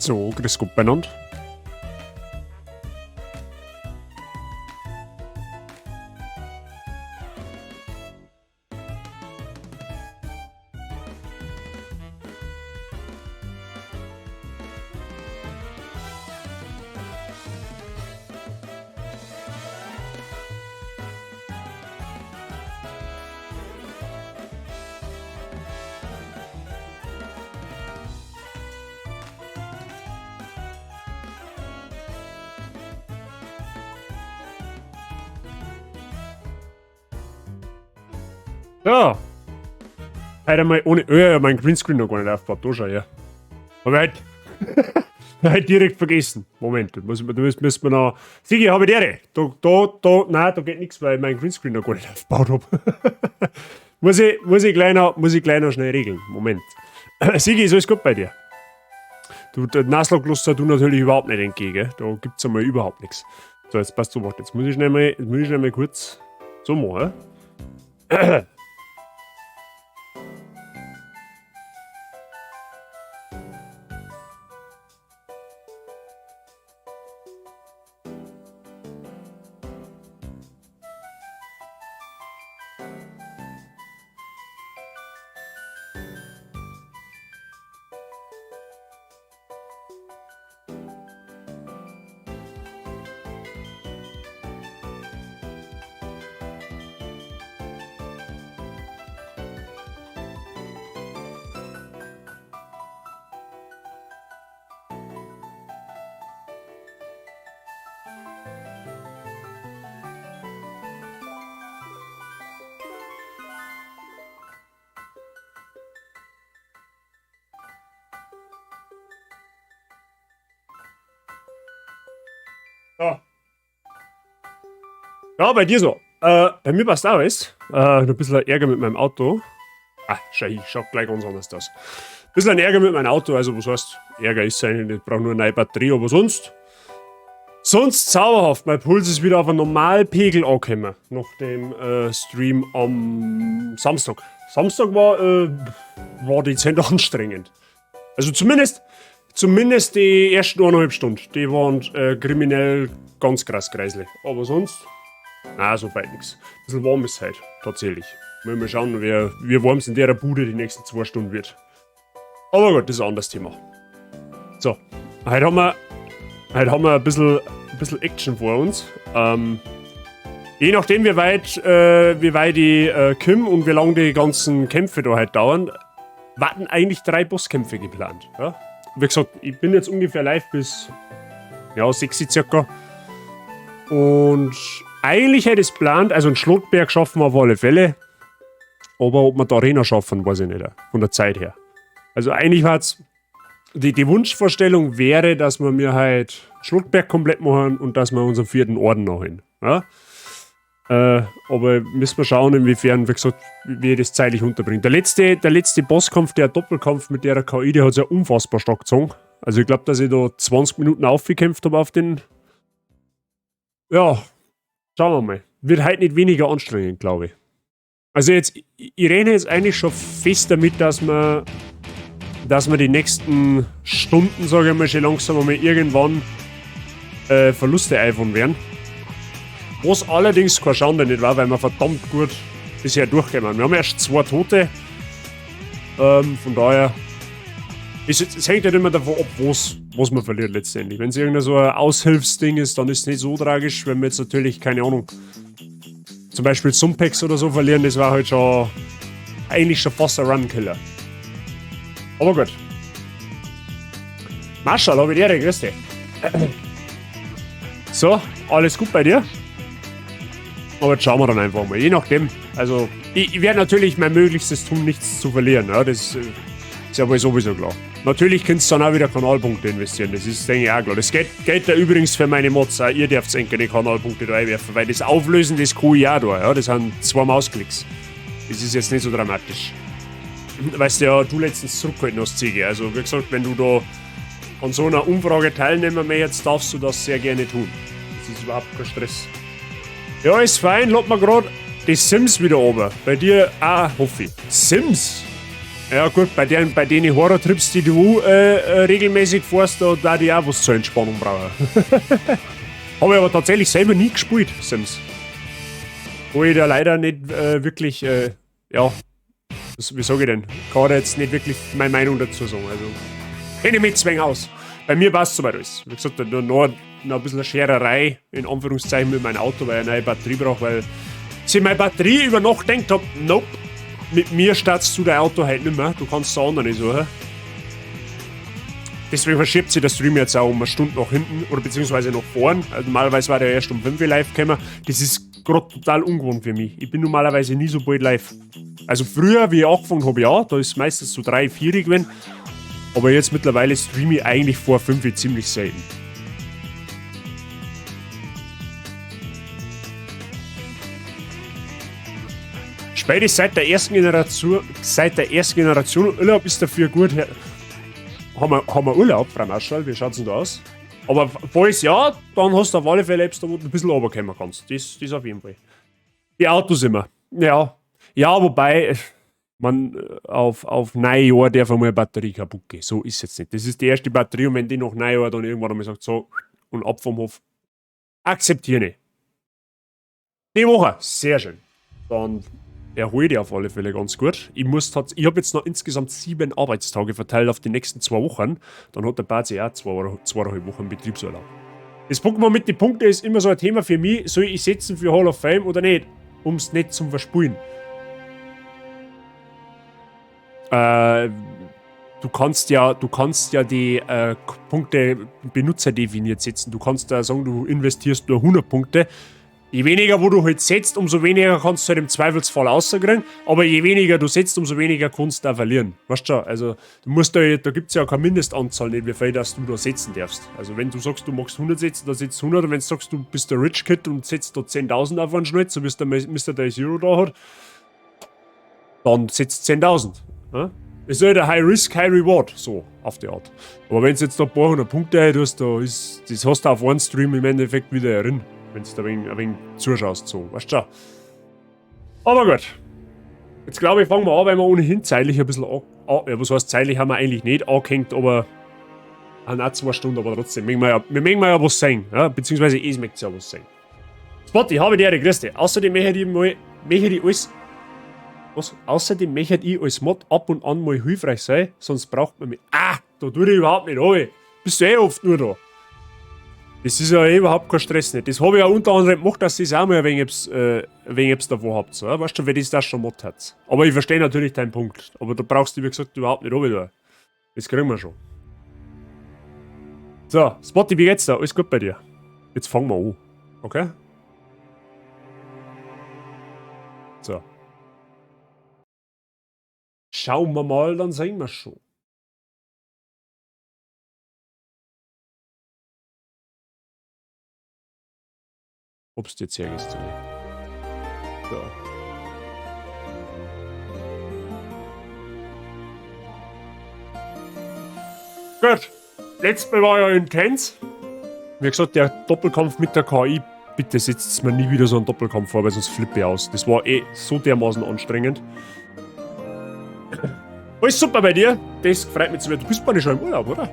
So, grüß Gott beieinander. Ja. Heute einmal ohne. Oh ja, mein Greenscreen noch gar nicht aufgebaut. Da schau her. Hab ich halt, halt direkt vergessen. Moment, da müssen wir noch. Sigi, hab ich die Ehre. Da, da, da, nein, da geht nichts, weil ich meinen Greenscreen noch gar nicht aufgebaut hab. Muss ich gleich noch schnell regeln. Moment. Sigi, ist alles gut bei dir? Du, der Nuzlocke lässt du natürlich überhaupt nicht entgegen. Da gibt's einmal überhaupt nichts. So, jetzt passt du, warte, jetzt muss ich schnell mal kurz so machen. Ja. Ja, bei dir so. Bei mir passt auch alles. Noch ein bisschen Ärger mit meinem Auto. Ah, schau, ich schau gleich ganz anders aus. Ein bisschen Ärger mit meinem Auto, also was heißt, Ärger ist eigentlich, ich brauche nur eine neue Batterie, aber sonst. Sonst zauberhaft, mein Puls ist wieder auf einen Normalpegel angekommen. Nach dem Stream am Samstag. Samstag war dezent anstrengend. Also zumindest die ersten eineinhalb Stunden, die waren kriminell ganz krass kreislich. Aber sonst, na, so weit nix. Ein bisschen warm ist es heute, tatsächlich. Mal schauen, wie warm es in der Bude die nächsten 2 Stunden wird. Aber gut, das ist ein anderes Thema. So, heute haben wir ein bisschen Action vor uns. Je nachdem, wie weit die Kim und wie lange die ganzen Kämpfe da heute dauern, warten eigentlich 3 Bosskämpfe geplant. Ja? Wie gesagt, ich bin jetzt ungefähr live bis, ja, 6 circa. Und eigentlich hätte ich es geplant, also einen Schlottberg schaffen wir auf alle Fälle. Aber ob wir die Arena schaffen, weiß ich nicht, von der Zeit her. Also eigentlich war's, die Wunschvorstellung wäre, dass wir mir halt Schlottberg komplett machen und dass wir unseren 4. Orden noch hin. Ja? Aber müssen wir schauen, inwiefern, wie gesagt, wie ich das zeitlich unterbringe. Der letzte Bosskampf, der Doppelkampf mit der KI, der hat's ja unfassbar stark gezogen. Also ich glaub, dass ich da 20 Minuten aufgekämpft hab auf den. Ja, schauen wir mal. Wird halt nicht weniger anstrengend, glaub ich. Also jetzt, ich rechne jetzt eigentlich schon fest damit, dass wir die nächsten Stunden, sag ich mal, schon langsam einmal irgendwann Verluste einfahren werden. Was allerdings keine Schande nicht war, weil wir verdammt gut bisher durchgekommen sind. Wir haben erst 2 Tote. Von daher, es hängt halt immer davon ab, was man verliert letztendlich. Wenn es irgendein so ein Aushilfsding ist, dann ist es nicht so tragisch. Wenn wir jetzt natürlich, keine Ahnung, zum Beispiel Sumpex oder so verlieren, das war halt schon eigentlich schon fast ein Run-Killer. Aber gut. Marschall, hab ich die Ehre, grüß dich. So, alles gut bei dir? Aber jetzt schauen wir dann einfach mal. Je nachdem. Also, ich werde natürlich mein Möglichstes tun, nichts zu verlieren. Ja, das ist ja wohl sowieso klar. Natürlich könnt ihr dann auch wieder Kanalpunkte investieren. Das ist, denke ich, auch klar. Das geht da übrigens für meine Mods auch. Ihr dürft keine Kanalpunkte da einwerfen, weil das Auflösen, das kann ich auch da. Ja, das sind 2 Mausklicks. Das ist jetzt nicht so dramatisch. Weißt du ja, du letztens zurückgehalten hast, Ziege. Also, wie gesagt, wenn du da an so einer Umfrage teilnehmen möchtest, darfst du das sehr gerne tun. Das ist überhaupt kein Stress. Ja, ist fein, lad mal grad die Sims wieder runter. Bei dir auch, hoffe ich. Sims? Ja gut, bei den Horror-Trips, die du regelmäßig fährst, da die auch was zur Entspannung brauchen. Habe ich aber tatsächlich selber nie gespielt, Sims. Wo ich da leider nicht wirklich, ja, wie sag ich denn? Kann da jetzt nicht wirklich meine Meinung dazu sagen. Also, kenne ich mich zwing aus. Bei mir passt soweit alles. Wie gesagt, noch ein bisschen Schererei, in Anführungszeichen, mit meinem Auto, weil ich eine neue Batterie brauche, weil ich meine Batterie über Nacht gedacht hab, nope, mit mir startest du dein Auto heute nicht mehr, du kannst es andere nicht suchen. Deswegen verschiebt sich der Stream jetzt auch um eine Stunde nach hinten oder beziehungsweise nach vorn. Also normalerweise war der erst um 5 Uhr live gekommen. Das ist gerade total ungewohnt für mich. Ich bin normalerweise nie so bald live. Also früher, wie ich angefangen habe, ja, da ist meistens so 3, 4 Uhr gewesen. Aber jetzt mittlerweile streame ich eigentlich vor 5 Uhr ziemlich selten. Spätestens seit der ersten Generation, Urlaub ist dafür gut. Haben wir Urlaub, Frau Marschall? Wie schaut's denn da aus? Aber falls ja, dann hast du auf alle Fälle etwas, wo du ein bisschen runterkommen kannst. Das auf jeden Fall. Die Autos immer. Ja. Ja, wobei, man, auf Neujahr darf einmal eine Batterie kaputt gehen. So ist es jetzt nicht. Das ist die erste Batterie und wenn die nach Neujahr dann irgendwann einmal sagt, so, und ab vom Hof, akzeptiere ich. Die Woche, sehr schön. Dann erhole ich auf alle Fälle ganz gut. Ich habe jetzt noch insgesamt 7 Arbeitstage verteilt auf die nächsten 2 Wochen. Dann hat der Bazi auch 2,5 Wochen Betriebsurlaub. Das Pokémon mit den Punkten ist immer so ein Thema für mich. Soll ich setzen für Hall of Fame oder nicht? Um es nicht zum Verspulen. Du kannst ja die Punkte benutzerdefiniert setzen. Du kannst da sagen, du investierst nur 100 Punkte. Je weniger, wo du halt setzt, umso weniger kannst du halt im Zweifelsfall rauskriegen. Aber je weniger du setzt, umso weniger kannst du auch verlieren. Weißt du schon? Also, du musst da gibt es ja keine Mindestanzahl, nicht wie viel dass du da setzen darfst. Also, wenn du sagst, du magst 100 setzen, dann setzt du 100. Und wenn du sagst, du bist der Rich Kid und setzt da 10.000 auf einen Schnitt, so wie es der Mr. Day Zero da hat, dann setzt 10.000. Ja? Das ist halt ein High Risk, High Reward, so auf die Art. Aber wenn du jetzt da ein paar hundert Punkte hast, da ist, das hast du auf einen Stream im Endeffekt wieder drin. Wenn du da ein wenig zuschaust, so, weißt du schon. Aber gut. Jetzt glaube ich, fangen wir an, weil wir ohnehin zeitlich ein bisschen ja, was heißt zeitlich haben wir eigentlich nicht angehängt, aber auch 2 Stunden, aber trotzdem, wir mögen ja was sehen, ja, beziehungsweise ich möchte ja was sehen. Spotty, habe die Ehre, grüß dich. Außerdem möchte ich als Mod ab und an mal hilfreich sein, sonst braucht man mich. Ah, da tue ich überhaupt nicht runter. Bist du eh oft nur da. Das ist ja eh überhaupt kein Stress nicht. Das habe ich ja unter anderem gemacht, dass das auch mal ein wenig, etwas davon habt. So. Weißt du, wer das schon Mod hat. Aber ich verstehe natürlich deinen Punkt. Aber da brauchst du, wie gesagt, überhaupt nicht runter. Das kriegen wir schon. So, Spotty, wie geht's da? Alles gut bei dir? Jetzt fangen wir an. Okay? So. Schauen wir mal, dann sehen wir schon. Ob's jetzt hergehst oder nicht. So. Gut. Letztes Mal war ja intens. Wie gesagt, der Doppelkampf mit der KI, bitte setzt mir nie wieder so einen Doppelkampf vor, weil sonst flippe ich aus. Das war eh so dermaßen anstrengend. Alles super bei dir. Das freut mich zu. Du bist bei schon im Urlaub, oder?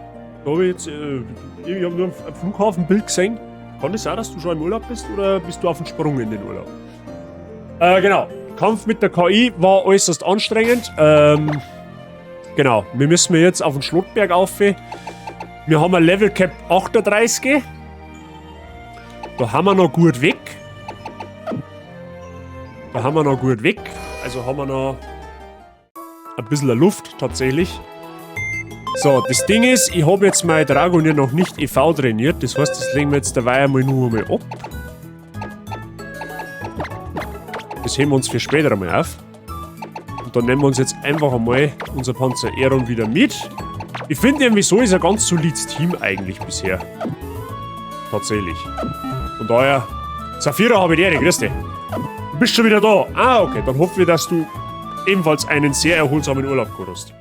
Da hab ich jetzt, ich hab nur ein Flughafenbild gesehen. Kann es sein, dass du schon im Urlaub bist oder bist du auf dem Sprung in den Urlaub? Genau. Kampf mit der KI war äußerst anstrengend. Genau. Wir müssen jetzt auf den Schlottberg auf. Wir haben ein Level Cap 38. Da haben wir noch gut weg. Also haben wir noch ein bisschen Luft tatsächlich. So, das Ding ist, ich habe jetzt mein Dragonir noch nicht EV trainiert. Das heißt, das legen wir jetzt dabei einmal nur einmal ab. Das heben wir uns für später einmal auf. Und dann nehmen wir uns jetzt einfach einmal unser Panzer Aeron wieder mit. Ich finde irgendwie so ist ein ganz solides Team eigentlich bisher. Tatsächlich. Von daher, Saphira, habe ich die Ehre, grüß dich. Du bist schon wieder da. Ah, okay. Dann hoffen wir, dass du ebenfalls einen sehr erholsamen Urlaub gehabt hast.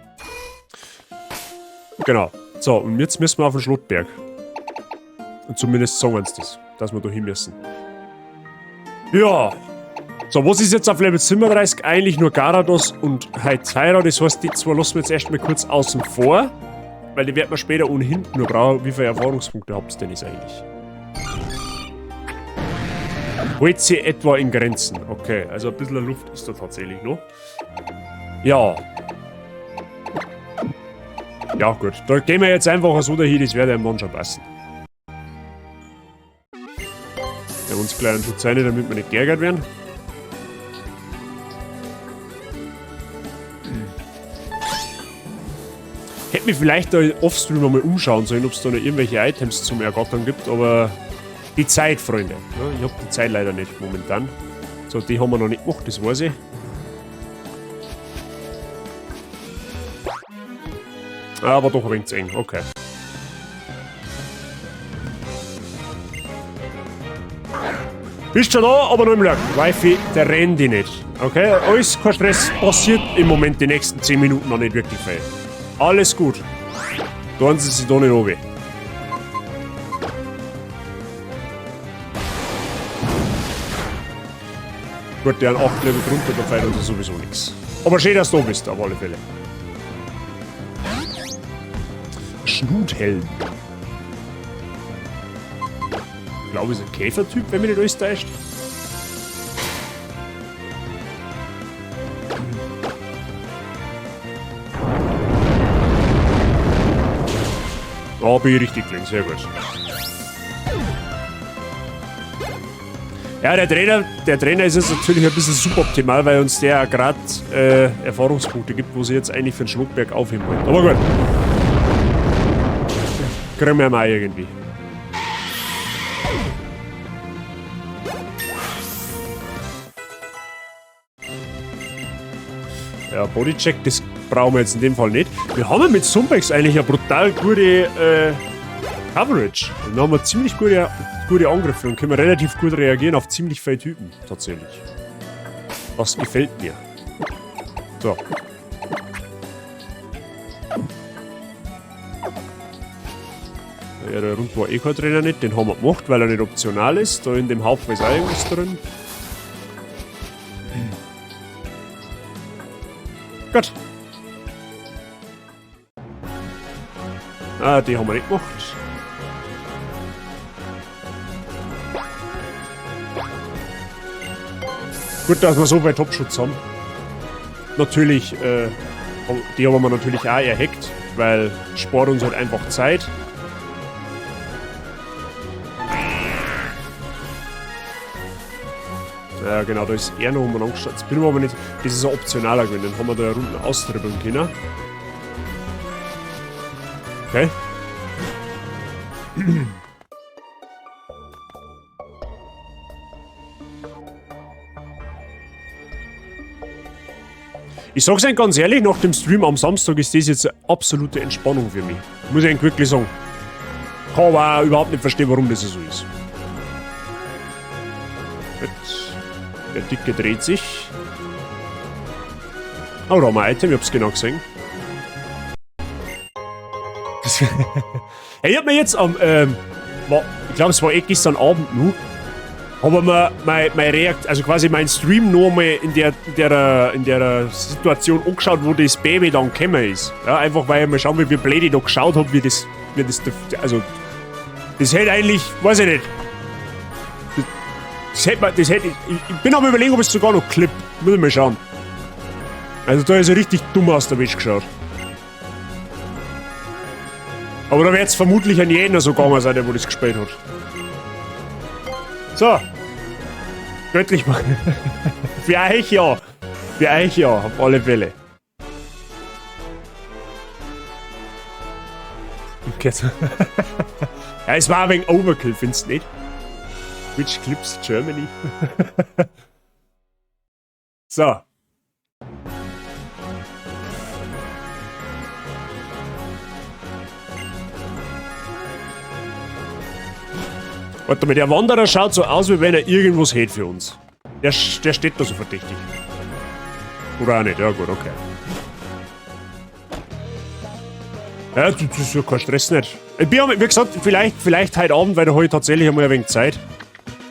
Genau. So, und jetzt müssen wir auf den Schlottberg. Und zumindest sagen wir uns das, dass wir da hin müssen. Ja. So, was ist jetzt auf Level 37? Eigentlich nur Garados und Heitaira. Das heißt, die zwei lassen wir jetzt erstmal kurz außen vor. Weil die werden wir später ohnehin nur brauchen. Wie viele Erfahrungspunkte habt ihr denn jetzt eigentlich? Hält sie etwa in Grenzen. Okay, also ein bisschen Luft ist da tatsächlich noch. Ja. Ja, gut. Da gehen wir jetzt einfach so dahin, das wird einem dann schon passen. Wir haben uns gleich einen Schutz rein, damit wir nicht geärgert werden. Hätte mich vielleicht da offstream einmal umschauen sollen, ob es da noch irgendwelche Items zum Ergattern gibt, aber die Zeit, Freunde. Ja, ich hab die Zeit leider nicht momentan. So, die haben wir noch nicht gemacht, das weiß ich. Aber doch ein wenig zu eng, okay. Bist schon da, aber noch im Lurk. Wifi, der rennt die nicht. Okay, alles kein Stress, passiert im Moment die nächsten 10 Minuten noch nicht wirklich viel. Alles gut. Tun Sie sich da nicht runter. Gut, der 8 Level drunter, da fällt uns sowieso nichts. Aber schön, dass du da bist, auf alle Fälle. Schnuthelm. Ich glaube, ist ein Käfertyp, wenn mich nicht alles täuscht. Da bin ich richtig gelegen, sehr gut. Ja, der Trainer ist jetzt natürlich ein bisschen suboptimal, weil uns der grad Erfahrungspunkte gibt, wo sie jetzt eigentlich für den Schlockberg aufheben wollen. Aber gut. Kriegen wir mal irgendwie. Ja, Bodycheck, das brauchen wir jetzt in dem Fall nicht. Wir haben ja mit Zumpex eigentlich eine brutal gute Coverage. Und da haben wir ziemlich gute Angriffe und können relativ gut reagieren auf ziemlich viele Typen, tatsächlich. Das gefällt mir. So. Ja, der Rund war eh kein Trainer nicht, den haben wir gemacht, weil er nicht optional ist. Da in dem Haufen ist auch irgendwas drin. Gut. Ah, die haben wir nicht gemacht. Gut, dass wir so viel Topschutz haben. Natürlich, die haben wir natürlich auch erhackt, weil spart uns halt einfach Zeit. Ja, genau, da ist er noch umeinander geschaut. Jetzt bin ich aber nicht. Das ist ein optionaler gewesen, den haben wir da ja unten austribbeln können. Okay. Ich sag's euch ganz ehrlich, nach dem Stream am Samstag ist das jetzt eine absolute Entspannung für mich. Muss ich eigentlich wirklich sagen. Kann aber auch überhaupt nicht verstehen, warum das so ist. Gut. Der Dicke dreht sich. Oh, da haben wir ein Item, ich hab's genau gesehen. Hey, ich hab mir jetzt am, ich glaub, es war eh gestern Abend noch, hab mir mein Reakt, also quasi mein Stream noch einmal in der Situation angeschaut, wo das Baby dann gekommen ist. Ja, einfach weil ich mal schauen will, wie blöd ich da geschaut hab, wie das, also, das hätte eigentlich, weiß ich nicht. Das hätte man, das hätte, ich bin am Überlegen, ob es sogar noch klippt. Muss ich mal schauen. Also da ist er richtig dumm aus der Wäsche geschaut. Aber da wird's vermutlich an jeden so gegangen sein, der wo das gespielt hat. So. Göttlich machen. Für euch ja. Für euch ja, auf alle Fälle. Okay. Ja, es war ein wenig Overkill, findest du nicht? Which Clips Germany? So. Warte mal, der Wanderer schaut so aus, wie wenn er irgendwas hätte für uns. Der steht da so verdächtig. Oder auch nicht, ja gut, okay. Ja, das ist ja kein Stress nicht. Ich bin, wie gesagt, vielleicht heute Abend, weil da habe ich tatsächlich einmal ein wenig Zeit.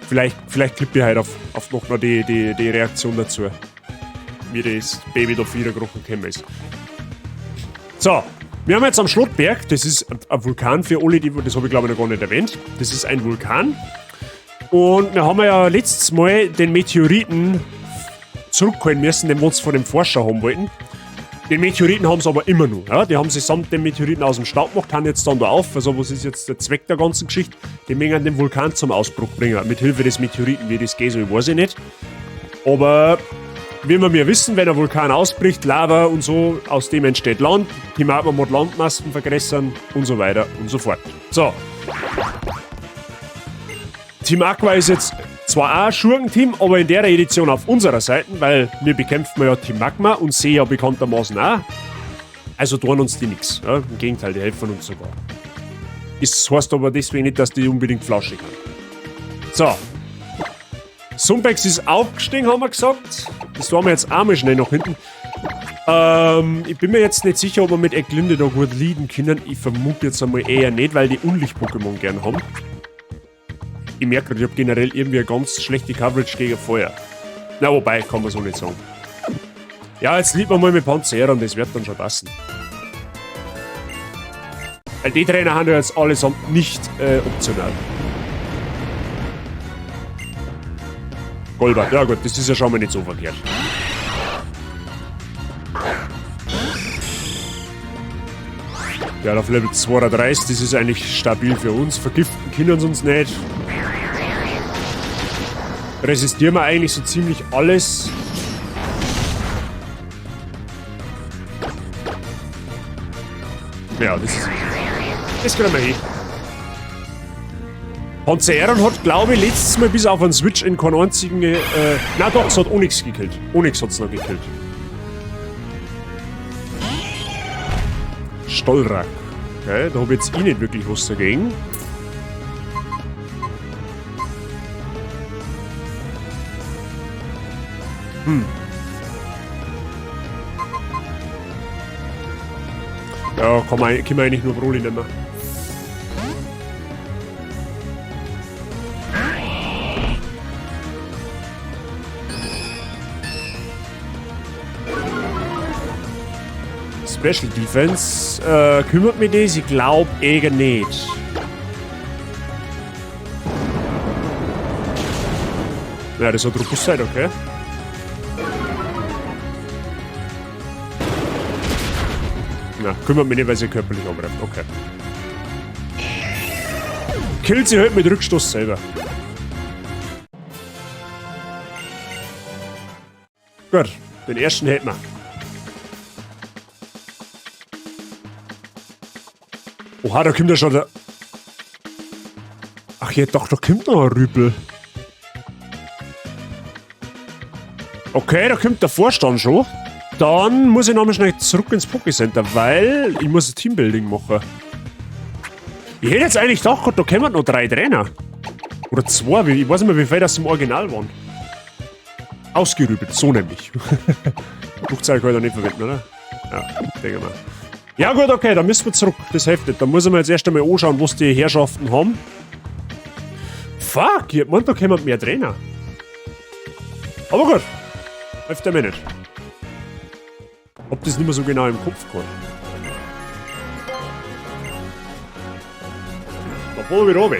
Vielleicht klippe ich heute auf noch die Reaktion dazu. Wie das Baby da wieder gekrochen gekommen ist. So, wir haben jetzt am Schlottberg, das ist ein Vulkan für alle, die, das habe ich glaube ich noch gar nicht erwähnt. Das ist ein Vulkan. Und wir haben ja letztes Mal den Meteoriten zurückholen müssen, den wir uns von dem Forscher haben wollten. Den Meteoriten haben sie aber immer noch. Ja? Die haben sich samt dem Meteoriten aus dem Staub gemacht, haben jetzt dann da auf. Also was ist jetzt der Zweck der ganzen Geschichte? Die möchten den Vulkan zum Ausbruch bringen. Mit Hilfe des Meteoriten, wie das geht, so, ich weiß ich nicht. Aber wie wir mir wissen, wenn ein Vulkan ausbricht, Lava und so, aus dem entsteht Land. Die Magma muss Landmassen vergrößern und so weiter und so fort. So. Team Aqua ist jetzt zwar auch ein Schurkenteam, aber in der Edition auf unserer Seite, weil wir bekämpfen ja Team Magma und See ja bekanntermaßen auch. Also tun uns die nix. Ja? Im Gegenteil, die helfen uns sogar. Das heißt aber deswegen nicht, dass die unbedingt flauschig sind. So. Sumpex ist aufgestiegen, haben wir gesagt. Das tun wir jetzt auch mal schnell nach hinten. Ich bin mir jetzt nicht sicher, ob wir mit Eglinde da gut leaden können. Ich vermute jetzt einmal eher nicht, weil die Unlicht-Pokémon gern haben. Ich merke gerade, ich hab generell irgendwie eine ganz schlechte Coverage gegen Feuer. Na, wobei, kann man so nicht sagen. Ja, jetzt liegt man mal mit Panzerern, das wird dann schon passen. Weil die Trainer haben ja jetzt allesamt nicht optional. Golbat, ja gut, das ist ja schon mal nicht so verkehrt. Ja, auf Level 32, das ist eigentlich stabil für uns. Vergiften können sie uns nicht. Resistieren wir eigentlich so ziemlich alles. Ja, das ist... Das kriegen wir hin. Panzaeron hat, glaube ich, letztes Mal bis auf einen Switch in keinen einzigen... na doch, es hat Onix gekillt. Onix hat's noch gekillt. Stollrak. Okay, da hab ich jetzt eh nicht wirklich was dagegen. Ja, kann man eigentlich nur Broly nehmen. Special Defense. Kümmert mich das? Ich glaub eher nicht. Ja, das hat Robustheit, okay. Na, kümmert mich nicht, weil sie körperlich angreift. Okay. Killt sie halt mit Rückstoß selber. Gut, den ersten hätten wir. Oha, da kommt ja schon der... Ach ja, doch, da kommt noch ein Rüpel. Okay, da kommt der Vorstand schon. Dann muss ich nochmal schnell zurück ins Pokécenter, weil ich muss ein Teambuilding machen. Ich hätte jetzt eigentlich gedacht, da kommen noch 3 Trainer. Oder 2, ich weiß nicht mehr, wie viel das im Original waren. Ausgerübelt, so nämlich. Flugzeug kann ich da nicht verwenden, oder? Ja, denke mal. Ja gut, okay, dann müssen wir zurück. Das hilft nicht. Da muss ich mir jetzt erst einmal anschauen, was die Herrschaften haben. Fuck, ich meinte, da kommen mehr Trainer. Aber gut. Hilft mir nicht. Hab das nicht mehr so genau im Kopf gehabt. Da fahren wir wieder runter.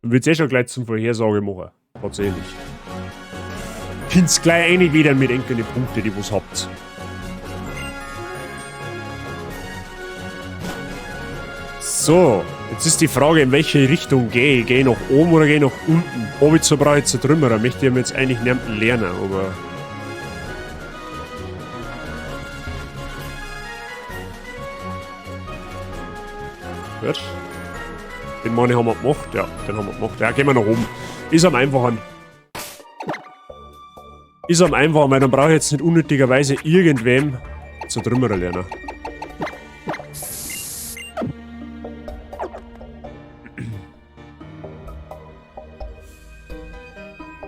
Dann wird's eh schon gleich zum Vorhersage machen. Tatsächlich. Kind's gleich eine wieder mit engen Punkte, die was habt. So, jetzt ist die Frage, in welche Richtung gehe ich? Gehe ich nach oben oder gehe ich nach unten? Ob ich so brauche ich zu Trümmerer, möchte ich mir jetzt eigentlich nicht lernen, aber... Gut. Den Money haben wir gemacht, ja, den haben wir gemacht. Ja, gehen wir nach oben. Ist am einfachen. Ist am einfachen, weil dann brauche ich jetzt nicht unnötigerweise irgendwem zu Trümmerer lernen.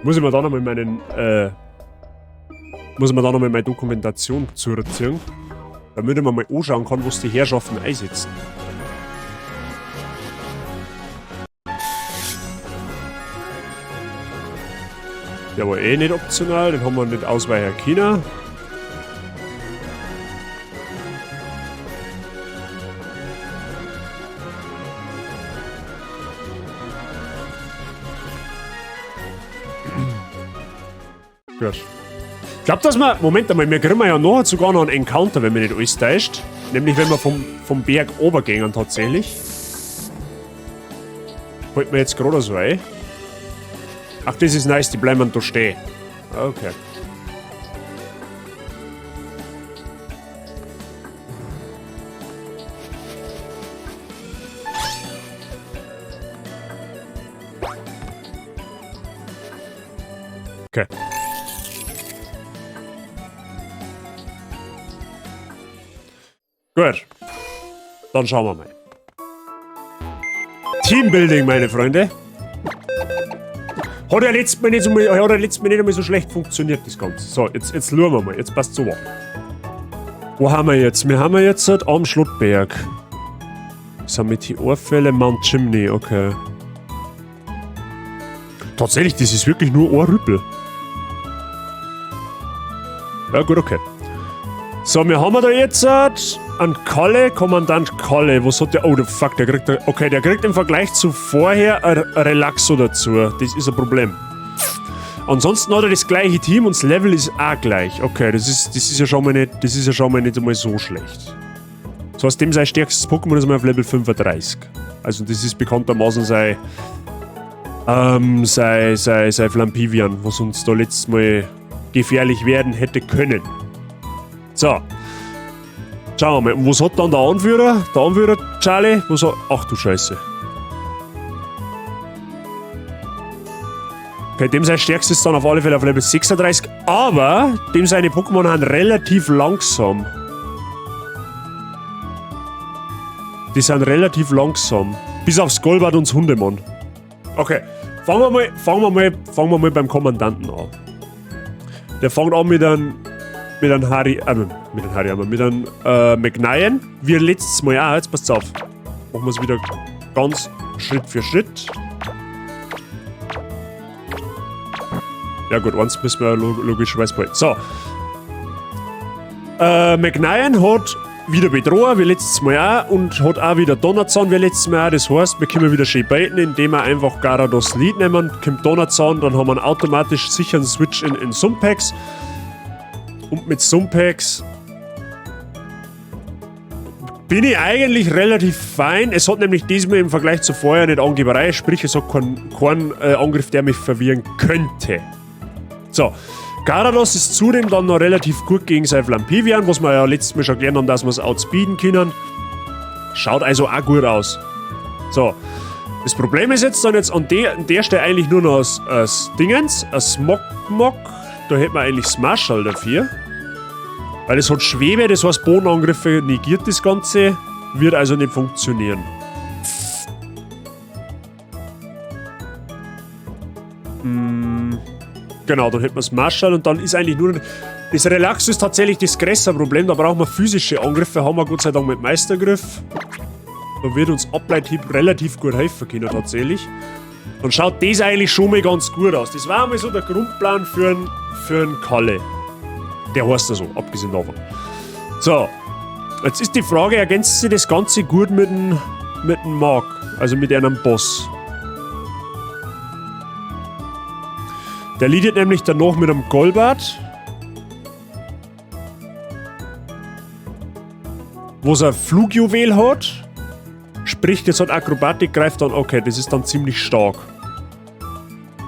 Muss ich mir da nochmal meinen, muss ich mir da nochmal meine Dokumentation zurückziehen, damit ich mir mal anschauen kann, was die Herrschaften einsetzen. Der war eh nicht optional, den haben wir nicht ausweichen können. Gut. Ich glaub, dass wir... Moment einmal, wir kriegen ja nachher sogar noch einen Encounter, wenn mir nicht alles täuscht. Nämlich, wenn wir vom Berg runtergehen tatsächlich. Fällt mir jetzt gerade so ein. Ach, das ist nice, die bleiben da stehen. Okay. Okay. Gut. Dann schauen wir mal. Teambuilding, meine Freunde. Hat ja letztes Mal nicht so, hat ja letztes Mal nicht einmal so schlecht funktioniert, das Ganze. So, jetzt schauen wir mal. Jetzt passt so. Wo haben wir jetzt? Wir haben jetzt halt am Schlottberg. Das sind Meteorfälle, Mount Chimney, okay. Tatsächlich, das ist wirklich nur ein Rüppel. Ja gut, okay. So, wir haben da jetzt einen Kalle, Kommandant Kalle. Was hat der? Oh, der fuck, der kriegt... Okay, der kriegt im Vergleich zu vorher ein Relaxo dazu. Das ist ein Problem. Ansonsten hat er das gleiche Team und das Level ist auch gleich. Okay, das ist ja schon mal nicht, das ist ja schon mal nicht einmal so schlecht. So, aus dem sein stärkstes Pokémon ist mal auf Level 35. Also das ist bekanntermaßen sein Flampivian, was uns da letztes Mal gefährlich werden hätte können. So. Schauen wir mal. Und was hat dann der Anführer? Der Anführer, Charlie? Was hat, ach du Scheiße. Okay, dem sein stärkstes ist dann auf alle Fälle auf Level 36, aber dem seine Pokémon sind relativ langsam. Die sind relativ langsam. Bis aufs Golbat und das Hundemon. Okay, fangen wir mal beim Kommandanten an. Der fängt an mit einem, mit einem Harry, mit einem Harry, aber mit einem McNian. Wie letztes Mal auch, jetzt passt's auf. Machen wir's wieder ganz Schritt für Schritt. Ja gut, eins müssen wir logischerweise behalten. So. McNian hat wieder Bedroher, wie letztes Mal auch, und hat auch wieder Donnerzahn, wie letztes Mal auch. Das heißt, wir können wieder schön baiten, indem wir einfach Garados Lead nehmen, kommt Donnerzahn, dann haben wir einen automatisch sicheren Switch in Sumpex. Und mit Sumpex bin ich eigentlich relativ fein. Es hat nämlich diesmal im Vergleich zu vorher nicht Angeberei, sprich es hat keinen Angriff, der mich verwirren könnte. So, Garados ist zudem dann noch relativ gut gegen sein Flampivian, was wir ja letztes Mal schon gelernt haben, dass wir es outspeeden können. Schaut also auch gut aus. So, das Problem ist jetzt dann jetzt an der Stelle eigentlich nur noch das Dingens, ein Smogmog. Da hätten wir eigentlich Smarschall dafür. Weil es hat Schwebe, das heißt Bodenangriffe negiert das Ganze, wird also nicht funktionieren. Genau, dann hätten wir Smarschall und dann ist eigentlich nur... Das Relax ist tatsächlich das größere Problem, da brauchen wir physische Angriffe, haben wir Gott sei Dank mit Meistergriff. Da wird uns Ableithieb relativ gut helfen können tatsächlich. Dann schaut das eigentlich schon mal ganz gut aus. Das war einmal so der Grundplan für n Kalle. Der heißt ja so, abgesehen davon. So, jetzt ist die Frage, ergänzt sich das Ganze gut mit dem Mark, also mit einem Boss? Der leadet nämlich danach mit einem Golbat, wo es ein Flugjuwel hat. Sprich, das hat Akrobatik, greift dann, okay, das ist dann ziemlich stark.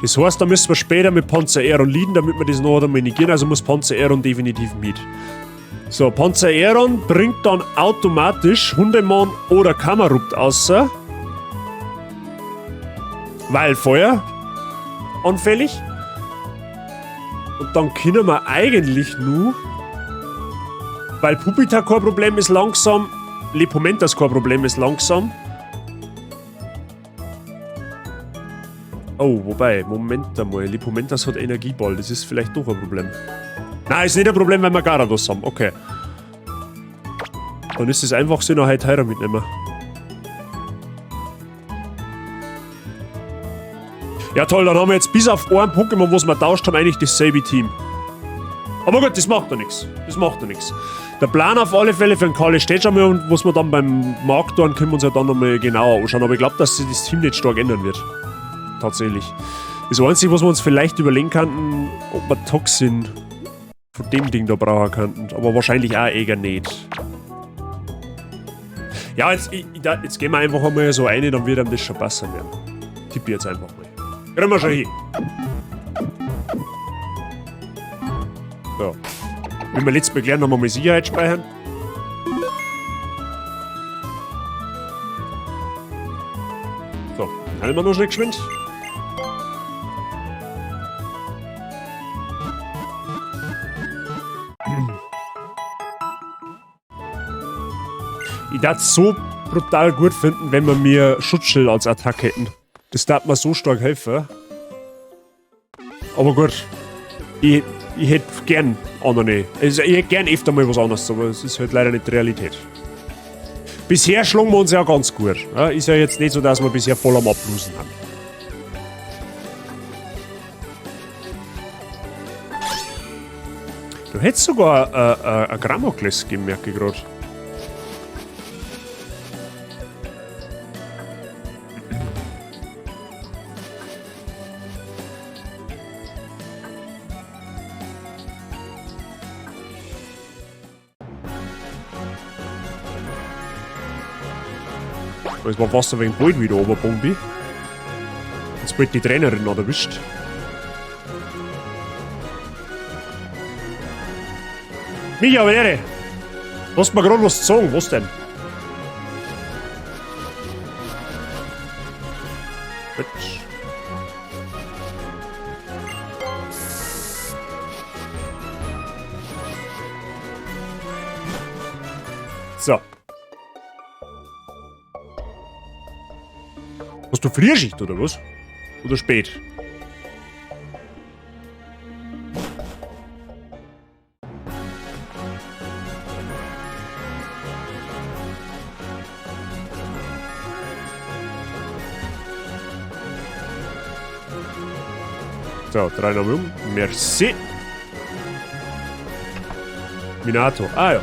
Das heißt, da müssen wir später mit Panzeraeron leaden, damit wir das noch einmal negieren, also muss Panzeraeron definitiv mit. So, Panzeraeron bringt dann automatisch Hundemon oder Kammerupt außer. Weil Feuer anfällig. Und dann können wir eigentlich nur, weil Puppita kein Problem ist langsam, Lepomentas kein Problem ist langsam. Oh, wobei, Moment einmal. Lipomentas hat Energieball. Das ist vielleicht doch ein Problem. Nein, ist nicht ein Problem, wenn wir Garados haben. Okay. Dann ist es einfach so, noch halt Tyra mitnehmen. Ja toll, dann haben wir jetzt bis auf ein Pokémon, was wir tauscht haben, eigentlich dasselbe Team. Aber gut, das macht ja nichts. Das macht ja nichts. Der Plan auf alle Fälle für den Kalle steht schon mal und was wir dann beim Markt tun, können wir uns ja dann nochmal genauer anschauen. Aber ich glaube, dass sich das Team nicht stark ändern wird. Tatsächlich. Das Einzige, was wir uns vielleicht überlegen könnten, ob wir Toxin von dem Ding da brauchen könnten. Aber wahrscheinlich auch eher nicht. Ja, jetzt gehen wir einfach einmal so rein, dann wird einem das schon passen werden. Tippe ich jetzt einfach mal. Kriegen wir schon hin. So. Wie wir letztes Mal gelernt haben, wir mal Sicherheit speichern. So, dann halten wir noch schnell geschwind. Ich darf es so brutal gut finden, wenn wir mir Schutzschild als Attacke hätten. Das darf mir so stark helfen. Aber gut, ich hätte gern andere. Also ich hätte gern öfter mal was anderes, aber es ist halt leider nicht die Realität. Bisher schlagen wir uns ja ganz gut. Ja, ist ja jetzt nicht so, dass wir bisher voll am Ablosen haben. Du hättest sogar ein Gramokles gegeben, merke ich gerade. Es war fast ein wenig bald wieder runtergebogen bin. Jetzt bald die Trainerin noch erwischt. Micha, aber Ehre! Du hast mir gerade was zu sagen, was denn? Gut. So. Hast du Frühschicht oder was? Oder spät? So, 3 noch um. Merci. Minato. Ah ja.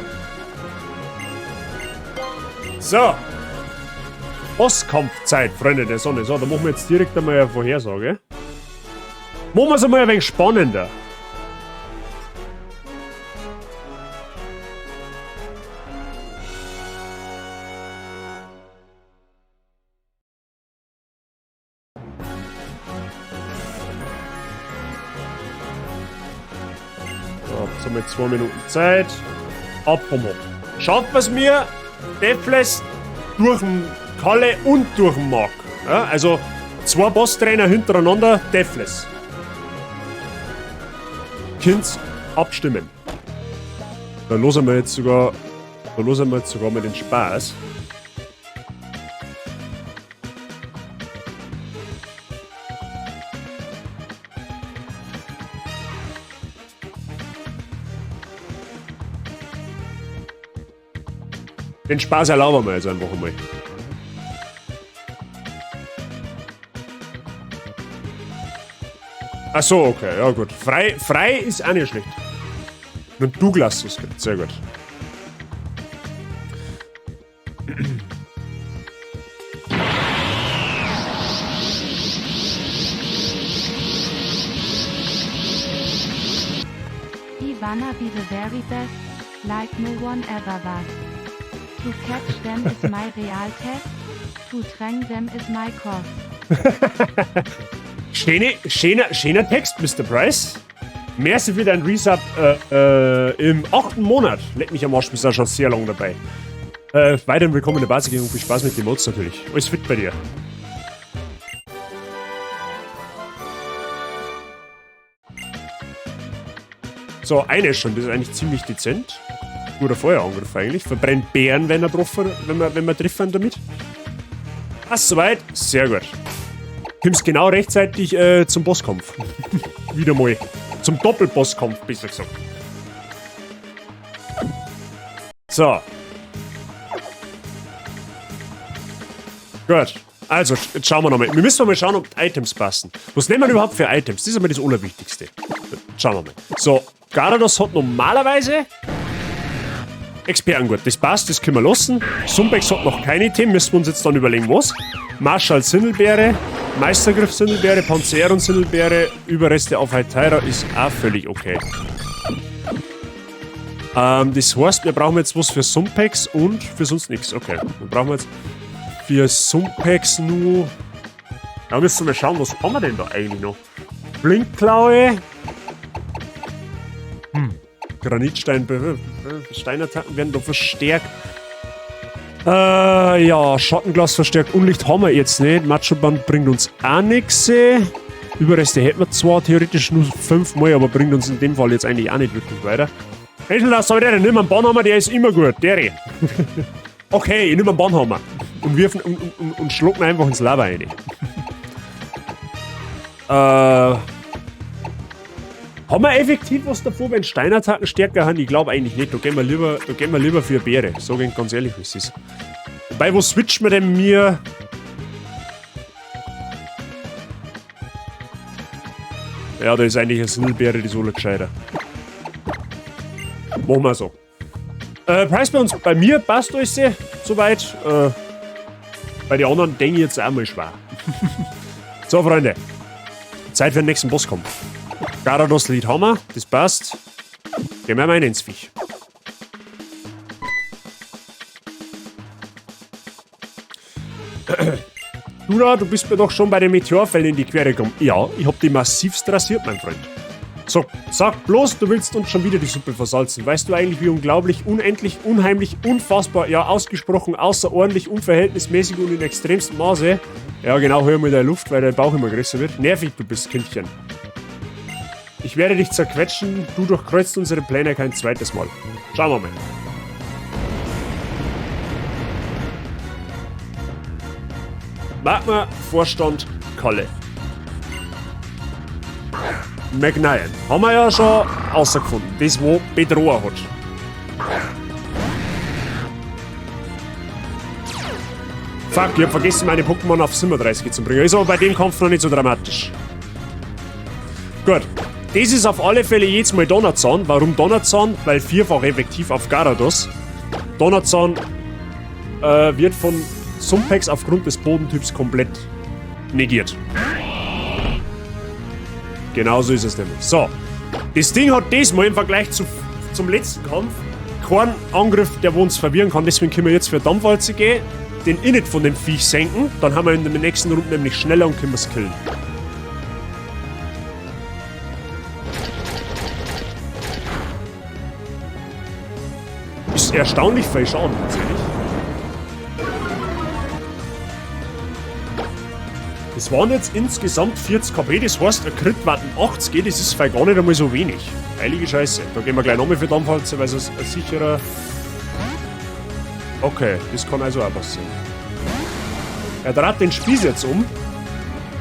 So. Bosskampfzeit, Freunde der Sonne. So, da machen wir jetzt direkt einmal eine Vorhersage. Machen wir es einmal ein wenig spannender. So, jetzt haben wir 2 Minuten Zeit. Ab vom Hopp. Schaut was mir Deathless durch den Kalle und durch den Marc. Ja, also 2 Bosstrainer hintereinander, Deathless. Kinds abstimmen. Da losen wir jetzt sogar, da losen wir jetzt sogar mal den Spaß. Den Spaß erlauben wir jetzt einfach einmal. Ach so, okay, ja gut. Frei ist auch nicht schlecht. Und Douglas, das gibt sehr gut. I wanna be the very best, like no one ever was. To catch them is my real test, to train them is my cause. Schöner Text, Mr. Price. Merci für dein Resub im 8. Monat. Leck mich am Arsch, bist da schon sehr lange dabei. Weiterhin willkommen in der Basic und viel Spaß mit den Mods natürlich. Alles fit bei dir. So, eine schon, das ist eigentlich ziemlich dezent. Guter Feuerangriff eigentlich. Verbrennt Bären, wenn er treffen, wenn wir, wenn wir treffen damit. Passt soweit. Sehr gut. Kommst genau rechtzeitig zum Bosskampf. Wieder mal. Zum Doppelbosskampf, besser gesagt. So. Gut. Also, jetzt schauen wir nochmal. Wir müssen mal schauen, ob die Items passen. Was nehmen wir überhaupt für Items? Das ist einmal das Allerwichtigste. Schauen wir mal. So, Garados hat normalerweise Expertengurt. Das passt, das können wir lassen. Sumpex hat noch keine Themen, müssen wir uns jetzt dann überlegen, was. Marschall Sindelbeere, Meistergriff Sindelbeere, Panzeron Sindelbeere, Überreste auf Heiteira ist auch völlig okay. Das heißt, wir brauchen jetzt was für Sumpex und für sonst nichts. Okay, dann brauchen wir jetzt für Sumpex nur... Da müssen wir schauen, was haben wir denn da eigentlich noch? Blinkklaue. Granitstein, Steinattacken werden da verstärkt. Ja, Schattenglas verstärkt. Unlicht haben wir jetzt nicht. Macho-Band bringt uns auch nichts. Überreste hätten wir zwar theoretisch nur 5-mal, aber bringt uns in dem Fall jetzt eigentlich auch nicht wirklich weiter. Angela, aber der, nimm einen Bahnhammer, der ist immer gut. Der. Okay, ich nehme einen Bahnhammer. Und wirf und schlucken einfach ins Lava rein. Haben wir effektiv was davor, wenn Steinattacken stärker haben? Ich glaube eigentlich nicht. Da gehen wir lieber für Beere. So gehen ganz ehrlich, wie es ist. Wobei, wo switchen wir denn mir? Ja, da ist eigentlich eine Sindelbeere, die ist wohl gescheiter. Machen wir so. Preis bei uns, bei mir passt alles soweit. Bei den anderen denke ich jetzt auch mal schwer. So, Freunde. Zeit für den nächsten Bosskampf. Garados Lied haben wir, das passt. Gehen wir mal rein ins Viech. Du da, du bist mir doch schon bei den Meteorfällen in die Quere gekommen. Ja, ich hab die massivst rasiert, mein Freund. So, sag bloß, du willst uns schon wieder die Suppe versalzen. Weißt du eigentlich, wie unglaublich, unendlich, unheimlich, unfassbar, ja ausgesprochen, außerordentlich, unverhältnismäßig und in extremstem Maße... Ja, genau, hör mal deine Luft, weil dein Bauch immer größer wird. Nervig du bist, Kindchen. Ich werde dich zerquetschen, du durchkreuzt unsere Pläne kein zweites Mal. Schauen wir mal. Magma, Vorstand, Kalle. McNian. Haben wir ja schon rausgefunden. Das, wo Bedroher hat. Fuck, ich hab vergessen, meine Pokémon auf 37 zu bringen. Ist aber bei dem Kampf noch nicht so dramatisch. Gut. Das ist auf alle Fälle jetzt mal Donnerzahn. Warum Donnerzahn? Weil vierfach effektiv auf Garados. Donnerzahn wird von Sumpex aufgrund des Bodentyps komplett negiert. Genauso ist es nämlich. So. Das Ding hat diesmal im Vergleich zum letzten Kampf keinen Angriff, der wo uns verwirren kann. Deswegen können wir jetzt für Dampfwalze gehen, den Init von dem Viech senken. Dann haben wir in der nächsten Runde nämlich schneller und können es killen. Ist erstaunlich viel Schaden tatsächlich. Das waren jetzt insgesamt 40 KP, das heißt, ein Crit waren 80, das ist gar nicht einmal so wenig. Heilige Scheiße. Da gehen wir gleich nochmal für Dampfwalze, weil es ein sicherer... Okay, das kann also auch passieren. Er dreht den Spieß jetzt um.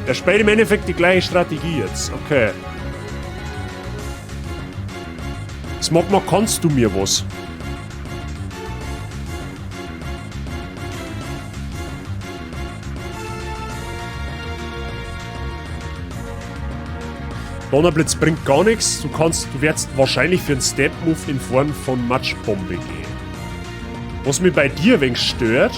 Er spielt im Endeffekt die gleiche Strategie jetzt. Okay. Smogmog, kannst du mir was? Donnerblitz bringt gar nichts. Du wirst wahrscheinlich für einen Step-Move in Form von Matschbombe gehen. Was mich bei dir ein wenig stört...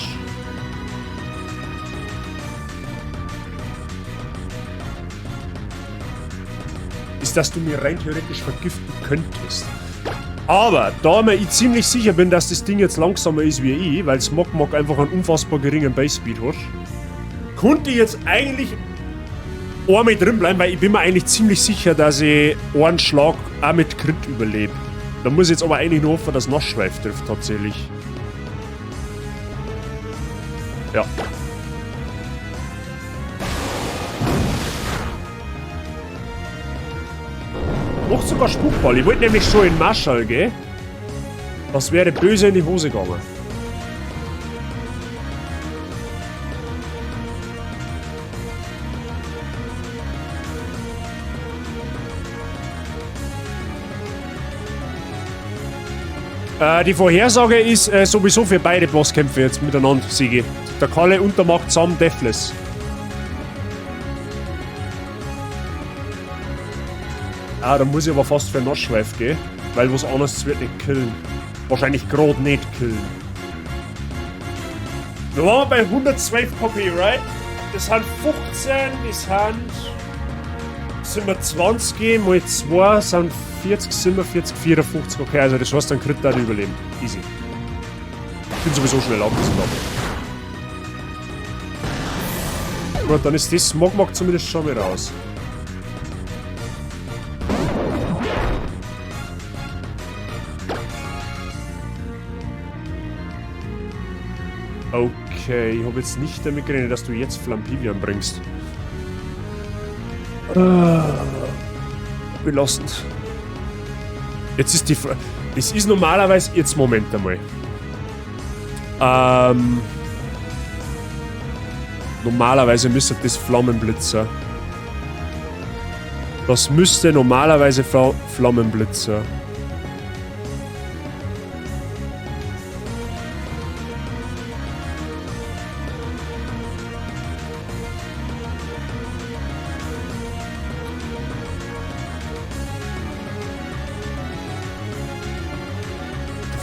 ist, dass du mir rein theoretisch vergiften könntest. Aber da mir ich ziemlich sicher bin, dass das Ding jetzt langsamer ist wie ich, weil Smogmog einfach einen unfassbar geringen Base-Speed hat, konnte ich jetzt eigentlich einmal drin bleiben, weil ich bin mir eigentlich ziemlich sicher, dass ich einen Schlag auch mit Crit überlebe. Da muss ich jetzt aber eigentlich nur hoffen, dass Nassschweif trifft tatsächlich. Ja. Noch sogar Spukball. Ich wollte nämlich schon in Marschall gehen. Das wäre böse in die Hose gegangen. Die Vorhersage ist sowieso für beide Bosskämpfe jetzt miteinander, Sigi. Der Kalle und der Mark zusammen Deathless. Ah, da muss ich aber fast für Nassschweif gehen, weil was anderes wird nicht killen. Wahrscheinlich gerade nicht killen. Wir waren bei 112 KP, right? Das sind 15, das sind wir 20, mal 2 sind 40, 47, 54. Okay, also das heißt, dann kriegt er überleben. Easy. Ich bin sowieso schnell abgesehen. Gut, dann ist das Smogmog zumindest schon mal raus. Okay, ich habe jetzt nicht damit gerechnet, dass du jetzt Flampivian bringst. Belastend. Jetzt ist die Frage. Das ist normalerweise. Jetzt Moment einmal. Normalerweise müsste das Flammenblitzer. Das müsste normalerweise Flammenblitzer.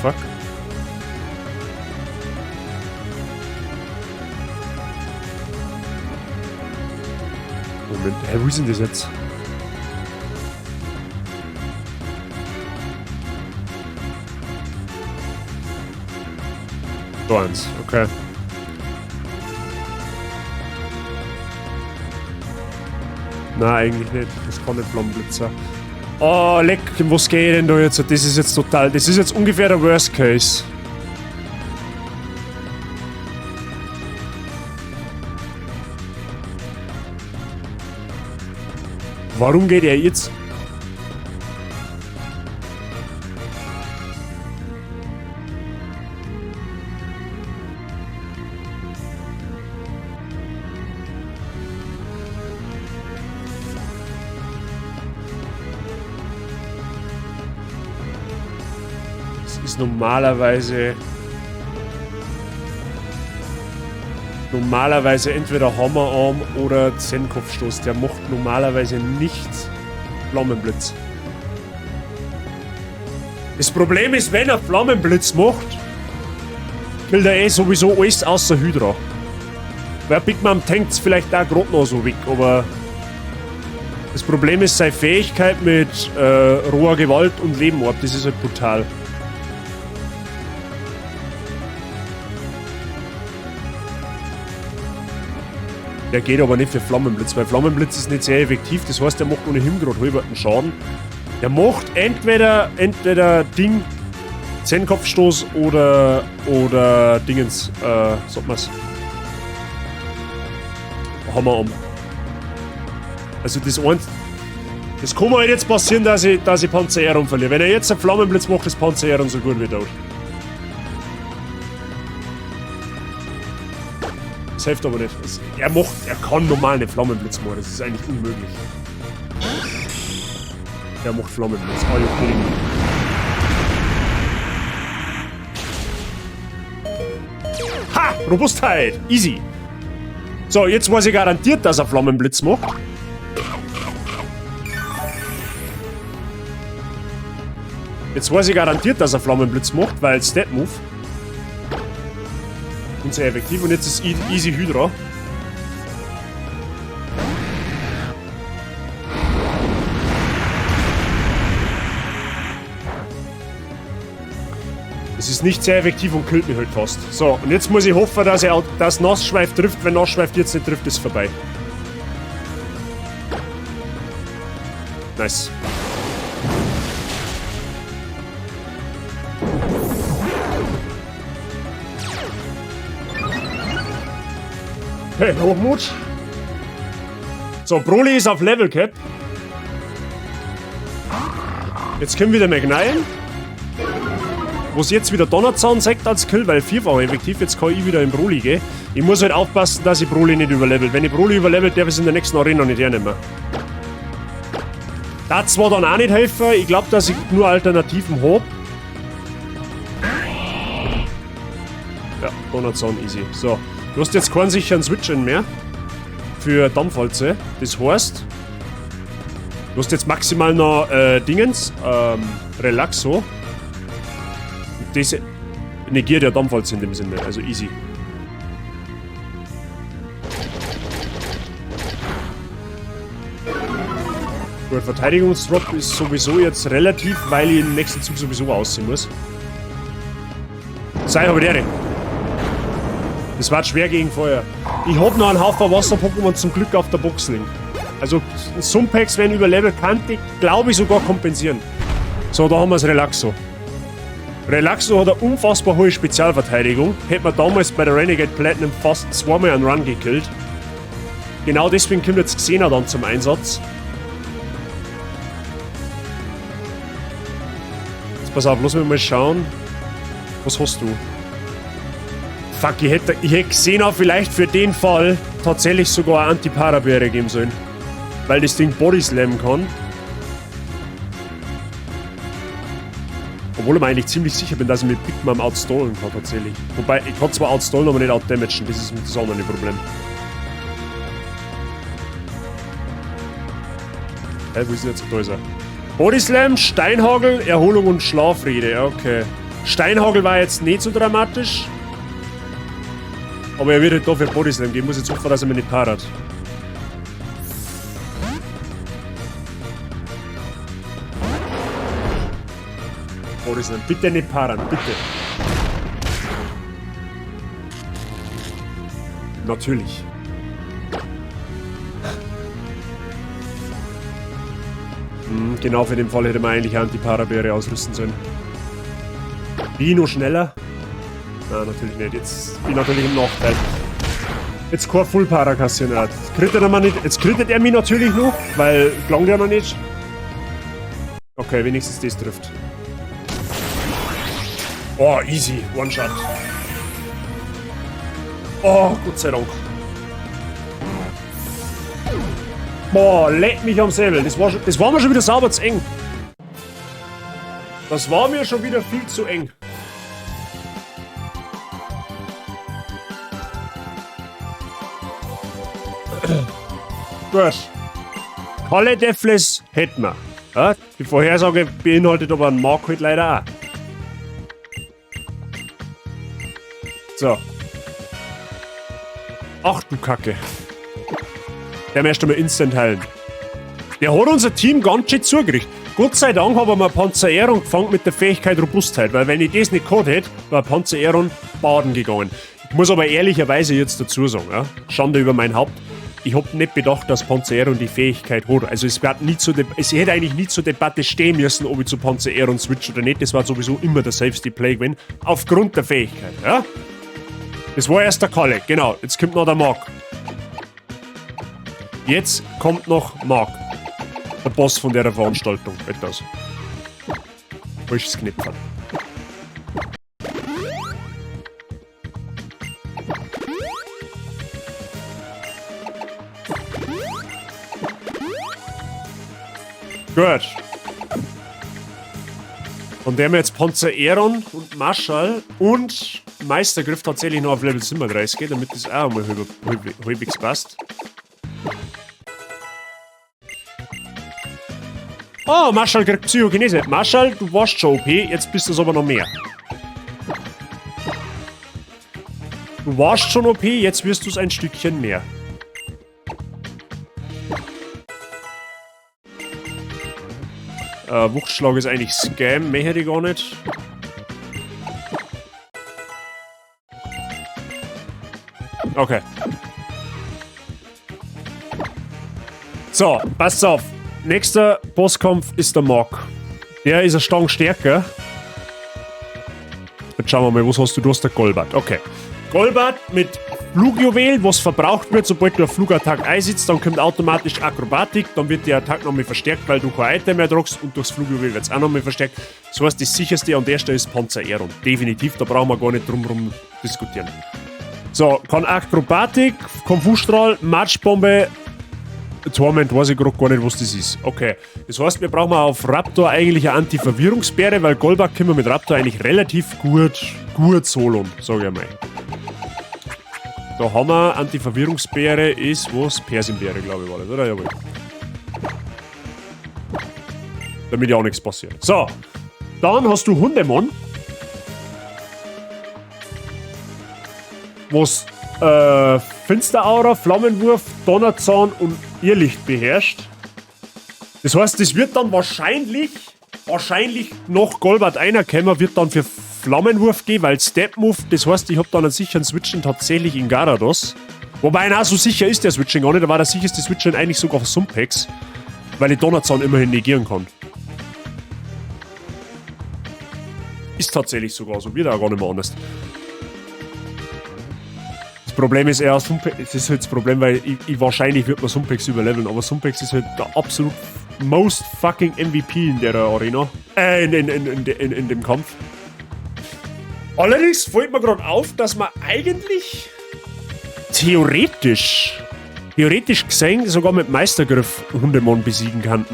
Fuck. Moment, hä, wo ist denn das jetzt? Da eins, okay. Nein, eigentlich nicht. Das kann nicht Flammenblitzer. Oh, leck, was geht denn da jetzt? Das ist jetzt total. Das ist jetzt ungefähr der Worst Case. Warum geht er jetzt? Das ist normalerweise entweder Hammerarm oder Zen-Kopfstoß. Der macht normalerweise nicht Flammenblitz. Das Problem ist, wenn er Flammenblitz macht, will er eh sowieso alles außer Hydra. Weil Big Mom tankt's vielleicht auch grad noch so weg, aber das Problem ist seine Fähigkeit mit roher Gewalt und Leben ab, das ist halt brutal. Der geht aber nicht für Flammenblitz, weil Flammenblitz ist nicht sehr effektiv, das heißt, der macht ohnehin gerade halberten Schaden. Der macht entweder Ding, Zen-Kopfstoß oder Dingens, sagt man's. Hammer um. Also das eins, das kann mir halt jetzt passieren, dass ich Panzerung verliere. Wenn er jetzt einen Flammenblitz macht, ist Panzerung so gut wie tot. Das hilft aber nicht. Er kann normal einen Flammenblitz machen, das ist eigentlich unmöglich. Er macht Flammenblitz. Are you kidding me? Ha! Robustheit! Easy! So, jetzt weiß ich garantiert, dass er Flammenblitz macht. Jetzt weiß ich garantiert, dass er Flammenblitz macht, weil Step Move. Und sehr effektiv. Und jetzt ist Easy Hydra. Es ist nicht sehr effektiv und killt mich halt fast. So, und jetzt muss ich hoffen, dass er dass Nassschweif trifft. Wenn Nassschweif jetzt nicht trifft, ist vorbei. Nice. Hey, Hochmut. So, Broly ist auf Level Cap. Jetzt können wir wieder McNine. Wo es jetzt wieder Donnerzahn sagt als Kill, weil vierfach effektiv. Jetzt kann ich wieder in Broly gehen. Ich muss halt aufpassen, dass ich Broly nicht überlevel. Wenn ich Broly überlevel, darf ich es in der nächsten Arena nicht hernehmen. Das zwar dann auch nicht helfen. Ich glaub, dass ich nur Alternativen hab. Ja, Donnerzahn easy. So, du hast jetzt keinen sicheren Switch-In mehr. Für Dampfwalze. Das heißt, du hast jetzt maximal noch Dingens, Relaxo. Das negiert ja Dampfwalze in dem Sinne, also easy. Gut, Verteidigungsdrop ist sowieso jetzt relativ, weil ich im nächsten Zug sowieso aussehen muss. Sei aber der. Das war schwer gegen Feuer. Ich hab noch einen Haufen Wasser-Pokémon zum Glück auf der Box liegen. Also Sumpex, wenn überlevelt, kann ich, glaube ich, sogar kompensieren. So, da haben wir das Relaxo. Relaxo hat eine unfassbar hohe Spezialverteidigung. Hätte man damals bei der Renegade Platinum fast zweimal einen Run gekillt. Genau deswegen kommt jetzt Xena dann zum Einsatz. Jetzt pass auf, lass mich mal schauen. Was hast du? Fuck, ich hätte Xena vielleicht für den Fall tatsächlich sogar eine Anti-Para-Beere geben sollen. Weil das Ding Body Slam kann. Obwohl ich mir eigentlich ziemlich sicher bin, dass ich mit Big Mom outstallen kann tatsächlich. Wobei, ich kann zwar outstallen, aber nicht outdamagen. Das ist das andere Problem. Hä, wo ist denn jetzt? Da ist er. Body Slam, Steinhagel, Erholung und Schlafrede. Okay. Steinhagel war jetzt nicht so dramatisch. Aber er wird halt dafür Body Slam geben. Ich muss jetzt hoffen, dass er mich nicht parat. Body Slam. Bitte nicht paran, bitte. Natürlich. Genau für den Fall hätte man eigentlich Anti-Parabeere ausrüsten sollen. Wie noch schneller? Na, natürlich nicht. Jetzt bin ich natürlich im Nachteil. Jetzt kein Full Para kassieren. Jetzt kriegt er nicht. Jetzt kriegt er mich natürlich noch, weil klang ja noch nicht. Okay, wenigstens das trifft. Oh, easy. One Shot. Oh, Gott sei Dank. Boah, leck mich am Säbel. Das war mir schon wieder sauber zu eng. Das war mir schon wieder viel zu eng. Gut. Kalle Defles hätten wir. Ja, die Vorhersage beinhaltet aber einen Mark halt leider auch. So. Ach du Kacke. Der möchte mal instant heilen. Der hat unser Team ganz schön zugerichtet. Gott sei Dank haben wir Panzererung gefangen mit der Fähigkeit Robustheit, weil wenn ich das nicht gehabt hätte, war Panzererung baden gegangen. Ich muss aber ehrlicherweise jetzt dazu sagen, ja, Schande über mein Haupt, ich hab nicht bedacht, dass Panzererung die Fähigkeit hat. Also es hätte eigentlich nie zur Debatte stehen müssen, ob ich zu Panzererung switch oder nicht. Das war sowieso immer der safeste Play gewesen, aufgrund der Fähigkeit. Ja? Das war erst der Kalle, genau. Jetzt kommt noch der Mark. Jetzt kommt noch Mark. Der Boss von der Veranstaltung. Etwas. Falsches Knöpfchen. Gut. Von der wir jetzt Panzererung und Marschall und Meistergriff tatsächlich noch auf Level 37 geht, damit das auch einmal halbwegs passt. Oh, Marschall kriegt Psychokinese. Marschall, du warst schon OP, jetzt bist du es aber noch mehr. Du warst schon OP, jetzt wirst du es ein Stückchen mehr. Wuchtschlag ist eigentlich Scam, mehr hätte ich gar nicht. Okay. So, passt auf. Nächster Bosskampf ist der Mark. Der ist eine Stange stärker. Jetzt schauen wir mal, was hast du? Du hast der Golbat. Okay. Golbat mit Flugjuwel, was verbraucht wird, sobald du eine Flugattacke einsetzt, dann kommt automatisch Akrobatik, dann wird die Attacke nochmal verstärkt, weil du kein Item mehr tragst und durchs Flugjuwel wird es auch nochmal verstärkt. Das heißt, das sicherste an der Stelle ist Panzererung. Definitiv, da brauchen wir gar nicht drum rum diskutieren. So, kann Akrobatik, Konfusstrahl, Matschbombe, Torment weiß ich gerade gar nicht, was das ist. Okay. Das heißt, wir brauchen auf Raptor eigentlich eine Anti-Verwirrungsbeere, weil Golbat können wir mit Raptor eigentlich relativ gut solon, sag ich einmal. Da haben wir Anti-Verwirrungsbeere, ist was? Persimbeere, glaube ich, war das, oder? Jawohl. Damit ja auch nichts passiert. So. Dann hast du Hundemon. Was Finsteraura, Flammenwurf, Donnerzahn und Irrlicht beherrscht. Das heißt, das wird dann wahrscheinlich noch Golbat einerkommen, wird dann für Flammenwurf gehen, weil Step Move, das heißt, ich hab dann einen sicheren Switchen tatsächlich in Garados. Wobei, na, so sicher ist der Switching gar nicht, da war der sicherste Switchen eigentlich sogar auf Sumpex, weil ich Donnerzahn immerhin negieren kann. Ist tatsächlich sogar so, wird auch gar nicht mehr anders. Das Problem ist eher, Sumpex, das ist halt das Problem, weil ich wahrscheinlich wird man Sumpex überleveln, aber Sumpex ist halt der absolut most fucking MVP in der Arena. In dem Kampf. Allerdings fällt mir gerade auf, dass man eigentlich theoretisch gesehen sogar mit Meistergriff Hundemon besiegen kann.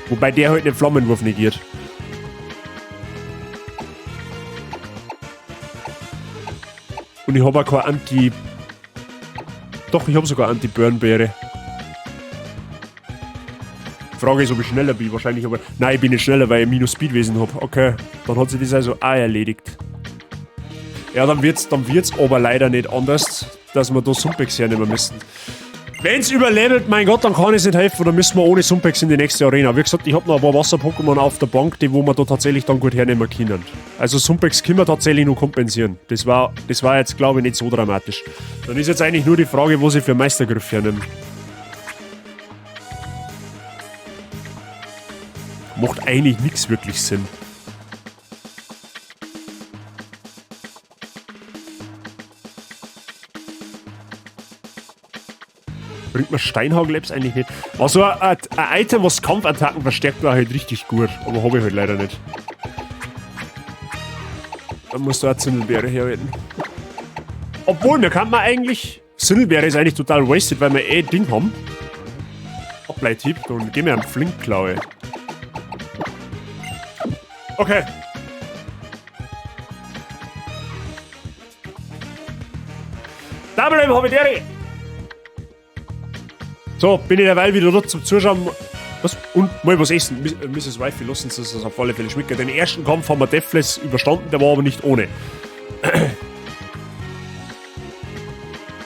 Wobei der halt den Flammenwurf negiert. Und ich habe auch keine Anti... Doch, ich habe sogar Anti-Burn-Beere. Frage ist, ob ich schneller bin. Wahrscheinlich aber... Nein, ich bin nicht schneller, weil ich minus Speedwesen habe. Okay, dann hat sich das also auch erledigt. Ja, dann wird's aber leider nicht anders, dass wir da Sumpex hernehmen müssen. Wenn's überlevelt, mein Gott, dann kann ich's nicht helfen. Dann müssen wir ohne Sumpex in die nächste Arena. Wie gesagt, ich hab noch ein paar Wasser-Pokémon auf der Bank, die wo wir da tatsächlich dann gut hernehmen können. Also Sumpex können wir tatsächlich nur kompensieren. Das war jetzt, glaube ich, nicht so dramatisch. Dann ist jetzt eigentlich nur die Frage, wo sie für Meistergriff hernehmen. Macht eigentlich nichts wirklich Sinn. Bringt mir Steinhagelabs eigentlich nicht. Also ein Item, was Kampfattacken verstärkt, war halt richtig gut. Aber habe ich halt leider nicht. Dann musst du auch Zindelbeere herhalten. Obwohl, mir kann man eigentlich... Zindelbeere ist eigentlich total wasted, weil wir eh Ding haben. Ableithieb, dann gehen wir einen Flinkklaue. Okay. Double M habe ich die. So, bin ich derweil wieder dort zum Zuschauen. Was? Und mal was essen. Mrs. Wifey, lassen Sie es auf alle Fälle schmecken. Den ersten Kampf haben wir Deathless überstanden, der war aber nicht ohne.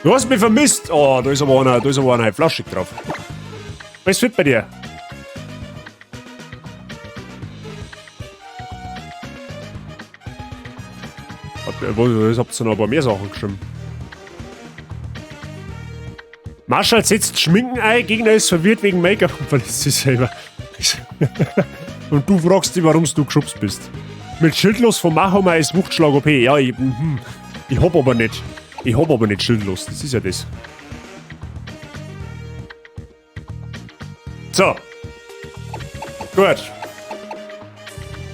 Du hast mich vermisst! Oh, da ist aber einer, halt flaschig drauf. Was fit bei dir? Was habt ihr noch ein paar mehr Sachen geschrieben? Marshall setzt Schminken ein, Gegner ist verwirrt wegen Make-up und verletzt sich selber. Und du fragst dich, warum du geschubst bist. Mit Schildlos von Machoma ist Wuchtschlag OP. Ja, ich hab aber nicht. Ich hab aber nicht Schildlos. Das ist ja das. So. Gut.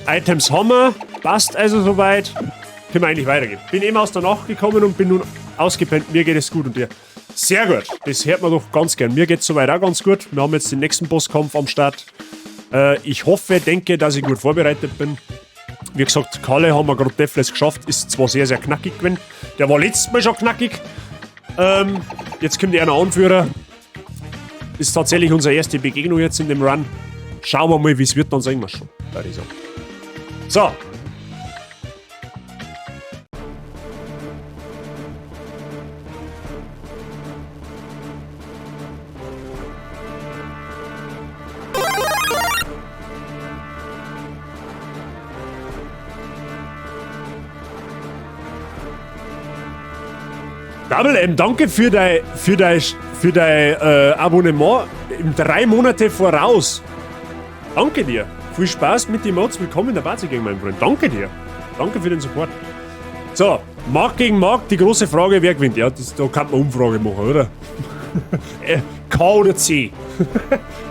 Items haben wir. Passt also soweit. Können wir eigentlich weitergehen. Bin eben aus der Nacht gekommen und bin nun ausgepennt. Mir geht es gut und dir. Sehr gut, das hört man doch ganz gern. Mir geht es soweit auch ganz gut. Wir haben jetzt den nächsten Bosskampf am Start. Ich hoffe, denke, dass ich gut vorbereitet bin. Wie gesagt, Kalle haben wir gerade Deathless geschafft. Ist zwar sehr, sehr knackig gewesen. Der war letztes Mal schon knackig. Jetzt kommt einer Anführer. Ist tatsächlich unsere erste Begegnung jetzt in dem Run. Schauen wir mal, wie es wird, dann sehen wir schon. Würde ich sagen. So. Double M, danke für dein Abonnement im 3 Monate voraus. Danke dir. Viel Spaß mit den Mods. Willkommen in der Bazi Gang, mein Freund. Danke dir. Danke für den Support. So, Marc gegen Marc, die große Frage, wer gewinnt? Ja, da kann man Umfrage machen, oder? K oder C?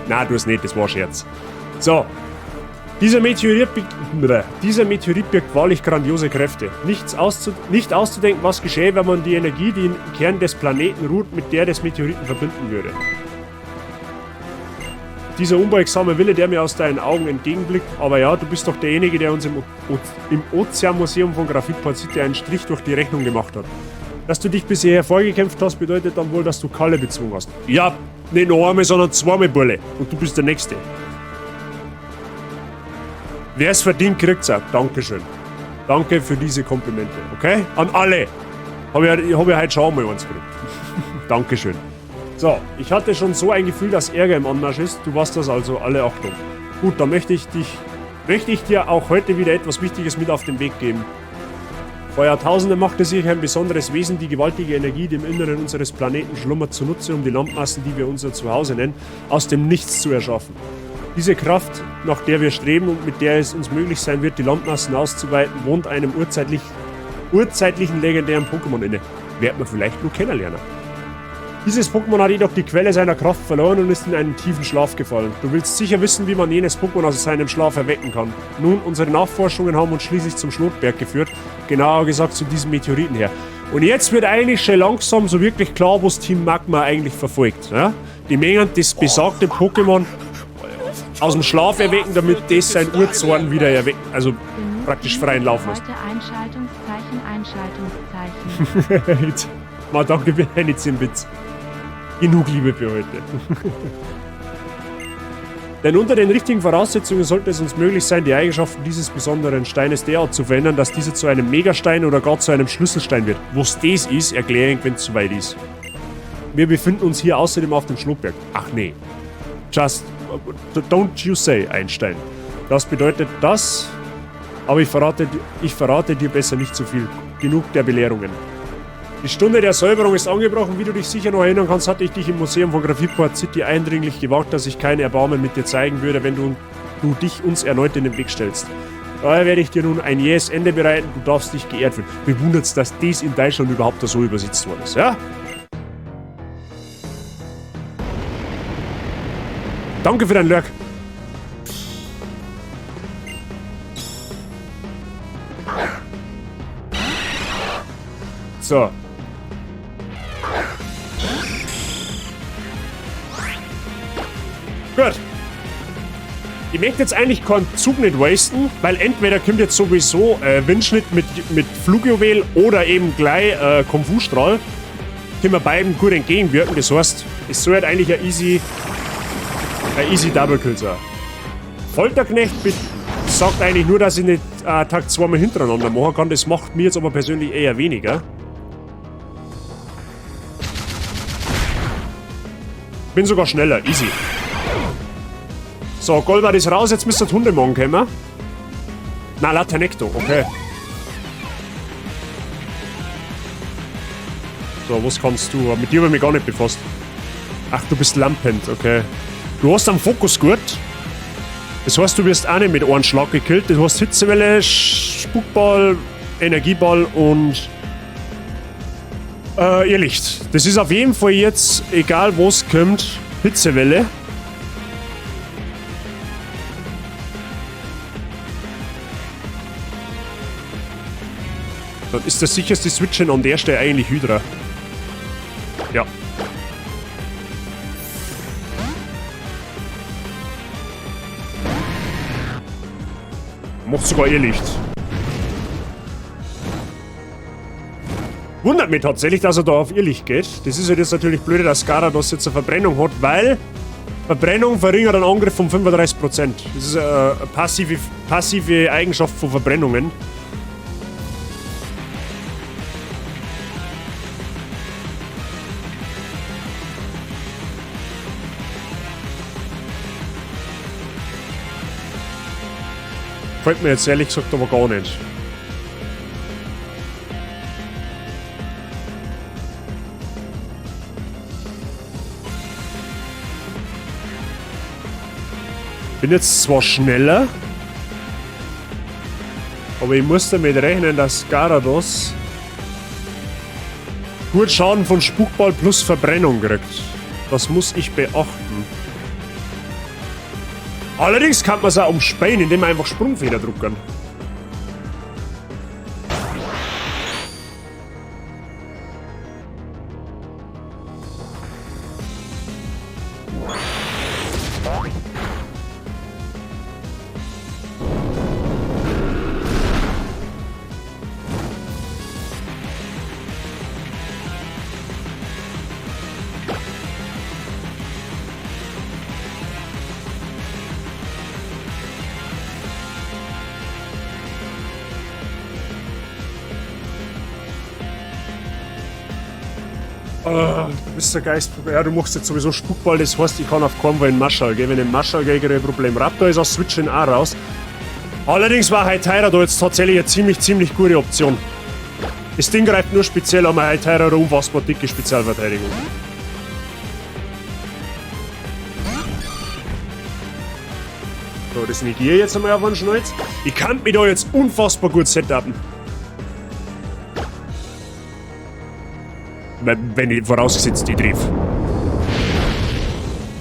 Nein, du es nicht, das war ein Scherz. So, Dieser Meteorit birgt wahrlich grandiose Kräfte. Nicht auszudenken, was geschähe, wenn man die Energie, die im Kern des Planeten ruht, mit der des Meteoriten verbinden würde. Dieser unbeugsame Wille, der mir aus deinen Augen entgegenblickt, aber ja, du bist doch derjenige, der uns im Ozeanmuseum von Graphitport City einen Strich durch die Rechnung gemacht hat. Dass du dich bisher hervorgekämpft hast, bedeutet dann wohl, dass du Kalle bezwungen hast. Ja, nicht nur einmal, sondern zweimal, Bulle. Und du bist der Nächste. Wer es verdient, kriegt's auch. Dankeschön. Danke für diese Komplimente, okay? An alle. Hab ich heute schon einmal eins gekriegt. Dankeschön. So, ich hatte schon so ein Gefühl, dass Ärger im Anmarsch ist. Du warst das also, alle Achtung. Gut, dann möchte ich dir auch heute wieder etwas Wichtiges mit auf den Weg geben. Vor Jahrtausenden machte sich ein besonderes Wesen die gewaltige Energie, die im Inneren unseres Planeten schlummert, zunutze, um die Landmassen, die wir unser Zuhause nennen, aus dem Nichts zu erschaffen. Diese Kraft, nach der wir streben und mit der es uns möglich sein wird, die Landmassen auszuweiten, wohnt einem urzeitlichen legendären Pokémon inne. Wird man vielleicht nur kennenlernen. Dieses Pokémon hat jedoch die Quelle seiner Kraft verloren und ist in einen tiefen Schlaf gefallen. Du willst sicher wissen, wie man jenes Pokémon aus seinem Schlaf erwecken kann. Nun, unsere Nachforschungen haben uns schließlich zum Schlotberg geführt, genauer gesagt zu diesem Meteoriten her. Und jetzt wird eigentlich schon langsam so wirklich klar, was Team Magma eigentlich verfolgt. Ja? Die mengen das besagte Pokémon aus dem Schlaf erwecken, damit das sein Urzorn wieder erweckt, also Genug praktisch Liebe freien für Lauf lässt. heute. Einschaltungszeichen, Einschaltungszeichen. Mal danke für deine 10 Bits. Genug Liebe für heute. Denn unter den richtigen Voraussetzungen sollte es uns möglich sein, die Eigenschaften dieses besonderen Steines derart zu verändern, dass dieser zu einem Megastein oder gar zu einem Schlüsselstein wird. Was das ist, erkläre ich, wenn's soweit ist. Wir befinden uns hier außerdem auf dem Schlotberg. Ach nee. Just, don't you say, Einstein. Das bedeutet das, aber ich verrate dir besser nicht zu viel. Genug der Belehrungen. Die Stunde der Säuberung ist angebrochen. Wie du dich sicher noch erinnern kannst, hatte ich dich im Museum von Graphitport City eindringlich gewarnt, dass ich kein Erbarmen mit dir zeigen würde, wenn du dich uns erneut in den Weg stellst. Daher werde ich dir nun ein jähes Ende bereiten. Du darfst dich geehrt fühlen. Mich wundert's, dass das in Deutschland überhaupt so übersetzt worden ist, ja? Danke für dein Lurk. So. Gut. Ich möchte jetzt eigentlich keinen Zug nicht wasten, weil entweder kommt jetzt sowieso Windschnitt mit Flugjuwel oder eben gleich Kung-Fu-Strahl. Können wir beiden gut entgegenwirken. Das heißt, es soll halt eigentlich ein easy Double Kill sein. Folterknecht sagt eigentlich nur, dass ich nicht Tag zweimal hintereinander machen kann. Das macht mir jetzt aber persönlich eher weniger. Bin sogar schneller, easy. So, Golbat ist raus, jetzt müsste der Hundemon kommen. Na, Laternecto, okay. So, was kannst du? Mit dir hab ich mich gar nicht befasst. Ach, du bist Lampent, okay. Du hast einen Fokusgurt. Das heißt, du wirst auch nicht mit einem Schlag gekillt. Du hast Hitzewelle, Spukball, Energieball und Irrlicht. Das ist auf jeden Fall jetzt, egal was kommt, Hitzewelle. Dann ist das sicherste Switchen an der Stelle eigentlich Hydra. Ja. Macht sogar Irrlicht. Wundert mich tatsächlich, dass er da auf Irrlicht geht. Das ist halt jetzt natürlich blöd, dass Garados jetzt eine Verbrennung hat, weil Verbrennung verringert einen Angriff um 35%. Das ist eine passive Eigenschaft von Verbrennungen. Gefällt mir jetzt ehrlich gesagt aber gar nicht. Bin jetzt zwar schneller, aber ich muss damit rechnen, dass Garados gut Schaden von Spukball plus Verbrennung kriegt. Das muss ich beachten. Allerdings kann man es auch umspielen, indem man einfach Sprungfeder drucken. Ah, du bist der Geist. Ja, du machst jetzt sowieso Spukball, das heißt, ich kann auf keinen Fall in Marschall gehen. Wenn ich in Marschall gehe, kriege ich ein Problem. Raptor ist aus Switchen auch raus. Allerdings war Hytera da jetzt tatsächlich eine ziemlich, ziemlich gute Option. Das Ding greift nur speziell an, Hytera hat unfassbar dicke Spezialverteidigung. So, das negiere ich jetzt einmal auf einen Schnalz. Ich kann mich da jetzt unfassbar gut setupen. Wenn ich vorausgesetzt die triff.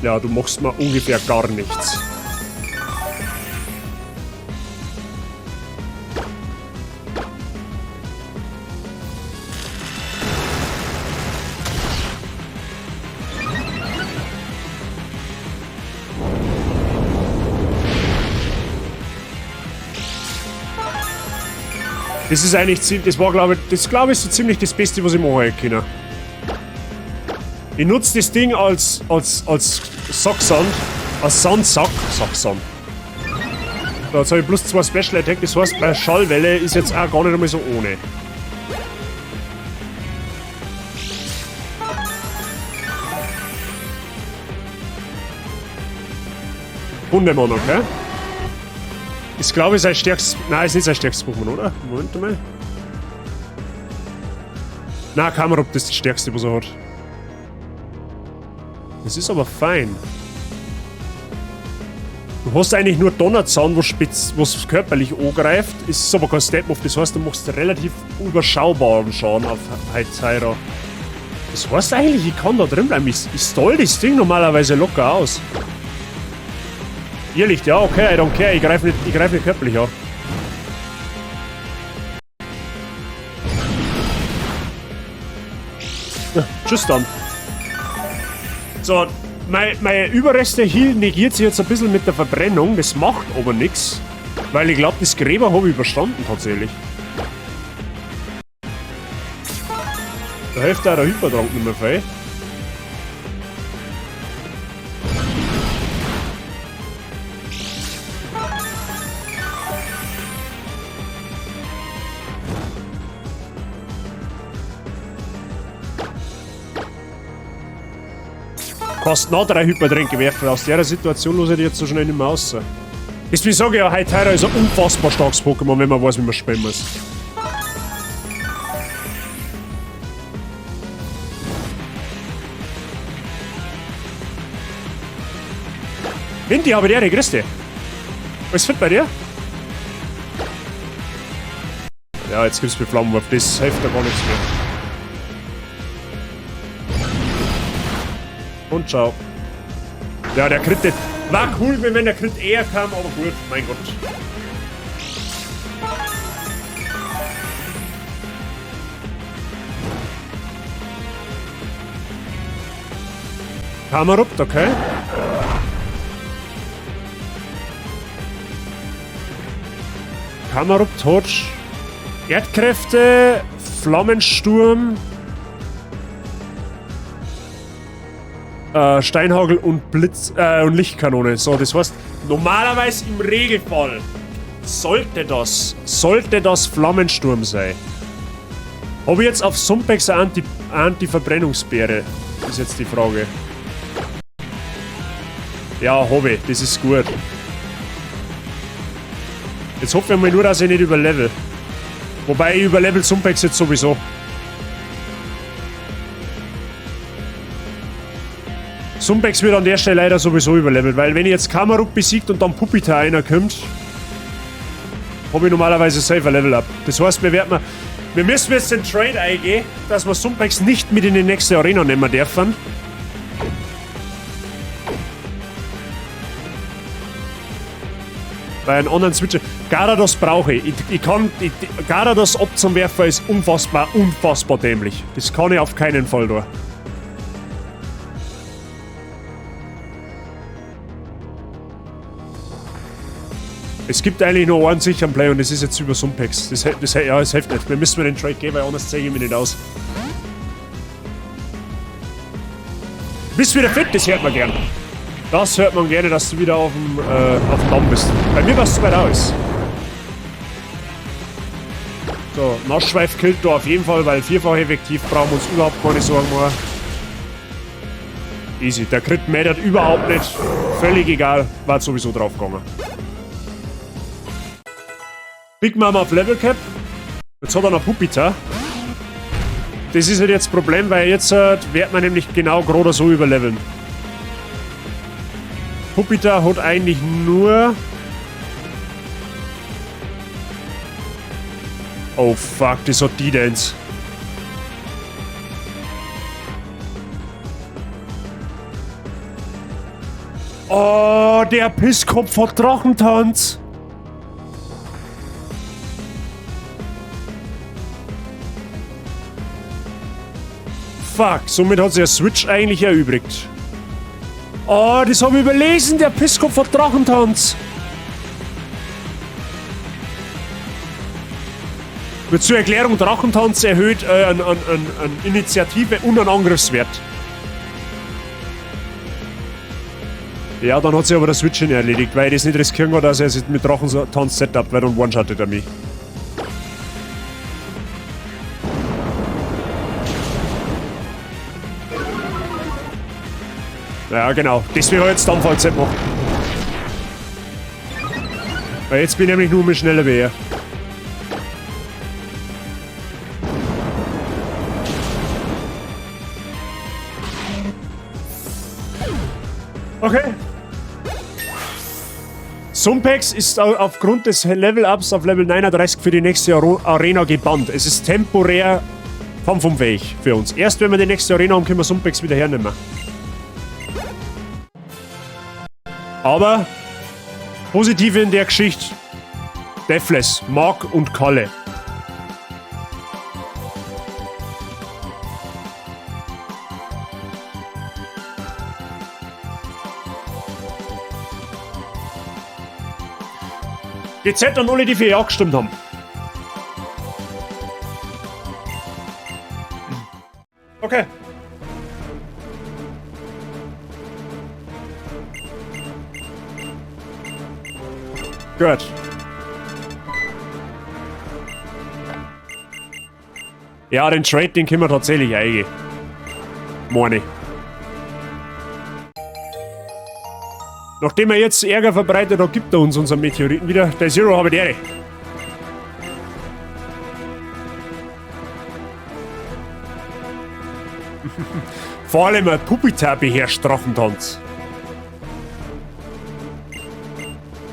Ja, du machst mir ungefähr gar nichts. Das ist eigentlich ziemlich, das war glaube ich, das glaube ich so ziemlich das Beste, was ich machen hätte können. Ich nutze das Ding als Sacksand, als Sandsack, Sacksand. So, jetzt habe ich plus 2 Special Attack, das heißt, bei Schallwelle ist jetzt auch gar nicht einmal so ohne. Hundemon, okay. Ist, glaube ich, sein stärkstes. Nein, ist nicht sein stärkstes Pokémon, oder? Moment mal. Na, Kamerupt ist das stärkste, was er hat. Das ist aber fein. Du hast eigentlich nur Donnerzahn, was körperlich angreift. Es ist aber kein Step-Move, das heißt, du machst relativ überschaubaren Schaden auf Hytera. Das heißt eigentlich, ich kann da drin bleiben. Ich stall das Ding normalerweise locker aus. Irrlicht, ja, okay, I don't care. Ich greif nicht körperlich an. Ja, tschüss dann. So, meine Überreste hier negiert sich jetzt ein bisschen mit der Verbrennung. Das macht aber nix. Weil ich glaub, das Gräber hab ich überstanden tatsächlich. Da hilft auch der Hypertrank nicht mehr viel. Kannst noch 3 Hypertränke werfen. Aus der Situation lasse ich dich jetzt so schnell nicht mehr raus. Deswegen sage ich ja, Hytera ist ein unfassbar starkes Pokémon, wenn man weiß, wie man spielen muss. Windy, habe ich dir, grüß dich. Alles fit bei dir? Ja, jetzt gibt's mir Flammenwurf, das hilft da gar nichts mehr. Und ciao. Ja, der Crit, der war cool, wenn der Crit eher kam, aber gut, mein Gott. Kamerupt, okay. Kamerupt hat Erdkräfte, Flammensturm, Steinhagel und Blitz und Lichtkanone. So, das heißt, normalerweise im Regelfall sollte das Flammensturm sein. Hab ich jetzt auf Sumpex eine Anti-Verbrennungsbeere? Ist jetzt die Frage. Ja, hab ich. Das ist gut. Jetzt hoffen wir mal nur, dass ich nicht überlevel. Wobei ich überlevel Sumpex jetzt sowieso. Sumpex wird an der Stelle leider sowieso überlevelt, weil wenn ich jetzt Kamerupt besiegt und dann Puppita einer kommt, hab ich normalerweise safe ein Level up. Das heißt, wir müssen jetzt den Trade eingehen, dass wir Sumpex nicht mit in die nächste Arena nehmen dürfen. Bei einem anderen Switcher. Garados brauche ich. Garados abzuwerfen ist unfassbar, unfassbar dämlich. Das kann ich auf keinen Fall da. Es gibt eigentlich nur einen sicheren Play und das ist jetzt über Sumpex. Ja, das hilft nicht. Wir müssen mir den Trade geben, weil anders zeige ich mich nicht aus. Du bist wieder fit, das hört man gern. Das hört man gerne, dass du wieder auf dem Damm bist. Bei mir warst du weit aus. So, Nassschweif killt da auf jeden Fall, weil vierfach effektiv brauchen wir uns überhaupt keine Sorgen machen. Easy, der Crit mattert überhaupt nicht. Völlig egal, war sowieso drauf gegangen. Big Mom auf Level Cap. Jetzt hat er noch Puppita. Das ist halt jetzt das Problem, weil jetzt wird man nämlich genau gerade so überleveln. Puppita hat eigentlich nur... Oh fuck, das hat D-Dance. Oh, der Pisskopf hat Drachentanz. Fuck, somit hat sich der Switch eigentlich erübrigt. Oh, das habe ich überlesen, der Pisskopf hat Drachentanz. Nur zur Erklärung, Drachentanz erhöht an Initiative und an Angriffswert. Ja, dann hat sich aber der Switch schon erledigt, weil ich das nicht riskieren kann, dass er sich mit Drachentanz setup, weil dann one-shottet er mich. Ja, genau. Deswegen habe ich jetzt Dampf-VZ gemacht. Weil jetzt bin ich nämlich nur mehr schneller wie er. Okay. Sumpex ist aufgrund des Level-Ups auf Level 39 für die nächste Arena gebannt. Es ist temporär kampfunfähig für uns. Erst wenn wir die nächste Arena haben, können wir Sumpex wieder hernehmen. Aber positiv in der Geschichte, Deathless, Mark und Kalle. GZ und alle, die für Ja gestimmt haben. Okay. Gut. Ja, den Trade, den können wir tatsächlich eingehen. Meine. Nachdem er jetzt Ärger verbreitet hat, gibt er uns unseren Meteoriten wieder. Der Zero habe ich die Ehre. Vor allem ein Puppita beherrscht Drachentanz.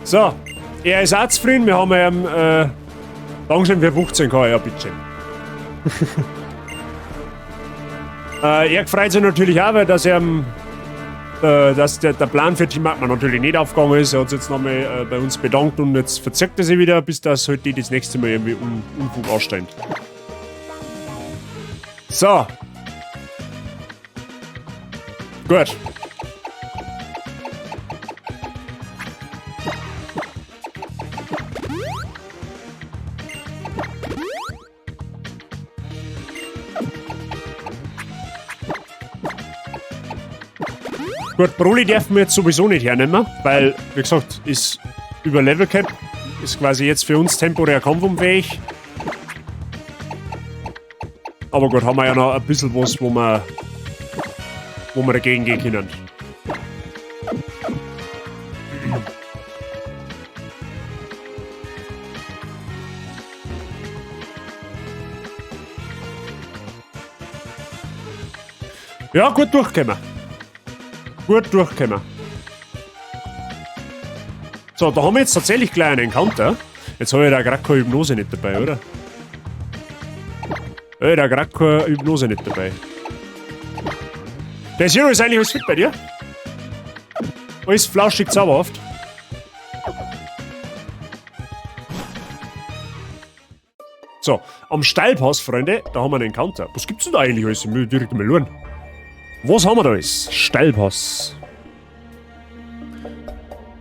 So, er ist auch zufrieden. Wir haben ihm, Dankeschön für 15k, ja bitteschön. Er freut sich natürlich auch, weil dass er, dass der Plan für Team Magma natürlich nicht aufgegangen ist. Er hat sich jetzt nochmal bei uns bedankt und jetzt verzirkt er sich wieder, bis das halt die das nächste Mal irgendwie Unfug anstellen. So. Gut. Gut, Broly dürfen wir jetzt sowieso nicht hernehmen, weil, wie gesagt, ist über Level Cap, ist quasi jetzt für uns temporär kampfunfähig. Aber gut, haben wir ja noch ein bisschen was, wo wir dagegen gehen können. Ja, gut durchgekommen. Gut durchgekommen. So, da haben wir jetzt tatsächlich gleich einen Encounter. Jetzt habe ich da gerade keine Hypnose nicht dabei, oder? Ich habe da gerade keine Hypnose nicht dabei. Der Zero ist eigentlich alles fit bei dir? Alles flauschig zauberhaft. So, am Steilpass, Freunde, da haben wir einen Encounter. Was gibt's denn da eigentlich alles? Ich will direkt mal schauen. Was haben wir da alles? Steilpass.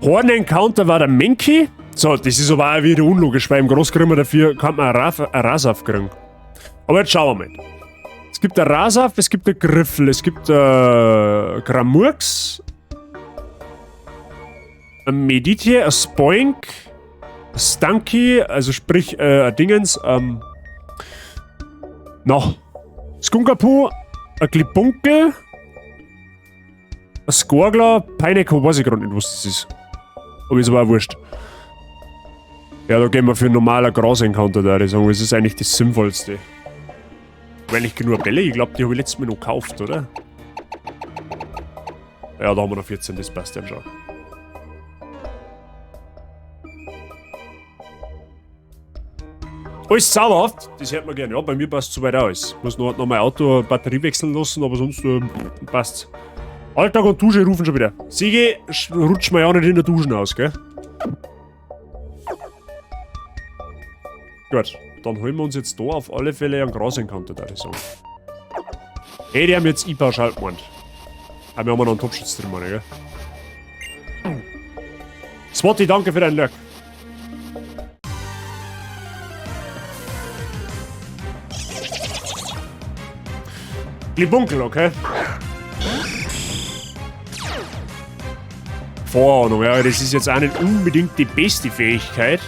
Horn-Encounter war der Menki. So, das ist aber auch wieder unlogisch, weil im Großgrimmer dafür kann man ein Rasaf kriegen. Aber jetzt schauen wir mal. Es gibt ein Rasaf, es gibt ein Griffel, es gibt ein Gramurks, ein Meditie, ein Spoink, ein Stunky, also sprich ein Dingens, noch Skunkapu, ein Glibunkel, ein Skorgler, Pineco, weiß ich gerade nicht, was das ist. Aber ist aber auch wurscht. Ja, da gehen wir für einen normalen Gras-Encounter, da ich sagen. Das ist eigentlich das Sinnvollste. Weil ich genug Bälle, ich glaube, die habe ich letztes Mal noch gekauft, oder? Ja, da haben wir noch 14, das passt ja schon. Alles zauberhaft, das hört man gerne. Ja, bei mir passt soweit alles. Muss noch mein Auto Batterie wechseln lassen, aber sonst passt's. Alltag und Dusche rufen schon wieder. Siege, rutscht mir ja auch nicht in der Dusche aus, gell? Gut, dann holen wir uns jetzt da auf alle Fälle einen Gras-Encounter, da ich sagen. Hey, die haben jetzt I-Pauschal gemeint. Aber wir haben noch einen Topschutz drin, meine, gell? Swatty, danke für deinen Lurk. Glibunkel, okay? Vorahnung, ja, das ist jetzt auch nicht unbedingt die beste Fähigkeit.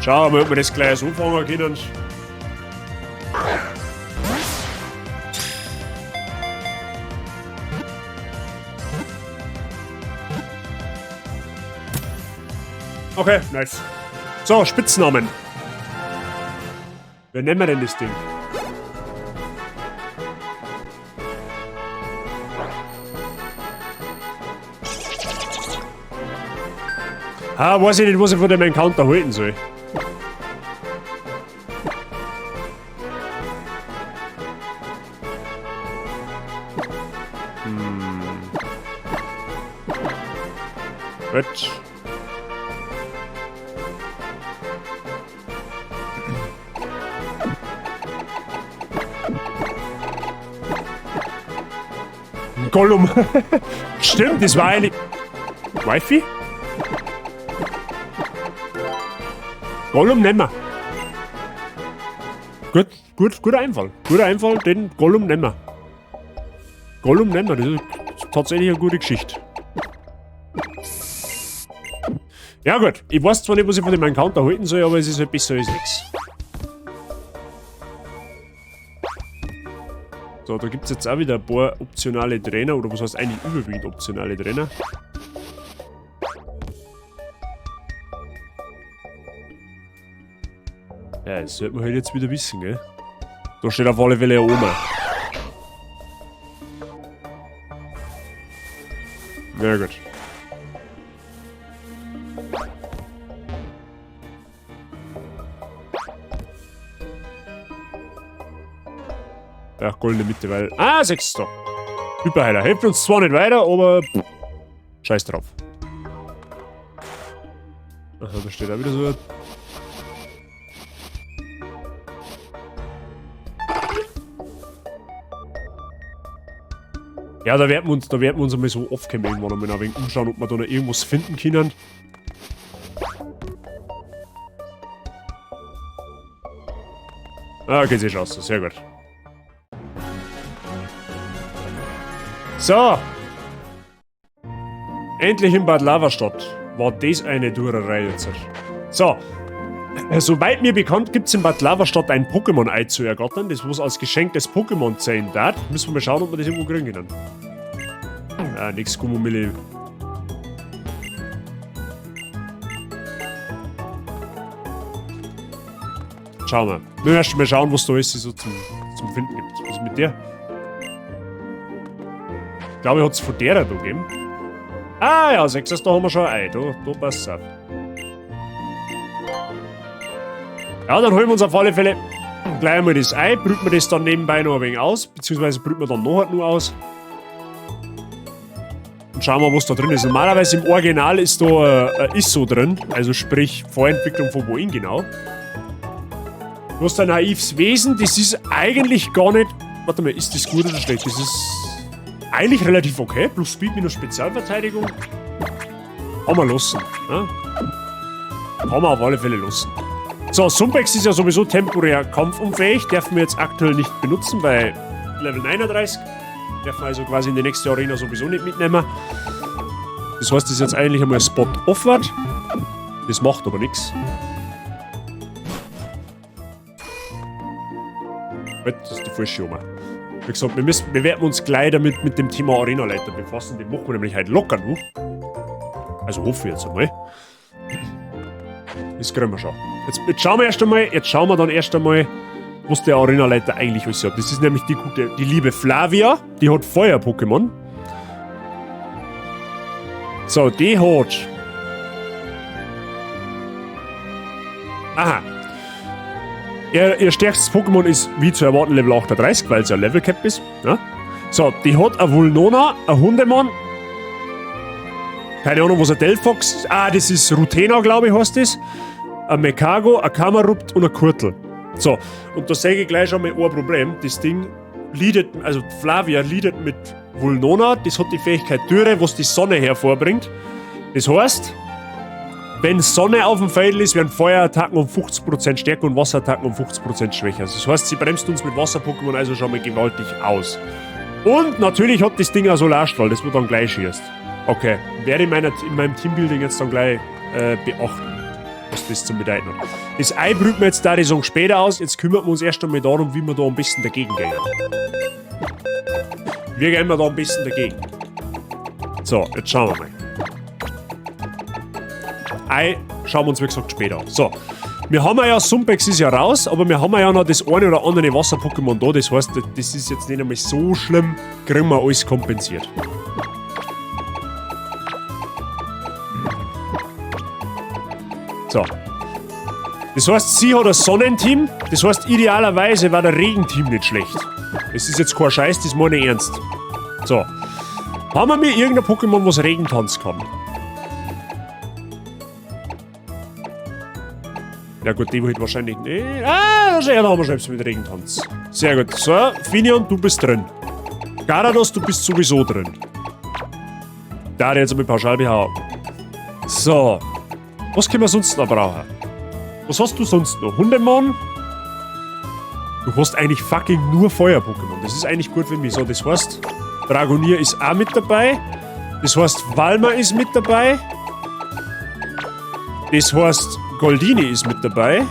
Schauen wir mal, ob wir das gleich so fangen können. Okay, nice. So, Spitznamen. Wer nennen wir denn das Ding? Ah, weiß ich nicht, was ich von dem Encounter halten soll. Gut. Gollum. Stimmt, das war eigentlich... Wifi? Gollum nehmen wir. Gut, gut, guter Einfall. Guter Einfall, den Gollum nehmen wir. Gollum nehmen wir, das ist tatsächlich eine gute Geschichte. Ja gut, ich weiß zwar nicht, was ich von dem Encounter halten soll, aber es ist halt besser als nichts. So, da gibt's jetzt auch wieder ein paar optionale Trainer, oder was heißt eigentlich überwiegend optionale Trainer. Ja, das sollte man halt jetzt wieder wissen, gell? Da steht auf alle Fälle eine Oma. Na gut. Ja, goldene Mitte, weil... Ah, 6 da. Hyperheiler. Hilft uns zwar nicht weiter, aber... Scheiß drauf. Aha, da steht auch wieder so ein... Ja, da werden wir uns, einmal so off-cam irgendwann einmal ein wenig umschauen, ob wir da noch irgendwas finden können. Ah, okay, sieht aus. Sehr gut. So! Endlich in Bad Lavastadt. War das eine Durerei jetzt? So. Soweit mir bekannt, gibt's in Bad Lavastadt ein Pokémon-Ei zu ergattern, das was als Geschenk des Pokémon zählen darf. Müssen wir mal schauen, ob wir das irgendwo kriegen können. Ah, nix Gummumille. Schauen wir. Wir müssen mal schauen, was da alles so zum Finden gibt. Was ist mit der? Ich glaube, hat's von der da gegeben. Ah ja, 6, da haben wir schon ein Ei. Da passt's auf. Ja, dann holen wir uns auf alle Fälle gleich einmal das Ei, brüten wir das dann nebenbei noch ein wenig aus, beziehungsweise brüten wir dann nachher nur aus. Und schauen wir, was da drin ist. Normalerweise im Original ist da ein ISO drin, also sprich Vorentwicklung von wohin genau. Du hast ein naives Wesen, das ist eigentlich gar nicht... Warte mal, ist das gut oder schlecht? Das ist eigentlich relativ okay. Plus Speed minus Spezialverteidigung. Kann man lassen. Ne? Kann man auf alle Fälle lassen. So, Sumpex ist ja sowieso temporär kampfunfähig. Dürfen wir jetzt aktuell nicht benutzen, weil Level 39. Dürfen wir also quasi in die nächste Arena sowieso nicht mitnehmen. Das heißt, das ist jetzt eigentlich einmal Spot Offward. Das macht aber nichts. Das ist die falsche Nummer. Wie gesagt, wir werden uns gleich damit mit dem Thema Arena-Leiter befassen. Den machen wir nämlich heute locker noch. Also hoffe ich jetzt einmal. Das kriegen wir schon. Jetzt schauen wir erst einmal, jetzt schauen wir dann erst einmal, was der Arena-Leiter eigentlich alles hat. Das ist nämlich die gute, die liebe Flavia, die hat Feuer-Pokémon. So, die hat... Aha. Ihr stärkstes Pokémon ist, wie zu erwarten, Level 38, weil es ja Level Cap ist. Ja? So, die hat ein Vulnona, ein Hundemon. Keine Ahnung, was ein Delphox ist. Ah, das ist Rutena, glaube ich, heißt das. Ein Mekago, ein Camerupt und ein Kurtel. So, und da sehe ich gleich schon mal ein Problem. Das Ding leadet, also Flavia leadet mit Vulnona, das hat die Fähigkeit Dürre, was die Sonne hervorbringt. Das heißt, wenn Sonne auf dem Feld ist, werden Feuerattacken um 50% stärker und Wasserattacken um 50% schwächer. Das heißt, sie bremst uns mit Wasser-Pokémon also schon mal gewaltig aus. Und natürlich hat das Ding einen Solarstrahl, das wird dann gleich schießt. Okay, werde ich in meinem Teambuilding jetzt dann gleich beachten, was das zu bedeuten hat. Das Ei brüten wir jetzt da die Saison später aus. Jetzt kümmern wir uns erst einmal darum, wie wir da am besten dagegen gehen. Wir gehen wir da am besten dagegen. So, jetzt schauen wir mal. Ei schauen wir uns wie gesagt später an. So, wir haben ja, Sumpex ist ja raus, aber wir haben ja noch das eine oder andere Wasser-Pokémon da. Das heißt, das ist jetzt nicht einmal so schlimm, kriegen wir alles kompensiert. So. Das heißt, sie hat ein Sonnenteam. Das heißt, idealerweise war der Regenteam nicht schlecht. Es ist jetzt kein Scheiß, das meine ich ernst. So. Haben wir mir irgendein Pokémon, was Regentanz kann? Ja gut, die wird wahrscheinlich nicht. Ah, da haben wir schon etwas mit Regentanz. Sehr gut. So, Finion, du bist drin. Garados, du bist sowieso drin. Da jetzt einmal pauschal behaupten. So. Was können wir sonst noch brauchen? Was hast du sonst noch? Hundemon? Du hast eigentlich fucking nur Feuer-Pokémon. Das ist eigentlich gut für mich. So, das heißt, Dragonir ist auch mit dabei. Das heißt, Valma ist mit dabei. Das heißt, Goldini ist mit dabei.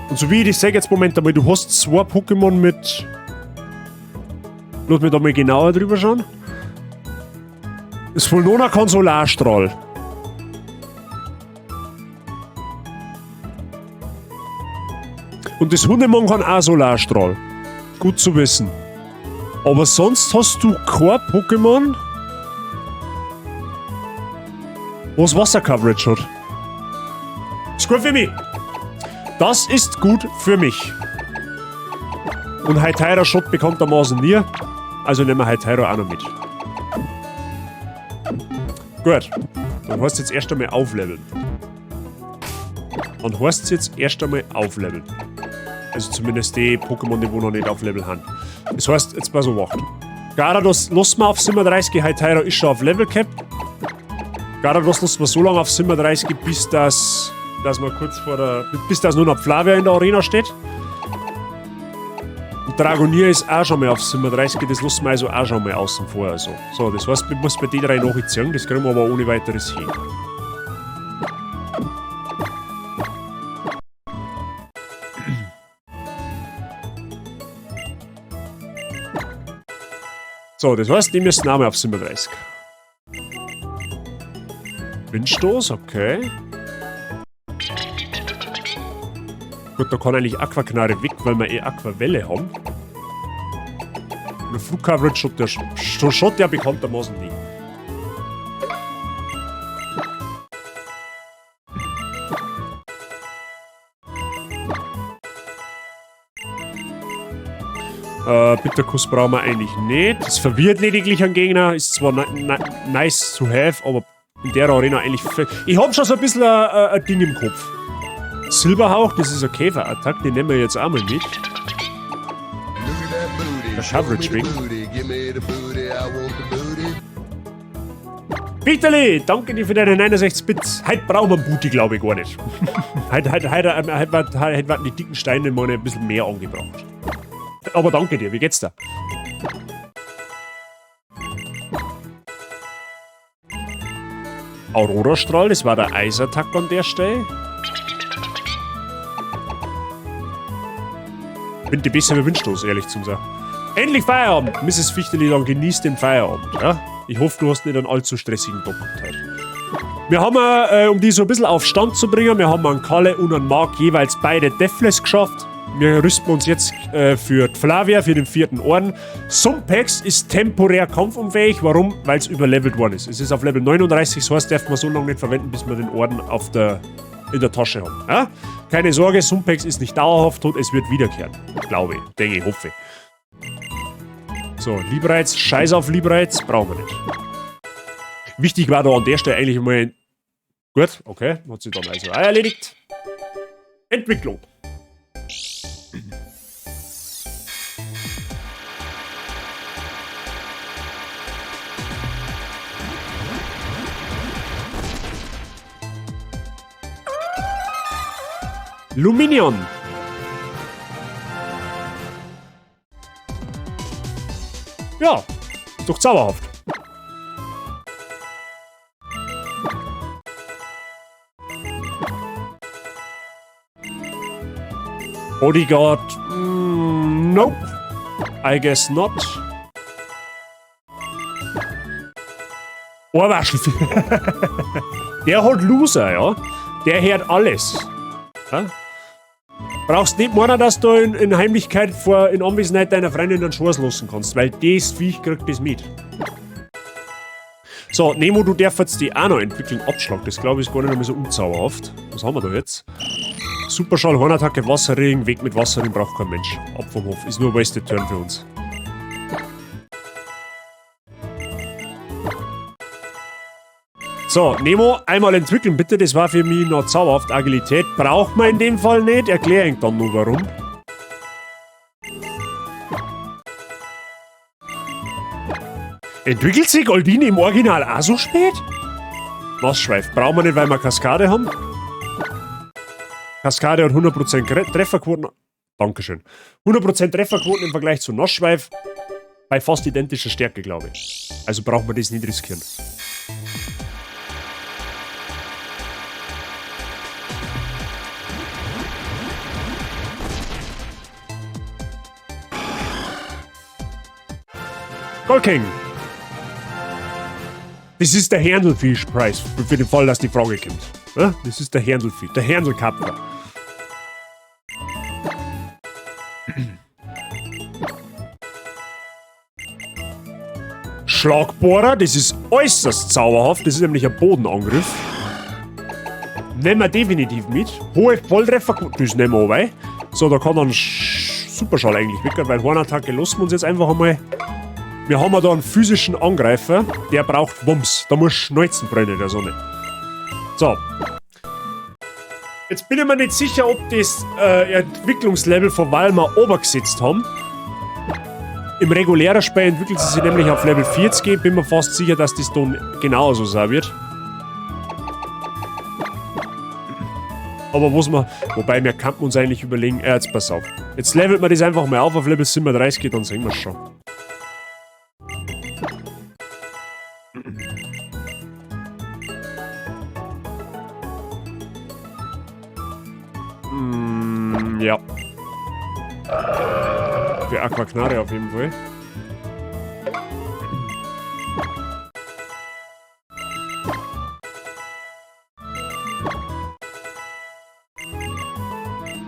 Und so wie ich das sage jetzt, Moment einmal, du hast zwei Pokémon mit... Lass mich da mal genauer drüber schauen. Das Vulnona kann Solarstrahl. Und das Hundemon kann auch Solarstrahl. Gut zu wissen. Aber sonst hast du kein Pokémon, was Wasser-Coverage hat. Ist gut für mich. Das ist gut für mich. Und Heiteira Shot bekanntermaßen nie. Also nehmen wir Heiteira auch noch mit. Gut. Dann heißt es jetzt erst einmal aufleveln. Dann heißt es jetzt erst einmal aufleveln. Also zumindest die Pokémon, die wo noch nicht auf Level haben. Das heißt, jetzt mal so wacht. Garados lassen wir auf 37, Heiteira ist schon auf Level Cap. Garados lassen wir so lange auf 37, bis das, dass wir kurz vor der, bis das nur noch Flavia in der Arena steht. Und Dragonir ist auch schon mal auf 37, das lassen wir also auch schon mal außen vor. Also. So, das heißt, wir müssen bei den drei nachziehen, das kriegen wir aber ohne weiteres hin. So, das heißt, die müssen auch mal auf 37. Windstoß, okay. Gut, da kann eigentlich Aquaknarre weg, weil wir eh Aquavelle haben. Und Flugcoverage schaut der bekanntermaßen nie. Bitterkuss brauchen wir eigentlich nicht. Das verwirrt lediglich einen Gegner. Ist zwar nice to have, aber in der Arena eigentlich... Ich hab schon so ein bisschen ein Ding im Kopf. Silberhauch, das ist ein Käferattack, den nehmen wir jetzt auch mal mit. Der Coverage Wing. Peterli, danke dir für deine 69 Bits. Heute brauchen wir einen Booty, glaube ich, gar nicht. Heute werden die dicken Steine mal ein bisschen mehr angebracht. Aber danke dir, wie geht's da? Aurora-Strahl, das war der Eisattack an der Stelle. Bin die besser mit Windstoß, ehrlich zu sagen. Endlich Feierabend! Mrs. Fichteli, dann genießt den Feierabend. Ja? Ich hoffe, du hast nicht einen allzu stressigen Tag gehabt heute. Wir haben, um die so ein bisschen auf Stand zu bringen, wir haben einen Kalle und einen Marc jeweils beide Deathless geschafft. Wir rüsten uns jetzt für Flavia, für den 4. Orden. Sumpex ist temporär kampfunfähig. Warum? Weil es überlevelt worden ist. Es ist auf Level 39, das heißt, darf man so lange nicht verwenden, bis wir den Orden in der Tasche haben. Ja? Keine Sorge, Sumpex ist nicht dauerhaft tot, es wird wiederkehren. Glaube ich, denke ich, hoffe. So, Liebreiz, Scheiß auf Liebreiz, brauchen wir nicht. Wichtig war da an der Stelle eigentlich mal... Gut, okay, hat sich dann also auch erledigt. Entwicklung. Luminion. Ja, ist doch zauberhaft. Bodyguard, nope. I guess not. Ohrwaschel. Der hat Loser, ja. Der hört alles. Ja? Brauchst nicht meinen, dass du in Heimlichkeit in Anwesenheit deiner Freundin einen Schoß lassen kannst, weil das Viech kriegt das mit. So, Nemo, du darfst jetzt die auch noch entwickeln. Abschlag, das glaube ich ist gar nicht mehr so unzauberhaft. Was haben wir da jetzt? Superschall, Hornattacke, Wasserregen, Weg mit Wasserregen braucht kein Mensch. Ab vom Hof, ist nur Wasted Turn für uns. So, Nemo, einmal entwickeln bitte, das war für mich noch zauberhaft. Agilität braucht man in dem Fall nicht, erkläre ich dann nur warum. Entwickelt sich Goldini im Original auch so spät? Nassschweif, brauchen wir nicht, weil wir Kaskade haben. Kaskade hat 100% Trefferquoten. Dankeschön. 100% Trefferquoten im Vergleich zu Nassschweif. Bei fast identischer Stärke, glaube ich. Also brauchen wir das nicht riskieren. Gold King. Das ist der Herndelfischpreis, für den Fall, dass die Frage kommt. Ja? Das ist der Herndelfisch, der Herndelkapfer. Schlagbohrer, das ist äußerst zauberhaft, das ist nämlich ein Bodenangriff. Nehmen wir definitiv mit. Hohe Volltrefferquote, das nehmen wir auch. So, da kann dann Superschall eigentlich weg, weil Hornattacke lassen wir uns jetzt einfach einmal. Wir haben ja da einen physischen Angreifer, der braucht Wumms. Da muss Schneuzen brennen in der Sonne. So. Jetzt bin ich mir nicht sicher, ob das Entwicklungslevel von Valmar obergesetzt haben. Im regulären Spiel entwickelt sie sich nämlich auf Level 40. Bin mir fast sicher, dass das dann genauso sein wird. Aber was man. Wobei, wir könnten uns eigentlich überlegen. Jetzt pass auf. Jetzt levelt man das einfach mal auf Level 37, dann sehen wir's schon. Ja. Für Aquaknarre auf jeden Fall.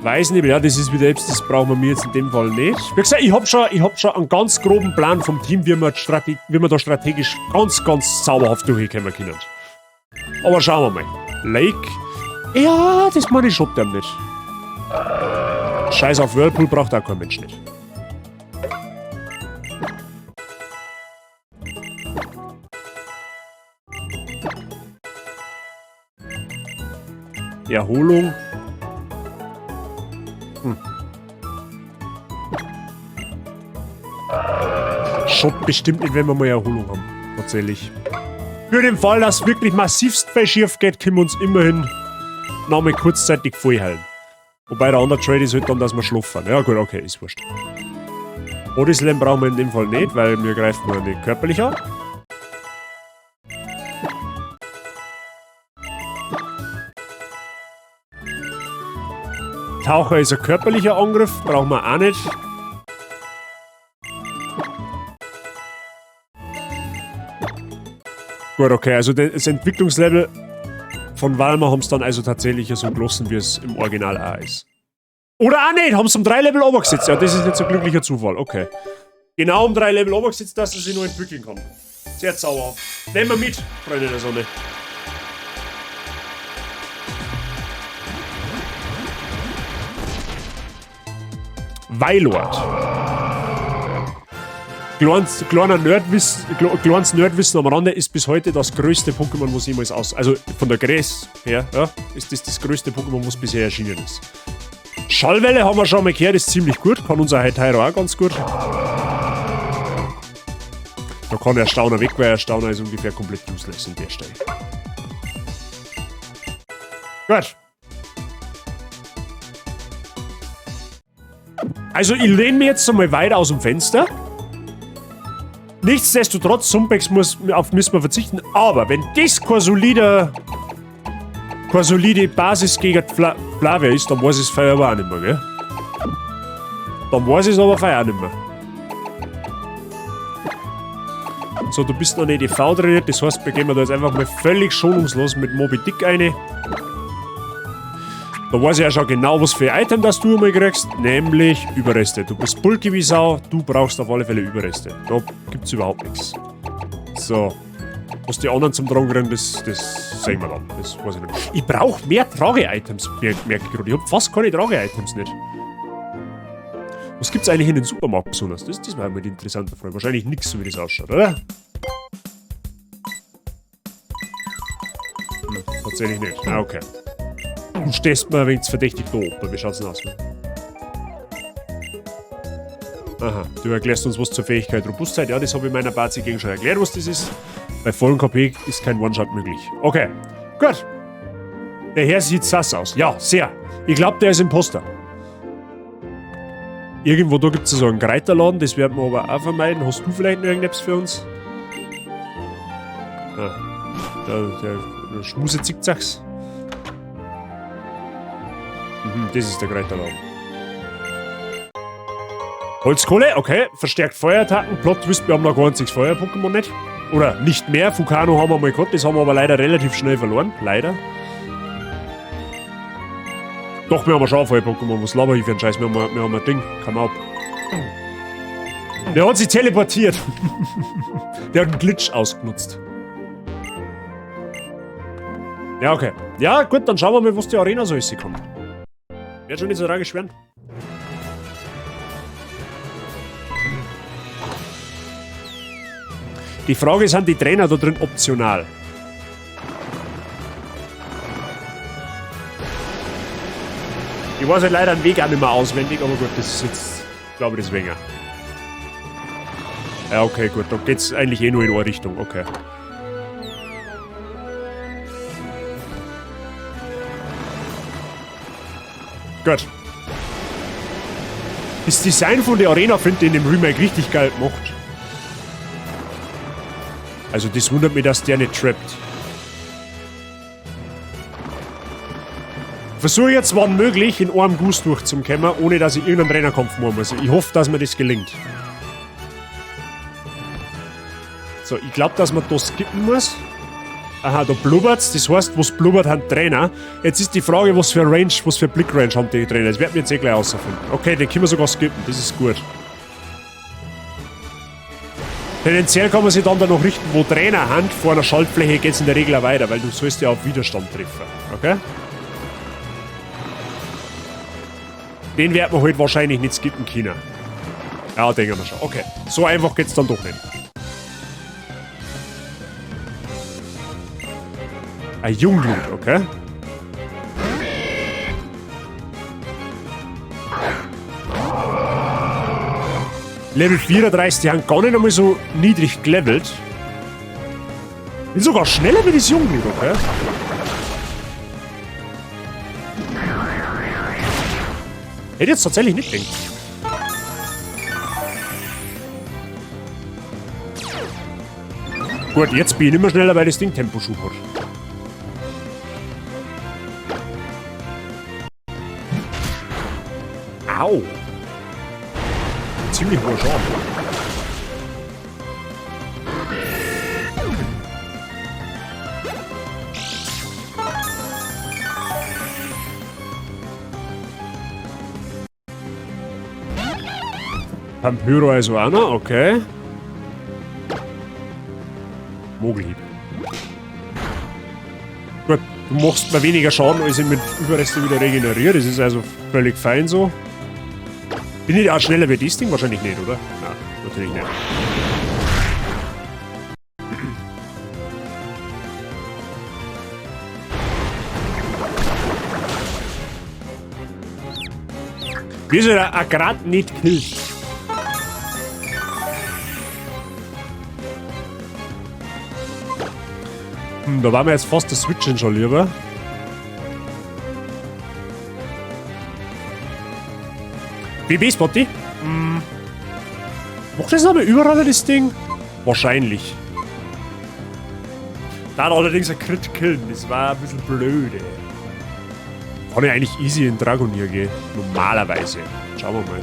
Weiß nicht, ja, das ist wieder selbst, das brauchen wir jetzt in dem Fall nicht. Wie gesagt, ich hab schon einen ganz groben Plan vom Team, wie wir da strategisch ganz, ganz zauberhaft durchkommen können. Aber schauen wir mal. Lake. Ja, das meine ich schon dem nicht. Scheiß auf Whirlpool braucht auch kein Mensch nicht. Erholung. Schaut bestimmt nicht, wenn wir mal Erholung haben. Tatsächlich. Für den Fall, dass wirklich massivst viel schief geht, können wir uns immerhin nochmal kurzzeitig vollheilen. Wobei der andere Trade ist halt dann, dass wir schlafen. Ja gut, okay, ist wurscht. Body Slam brauchen wir in dem Fall nicht, weil wir greifen ja nicht körperlich an. Taucher ist ein körperlicher Angriff, brauchen wir auch nicht. Gut, okay, also das Entwicklungslevel von Valmer haben sie dann also tatsächlich so gelassen, wie es im Original auch ist. Oder auch nicht, haben sie um 3 Level runtergesetzt. Ja, das ist nicht so ein glücklicher Zufall, okay. Genau um 3 Level runtergesetzt, dass er sich noch entwickeln kann. Sehr zauberhaft. Nehmen wir mit, Freunde der Sonne. Wailord. Kleiner Nerdwissen, kleines Nerdwissen am Rande ist bis heute das größte Pokémon, was jemals aus... Also von der Größe her, ja, ist das das größte Pokémon, was bisher erschienen ist. Schallwelle haben wir schon mal gehört, ist ziemlich gut. Kann unser Heitairo auch ganz gut. Da kann Erstauner weg, weil Erstauner ist ungefähr komplett useless an der Stelle. Gut. Also ich lehne mich jetzt einmal weit aus dem Fenster. Nichtsdestotrotz, Sumpex auf müssen wir verzichten. Aber wenn das keine solide Basis gegen Flavia ist, dann weiß ich es feier aber auch nicht mehr, gell? Dann weiß ich es aber feier auch nicht mehr. So, du bist noch nicht EV trainiert, das heißt, wir gehen da jetzt einfach mal völlig schonungslos mit Moby Dick rein. Da weiß ich ja schon genau, was für ein Item das du einmal kriegst, nämlich Überreste. Du bist bulky wie Sau, du brauchst auf alle Fälle Überreste. Da gibt's überhaupt nichts. So. Was die anderen zum Tragen kriegen, das sehen wir dann. Das weiß ich nicht. Ich brauch mehr Trage-Items, merke ich gerade. Ich hab fast keine Trage-Items nicht. Was gibt's eigentlich in den Supermarkt besonders? Das war mal die interessante Frage. Wahrscheinlich nix, so wie das ausschaut, oder? Tatsächlich nicht. Ah, okay. Du stehst mir ein wenig verdächtig da oben. Wie schaut's denn aus? Aha, du erklärst uns was zur Fähigkeit Robustheit. Ja, das habe ich meiner Bazi gegen schon erklärt, was das ist. Bei vollem KP ist kein One-Shot möglich. Okay, gut. Der Herr sieht sass aus. Ja, sehr. Ich glaub, der ist Imposter. Irgendwo da gibt's so einen Kräuterladen, das werden wir aber auch vermeiden. Hast du vielleicht noch irgendetwas für uns? Ah, der Schmuse Zickzacks. Das ist der Kräuterladen. Holzkohle, okay. Verstärkt Feuerattacken. Plot Twist, wir haben noch kein einziges Feuer-Pokémon nicht. Oder nicht mehr. Fukano haben wir mal gehabt, das haben wir aber leider relativ schnell verloren. Leider. Doch, wir haben schon ein Feuer-Pokémon. Was laber ich für einen Scheiß? Wir haben ein Ding. Komm ab. Der hat sich teleportiert. Der hat einen Glitch ausgenutzt. Ja, okay. Ja, gut, dann schauen wir mal, was die Arena so ist. Sie kommt. Wird schon nicht so tragisch werden. Die Frage ist, sind die Trainer da drin optional? Ich weiß halt leider den Weg auch nicht mehr auswendig, aber gut, das ist jetzt, glaube ich, deswegen. Ja, okay, gut, da geht's eigentlich eh nur in eine Richtung, okay. Gut. Das Design von der Arena finde ich in dem Remake richtig geil gemacht. Also das wundert mich, dass der nicht trappt. Versuche jetzt, wann möglich, in einem Guss durchzukommen, ohne dass ich irgendeinen Trainerkampf machen muss. Ich hoffe, dass mir das gelingt. So, ich glaub, dass man da skippen muss. Aha, da blubbert's. Das heißt, was blubbert, haben Trainer. Jetzt ist die Frage, was für Range, was für Blickrange haben die Trainer. Das werden wir jetzt eh gleich rausfinden. Okay, den können wir sogar skippen. Das ist gut. Tendenziell kann man sich dann danach richten, wo Trainer haben. Vor einer Schaltfläche geht's in der Regel auch weiter, weil du sollst ja auf Widerstand treffen. Okay? Den werden wir halt wahrscheinlich nicht skippen können. Ja, denken wir schon. Okay, so einfach geht's dann doch nicht. Ein Jungglut, okay. Level 34, die haben gar nicht einmal so niedrig gelevelt. Bin sogar schneller wie das Jungblut, okay? Hätte jetzt tatsächlich nicht gedacht. Gut, jetzt bin ich nicht mehr schneller, weil das Ding Temposchub hat. Au! Ziemlich hoher Schaden. Vampyro also auch noch, okay. Mogelhieb. Gut, du machst mir weniger Schaden, als ich mit Überreste wieder regeneriere. Das ist also völlig fein so. Bin ich auch schneller wie das Ding? Wahrscheinlich nicht, oder? Nein, natürlich nicht. Wir sind ja auch grad nicht killt. Da waren wir jetzt fast das Switchen schon lieber. BB Spotty? Macht das nochmal überall das Ding? Wahrscheinlich. Da hat allerdings ein Crit killen, das war ein bisschen blöde. Kann ich eigentlich easy in Dragonir gehen? Normalerweise. Schauen wir mal.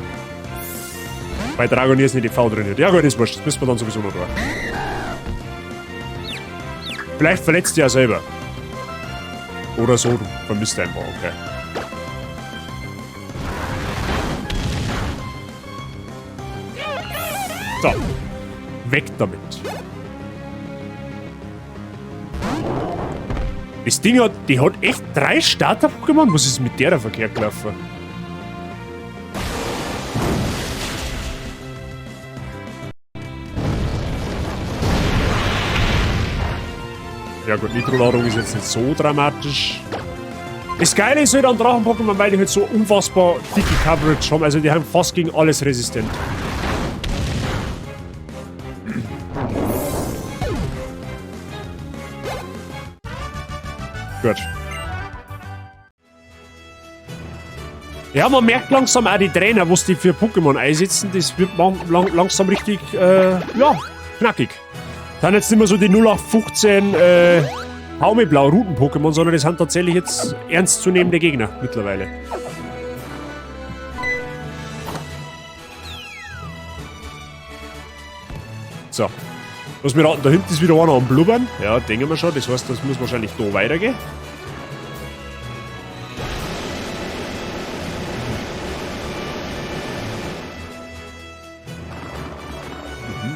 Bei Dragonir ist nicht die V drin. Ja gut, das ist wurscht. Das müssen wir dann sowieso noch durch. Vielleicht verletzt du ja selber. Oder so, du vermisst einfach, okay. So. Weg damit. Das Ding hat, die hat echt 3 Starter-Pokémon. Was ist mit der da verkehrt gelaufen? Ja gut, Nitro-Ladung ist jetzt nicht so dramatisch. Das Geile ist halt an Drachen-Pokémon, weil die halt so unfassbar dicke Coverage haben. Also die haben fast gegen alles resistent. Gut. Ja, man merkt langsam auch die Trainer, was die für Pokémon einsetzen. Das wird langsam richtig ja, knackig. Das sind jetzt nicht mehr so die null acht fünfzehn Haumeblau-Ruten-Pokémon, sondern das sind tatsächlich jetzt ernstzunehmende Gegner mittlerweile. So. Was wir raten, da hinten ist wieder einer am Blubbern. Ja, denken wir schon. Das heißt, das muss wahrscheinlich da weitergehen.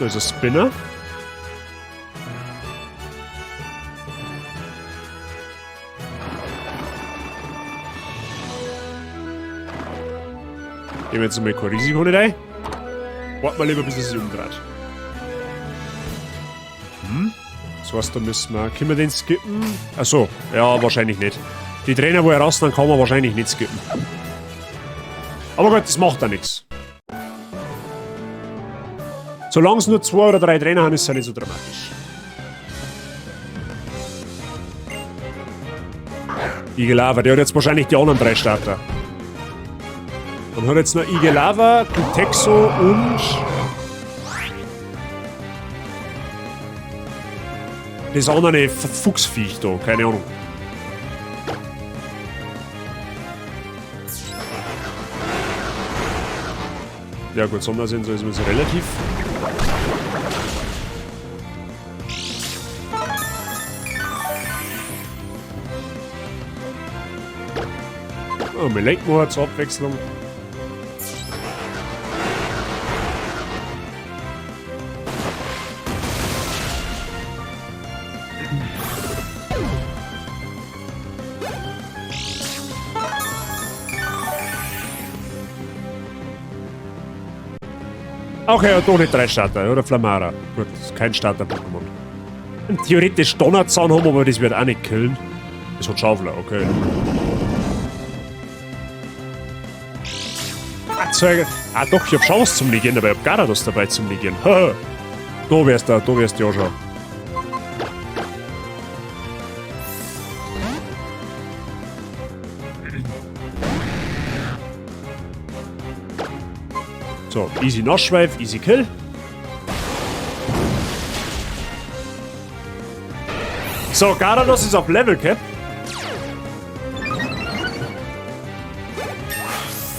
Da ist ein Spinner. Gehen wir jetzt mal kein Risiko nicht ein. Warten wir lieber, bis es sich umdreht. Das heißt, da müssen wir. Können wir den skippen? Achso, ja, wahrscheinlich nicht. Die Trainer, wo er raus, dann kann man wahrscheinlich nicht skippen. Aber gut, das macht ja nichts. Solange es nur 2 oder 3 Trainer haben, ist es ja nicht so dramatisch. Igelava, der hat jetzt wahrscheinlich die anderen 3 Starter. Dann hat jetzt noch Igelava, Glutexo und das andere Fuchsviech da, keine Ahnung. Ja gut, Sondersensor ist mir so relativ. Oh, wir lenken mal zur Abwechslung. Okay, ja, doch nicht 3 Starter, oder Flamara. Gut, das ist kein Starter-Pokémon. Theoretisch Donnerzahn haben wir, aber das wird auch nicht killen. Das hat Schaufler, okay. Zeug. Ah doch, ich hab schon was zum Negieren dabei. Ich hab Garados dabei zum Negieren. Da wärst du ja schon. So, easy Nassschweif, easy Kill. So, Garados ist auf Level Cap.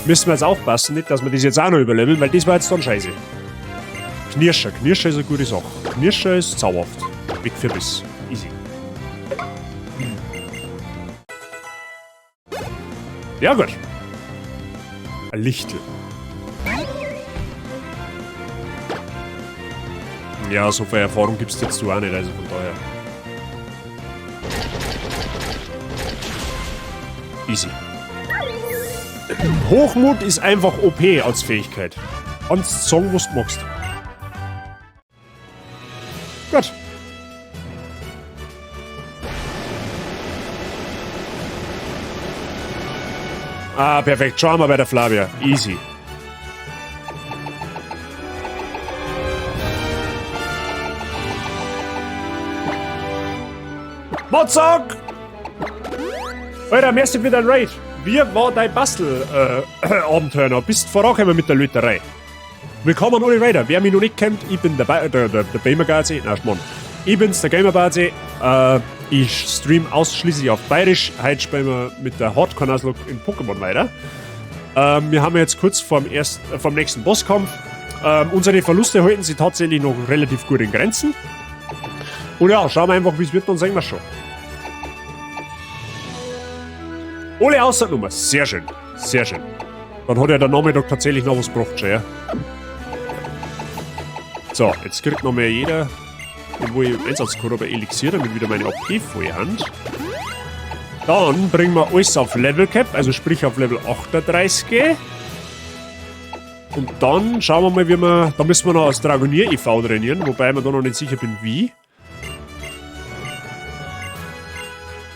Müssen wir jetzt aufpassen, nicht, dass wir das jetzt auch noch überleveln, weil das war jetzt dann scheiße. Knirscher. Knirscher ist eine gute Sache. Knirscher ist zauberhaft. Weg für Biss. Easy. Ja, gut. Ein Lichtel. Ja, so viel Erfahrung gibt's jetzt du auch nicht, also von daher. Easy. Hochmut ist einfach OP als Fähigkeit. Kannst sagen, was du magst. Gut. Ah, perfekt. Schauen wir bei der Flavia. Easy. Mozart! Alter, merci für dein Raid. Wie war dein Bastel-Abenteuer noch? Bist vorangekommen mit der Löterei? Willkommen alle Raider. Wer mich noch nicht kennt, ich bin der Gamergazi. Nein, Schmarrn. Ich bin's, der Gamerbazi. Ich stream ausschließlich auf Bayerisch. Heute spielen wir mit der Hardcore Nuzlocke in Pokémon weiter. Wir haben jetzt kurz vorm nächsten Bosskampf. Unsere Verluste halten sich tatsächlich noch relativ gut in Grenzen. Und ja, schauen wir einfach, wie's wird, dann sehen wir schon. Alle Außernummer. Sehr schön. Sehr schön. Dann hat ja der Nachmittag tatsächlich noch was gebracht schon, ja. So, jetzt kriegt noch mehr jeder, wo ich im Einsatz habe, Elixier, damit wieder meine AP voll haben. Dann bringen wir alles auf Level Cap, also sprich auf Level 38. Und dann schauen wir mal, wie wir. Da müssen wir noch als Dragonir EV trainieren, wobei ich mir da noch nicht sicher bin, wie.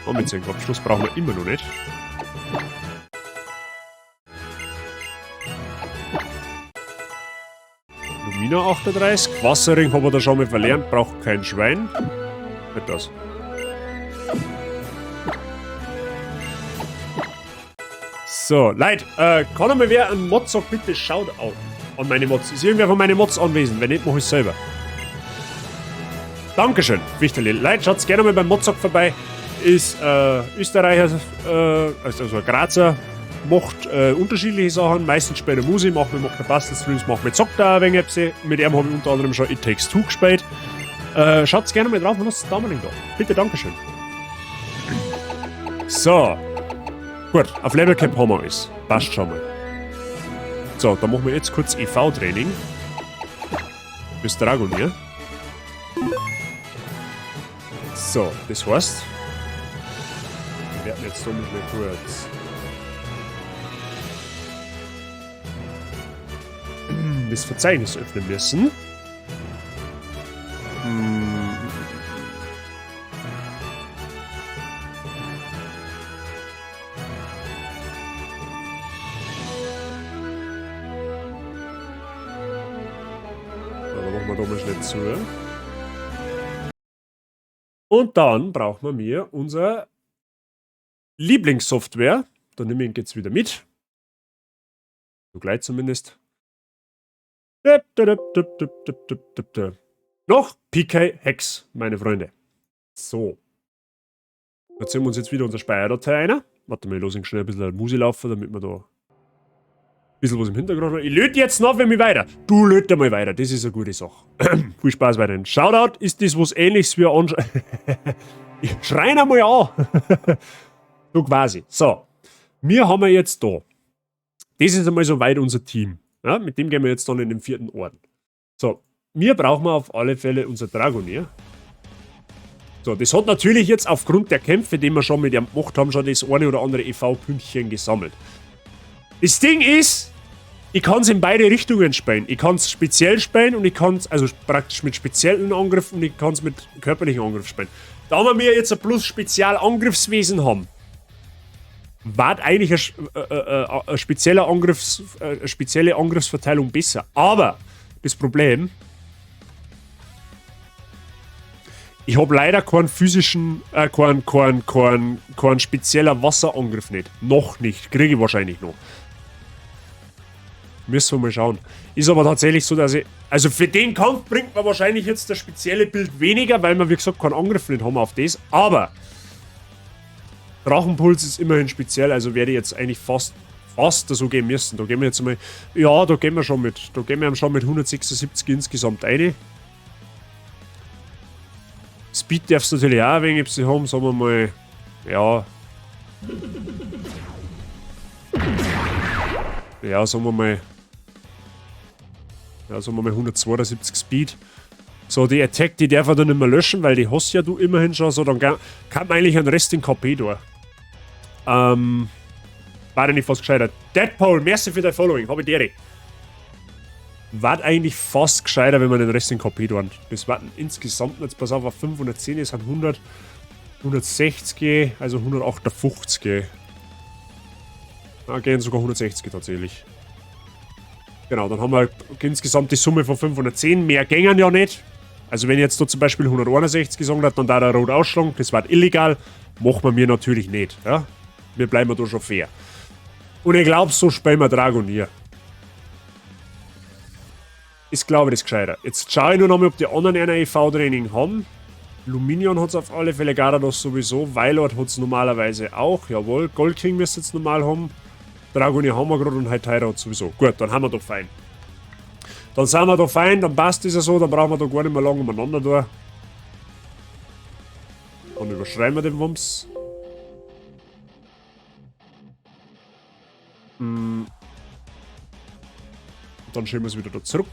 Oh, mit dem Abschluss brauchen wir immer noch nicht. Lumina 38. Wasserring haben wir da schon mal verlernt, braucht kein Schwein. Nicht das. So, Leute, kann einmal wer einen Mod sagt, bitte schaut auch an meine Mods. Ist irgendwer von meinen Mods anwesend? Wenn nicht, mach ich's selber. Dankeschön, Wichterli. Leute, schaut gerne mal beim Modzock vorbei. Ist Österreicher, also ein Grazer, macht unterschiedliche Sachen. Meistens spielt er Musik, macht er Bastelstreams, macht mit zockt da ein wenig Apps. Mit ihm habe ich unter anderem schon It Takes Two gespielt. Schaut gerne mal drauf und lasst das Daumen da. Bitte, Dankeschön. So. Gut, auf Level Cap haben wir alles. Passt schon mal. So, dann machen wir jetzt kurz E V-Training. Fürs Dragonir. So, das heißt, wir werden jetzt da mal schnell kurz das Verzeichnis öffnen müssen. So, dann machen wir da mal schnell zu. Und dann brauchen wir mir unser Lieblingssoftware. Da nehme ich ihn jetzt wieder mit. So gleich zumindest. Noch PK Hex, meine Freunde. So. Da ziehen wir uns jetzt wieder unsere Speicherdatei rein. Warte mal, ich lasse ihn schnell ein bisschen Musik laufen, damit wir da ein bisschen was im Hintergrund haben. Ich löte jetzt noch für mich weiter. Du löte mal weiter, das ist eine gute Sache. Viel Spaß weiterhin. Shoutout, ist das was Ähnliches wie ein Ich schrei ihn einmal an. So quasi. So. Wir haben jetzt da. Das ist einmal soweit unser Team. Ja, mit dem gehen wir jetzt dann in den 4. Orden. So. Wir brauchen auf alle Fälle unser Dragonir. So, das hat natürlich jetzt aufgrund der Kämpfe, die wir schon mit ihm gemacht haben, schon das eine oder andere E V-Pünktchen gesammelt. Das Ding ist, ich kann's in beide Richtungen spielen. Ich kann's speziell spielen und ich kann's, also praktisch mit speziellen Angriffen und ich kann's mit körperlichen Angriffen spielen. Da wir jetzt ein plus Spezialangriffswesen haben, War eigentlich eine spezielle Angriffsverteilung besser. Aber das Problem, ich habe leider keinen physischen, keinen spezieller Wasserangriff nicht. Noch nicht. Kriege ich wahrscheinlich noch. Müssen wir mal schauen. Ist aber tatsächlich so, dass ich. Also für den Kampf bringt man wahrscheinlich jetzt das spezielle Build weniger, weil wir, wie gesagt, keinen Angriff nicht haben auf das. Aber Drachenpuls ist immerhin speziell, also werde ich jetzt eigentlich fast so gehen müssen. Da gehen wir jetzt mal. Ja, da gehen wir schon mit. Da gehen wir schon mit 176 insgesamt rein. Speed darfst du natürlich auch ein wenig haben, sagen wir mal. Ja. Ja, sagen wir mal. Ja, sagen wir mal 172 Speed. So, die Attack, die darf er dann nicht mehr löschen, weil die hast ja du immerhin schon. So, dann kann man eigentlich einen Rest in KP da. War nicht fast gescheiter. Deadpool, merci für dein Following, hab ich dir. War eigentlich fast gescheiter, wenn man den Rest in KP tun. Das waren insgesamt, jetzt pass auf, auf 510, es sind 100, 160, also 158. Ah, gehen sogar 160 tatsächlich. Genau, dann haben wir insgesamt die Summe von 510. Mehr gängen ja nicht. Also wenn ich jetzt da zum Beispiel 161 gesagt hat, dann da der rot ausschlagen. Das war illegal. Machen wir mir natürlich nicht. Ja? Wir bleiben da schon fair. Und ich glaube, so spielen wir Dragonir. Ist, glaube ich, das gescheiter. Jetzt schaue ich nur noch mal, ob die anderen ein EV-Training haben. Luminion hat es auf alle Fälle, Garados sowieso. Weilord hat es normalerweise auch. Jawohl, Gold King müsste es normal haben. Dragonir haben wir gerade und Hytera hat sowieso. Gut, dann haben wir doch fein. Dann sind wir da fein, dann passt das ja so, dann brauchen wir da gar nicht mehr lange umeinander da. Dann überschreiben wir den Wumms. Dann schieben wir es wieder da zurück.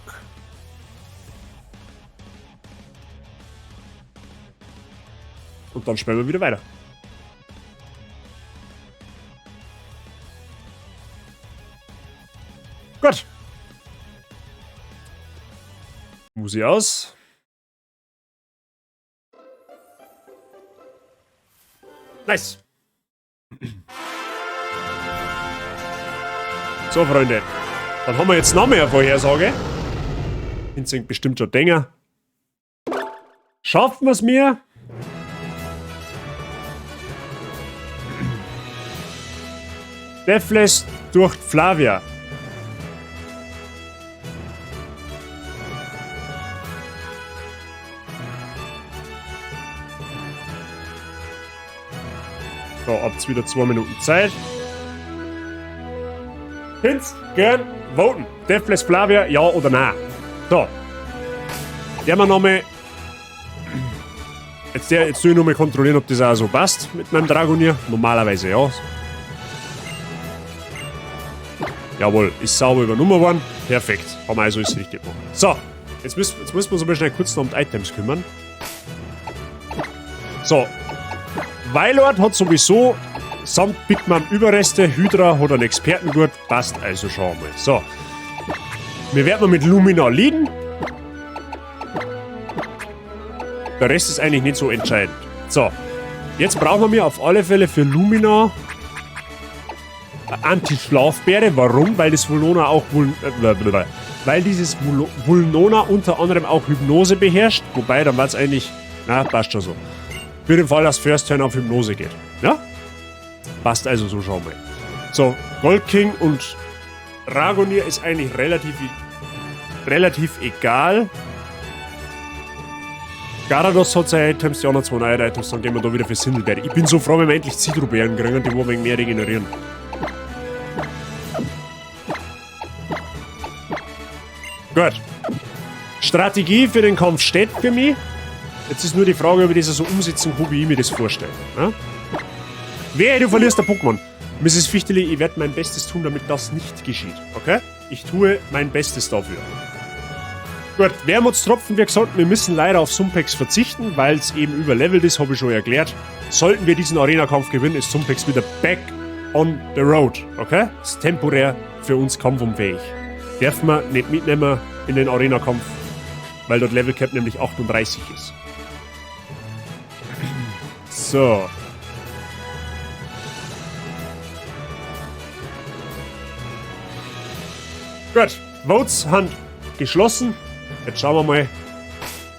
Und dann spielen wir wieder weiter. Gut. Muss ich aus. Nice. So, Freunde. Dann haben wir jetzt noch mehr Vorhersage. Sind bestimmt schon Dinger. Schaffen wir es mir? Deathless durch Flavia. So, habt's wieder 2 Minuten Zeit. Könnt's gern voten. Deathless Flavia, ja oder nein? So. Der wir nochmal. Jetzt tue ich nochmal kontrollieren, ob das auch so passt mit meinem Dragonir. Normalerweise ja. Jawohl, ist sauber übernommen worden. Perfekt. Haben wir also alles richtig gemacht. So, jetzt müssen wir uns aber schnell kurz noch um die Items kümmern. So. Weilord hat sowieso samt Big Mom Überreste, Hydra hat einen Expertengurt, passt also schon mal. So. Wir werden mit Lumina leaden. Der Rest ist eigentlich nicht so entscheidend. So. Jetzt brauchen wir auf alle Fälle für Lumina Anti-Schlafbeere. Warum? Weil das Vulnona auch weil dieses Vulnona unter anderem auch Hypnose beherrscht. Wobei, dann war es eigentlich. Na, passt schon so. Für den Fall, dass First Turn auf Hypnose geht. Ja? Passt also so, schauen wir. So, Gold King und Dragonir ist eigentlich relativ egal. Garados hat seine Items, die anderen zwei neue Items, dann gehen wir da wieder für Sindelbeere. Ich bin so froh, wenn wir endlich Zitrubeeren kriegen, die wo wegen mehr regenerieren. Gut. Strategie für den Kampf steht für mich. Jetzt ist nur die Frage, ob ich das so umsetzen kann, wie ich mir das vorstelle. Ja? Wehe, du verlierst der Pokémon. Mrs. Fichteli, ich werde mein Bestes tun, damit das nicht geschieht. Okay? Ich tue mein Bestes dafür. Gut, Wermutstropfen, wie gesagt, wir müssen leider auf Sumpex verzichten, weil es eben überlevelt ist, habe ich schon erklärt. Sollten wir diesen Arena-Kampf gewinnen, ist Sumpex wieder back on the road. Okay? Ist temporär für uns kampfunfähig. Dürfen wir nicht mitnehmen in den Arena-Kampf, weil dort Level Cap nämlich 38 ist. So. Gut, Votes haben geschlossen. Jetzt schauen wir mal,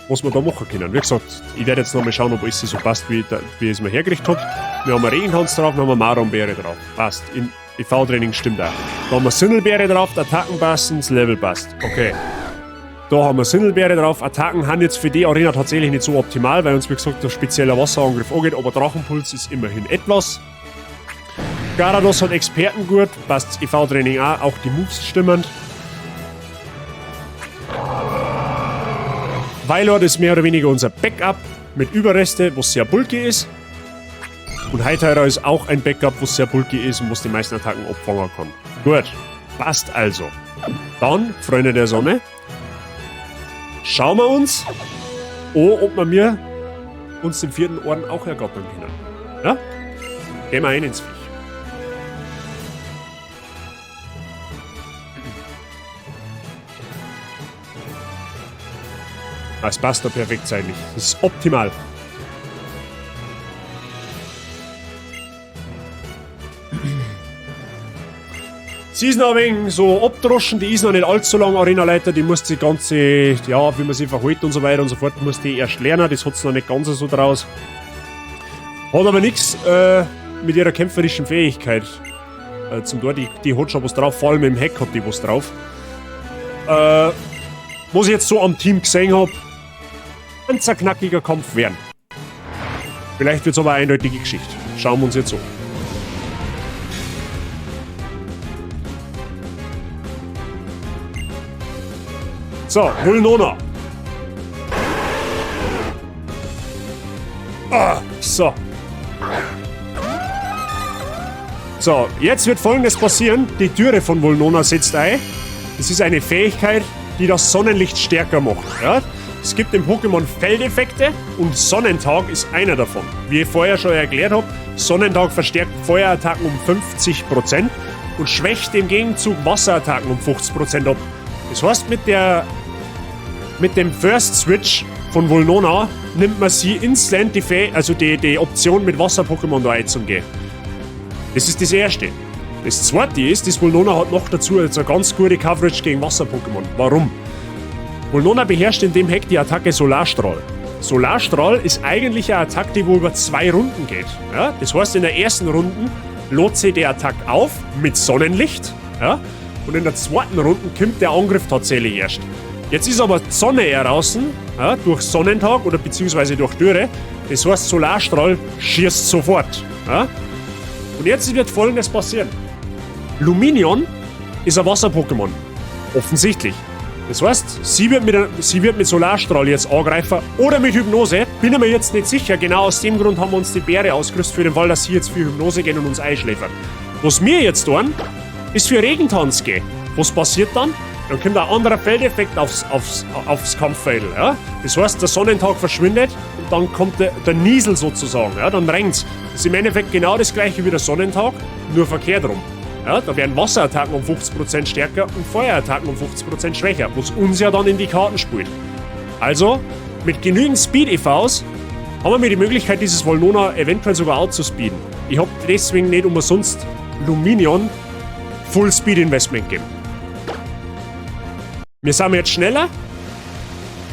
was wir da machen können. Wie gesagt, ich werde jetzt nochmal schauen, ob alles so passt, wie ich es mir hergerichtet habe. Wir haben eine Regentanz drauf, wir haben eine Maronbeere drauf. Passt. Im IV-Training stimmt auch. Da haben wir Sinnelbeere drauf, die Attacken passen, das Level passt. Okay. Da haben wir Sinnelbeere drauf. Attacken haben jetzt für die Arena tatsächlich nicht so optimal, weil uns, wie gesagt, der spezielle Wasserangriff angeht, aber Drachenpuls ist immerhin etwas. Garados hat Expertengurt, passt IV-Training auch, auch die Moves stimmen. Wailord ist mehr oder weniger unser Backup mit Überreste, was sehr bulky ist. Und Hightyra ist auch ein Backup, was sehr bulky ist und was die meisten Attacken abfangen kann. Gut, passt also. Dann, Freunde der Sonne, schauen wir uns an, ob wir uns den vierten Orden auch ergattern können. Ja? Gehen wir ein ins Viech. Das passt da perfekt zeitlich. Das ist optimal. Sie ist noch ein wenig so abdroschen, die ist noch nicht allzu lang Arenaleiter, die muss die ganze, ja, wie man sich verhält und so weiter und so fort, muss die erst lernen, das hat sie noch nicht ganz so draus. Hat aber nichts mit ihrer kämpferischen Fähigkeit zum Tor, die hat schon was drauf, vor allem im Hack hat die was drauf. Was ich jetzt so am Team gesehen hab, ein zerknackiger Kampf werden. Vielleicht wird's aber eine eindeutige Geschichte. Schauen wir uns jetzt an. So, Vulnona. Ah, so. So, jetzt wird Folgendes passieren. Die Türe von Vulnona setzt ein. Das ist eine Fähigkeit, die das Sonnenlicht stärker macht. Ja? Es gibt im Pokémon Feldeffekte und Sonnentag ist einer davon. Wie ich vorher schon erklärt habe, Sonnentag verstärkt Feuerattacken um 50% und schwächt im Gegenzug Wasserattacken um 50% ab. Das heißt, mit dem First Switch von Vulnona nimmt man sie instant die Option mit Wasser-Pokémon da einzugehen. Das ist das Erste. Das Zweite ist, das Vulnona hat noch dazu jetzt eine ganz gute Coverage gegen Wasser-Pokémon. Warum? Vulnona beherrscht in dem Hack die Attacke Solarstrahl. Solarstrahl ist eigentlich eine Attacke, die wo über 2 Runden geht. Ja? Das heißt, in der ersten Runde lädt sie die Attacke auf mit Sonnenlicht. Ja? Und in der zweiten Runde kommt der Angriff tatsächlich erst. Jetzt ist aber die Sonne draußen, ja, durch Sonnentag oder beziehungsweise durch Dürre. Das heißt, Solarstrahl schießt sofort. Ja? Und jetzt wird Folgendes passieren. Lumineon ist ein Wasser-Pokémon. Offensichtlich. Das heißt, sie wird mit Solarstrahl jetzt angreifen oder mit Hypnose. Bin ich mir jetzt nicht sicher. Genau aus dem Grund haben wir uns die Beere ausgerüstet für den Fall, dass sie jetzt für Hypnose gehen und uns einschläfern. Was wir jetzt tun, ist für Regentanz gehen. Was passiert dann? Dann kommt ein anderer Feldeffekt aufs Kampffeld. Ja? Das heißt, der Sonnentag verschwindet und dann kommt der Niesel sozusagen. Ja? Dann regnt's. Das ist im Endeffekt genau das gleiche wie der Sonnentag, nur verkehrt rum. Ja, da werden Wasserattacken um 50% stärker und Feuerattacken um 50% schwächer, was uns ja dann in die Karten spielt. Also, mit genügend Speed-E Vs haben wir die Möglichkeit, dieses Vulnona eventuell sogar outzuspeeden. Ich hab deswegen nicht umsonst Lumineon Full Speed Investment gegeben. Wir sind jetzt schneller.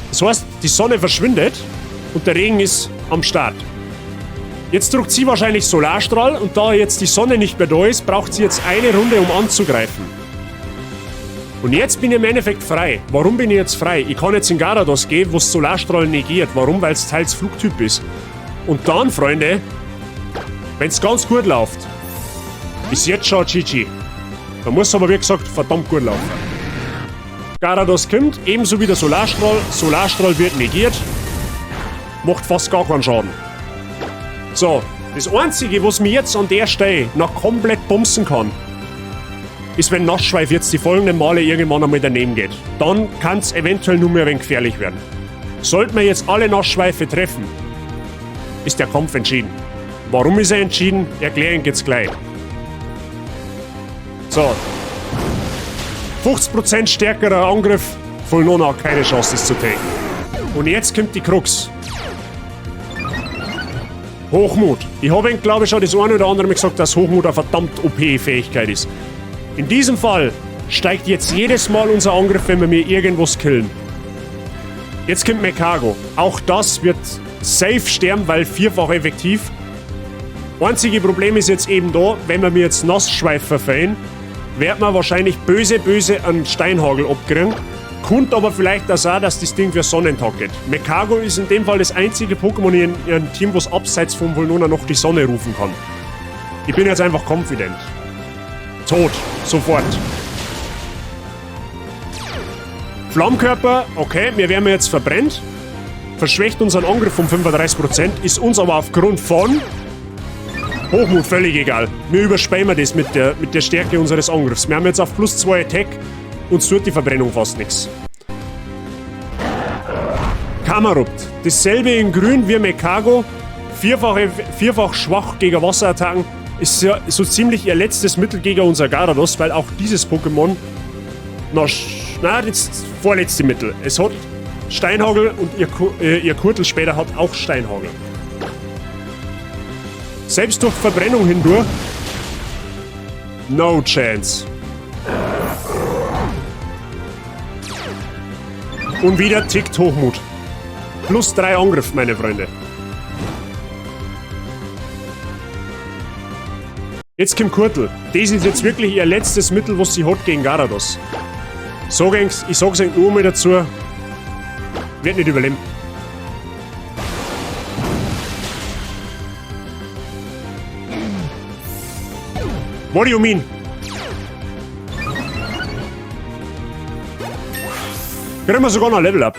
Das heißt, die Sonne verschwindet und der Regen ist am Start. Jetzt drückt sie wahrscheinlich Solarstrahl und da jetzt die Sonne nicht mehr da ist, braucht sie jetzt eine Runde, um anzugreifen. Und jetzt bin ich im Endeffekt frei. Warum bin ich jetzt frei? Ich kann jetzt in Garados gehen, wo Solarstrahl negiert. Warum? Weil es teils Flugtyp ist. Und dann, Freunde, wenn's ganz gut läuft, ist jetzt schon GG. Da muss aber, wie gesagt, verdammt gut laufen. Garados kommt, ebenso wie der Solarstrahl. Solarstrahl wird negiert. Macht fast gar keinen Schaden. So, das Einzige, was mir jetzt an der Stelle noch komplett bumsen kann, ist, wenn Nassschweif jetzt die folgenden Male irgendwann einmal daneben geht. Dann kann's eventuell nur mehr ein wenig gefährlich werden. Sollten wir jetzt alle Nassschweife treffen, ist der Kampf entschieden. Warum ist er entschieden? Erklären geht's gleich. So. 50% stärkerer Angriff, Vulnona hat keine Chance, das zu tanken. Und jetzt kommt die Krux. Hochmut. Ich habe Ihnen, glaube ich, schon das eine oder andere Mal gesagt, dass Hochmut eine verdammt O P-Fähigkeit ist. In diesem Fall Steigt jetzt jedes Mal unser Angriff, wenn wir mir irgendwas killen. Jetzt kommt Magcargo. Auch das wird safe sterben, weil vierfach effektiv. Einzige Problem ist jetzt eben da, wenn wir mir jetzt Nassschweif verfehlen, wird man wahrscheinlich böse, böse einen Steinhagel abkriegen. Kommt aber vielleicht auch sein, dass das Ding für Sonnentag geht. Magcargo ist in dem Fall das einzige Pokémon in ihrem Team, was abseits vom Vulnona noch die Sonne rufen kann. Ich bin jetzt einfach confident. Tot. Sofort. Flammkörper, okay, wir werden jetzt verbrennt. Verschwächt unseren Angriff um 35%, ist uns aber aufgrund von Hochmut völlig egal. Wir überspielen das mit der Stärke unseres Angriffs. Wir haben jetzt auf plus 2 Attack und tut die Verbrennung fast nix. Camerupt. Dasselbe in grün wie Magcargo. Vierfach schwach gegen Wasserattacken. Ist ja so ziemlich ihr letztes Mittel gegen unser Garados, weil auch dieses Pokémon noch na, das vorletzte Mittel. Es hat Steinhagel und ihr Kurtel später hat auch Steinhagel. Selbst durch Verbrennung hindurch. No chance. Und wieder tickt Hochmut. Plus 3 Angriff, meine Freunde. Jetzt kommt Kurtel. Das ist jetzt wirklich ihr letztes Mittel, was sie hat gegen Garados. Ich sag's euch nur mal dazu. Wird nicht überleben. What do you mean? Kriegen wir sogar noch ein Level up.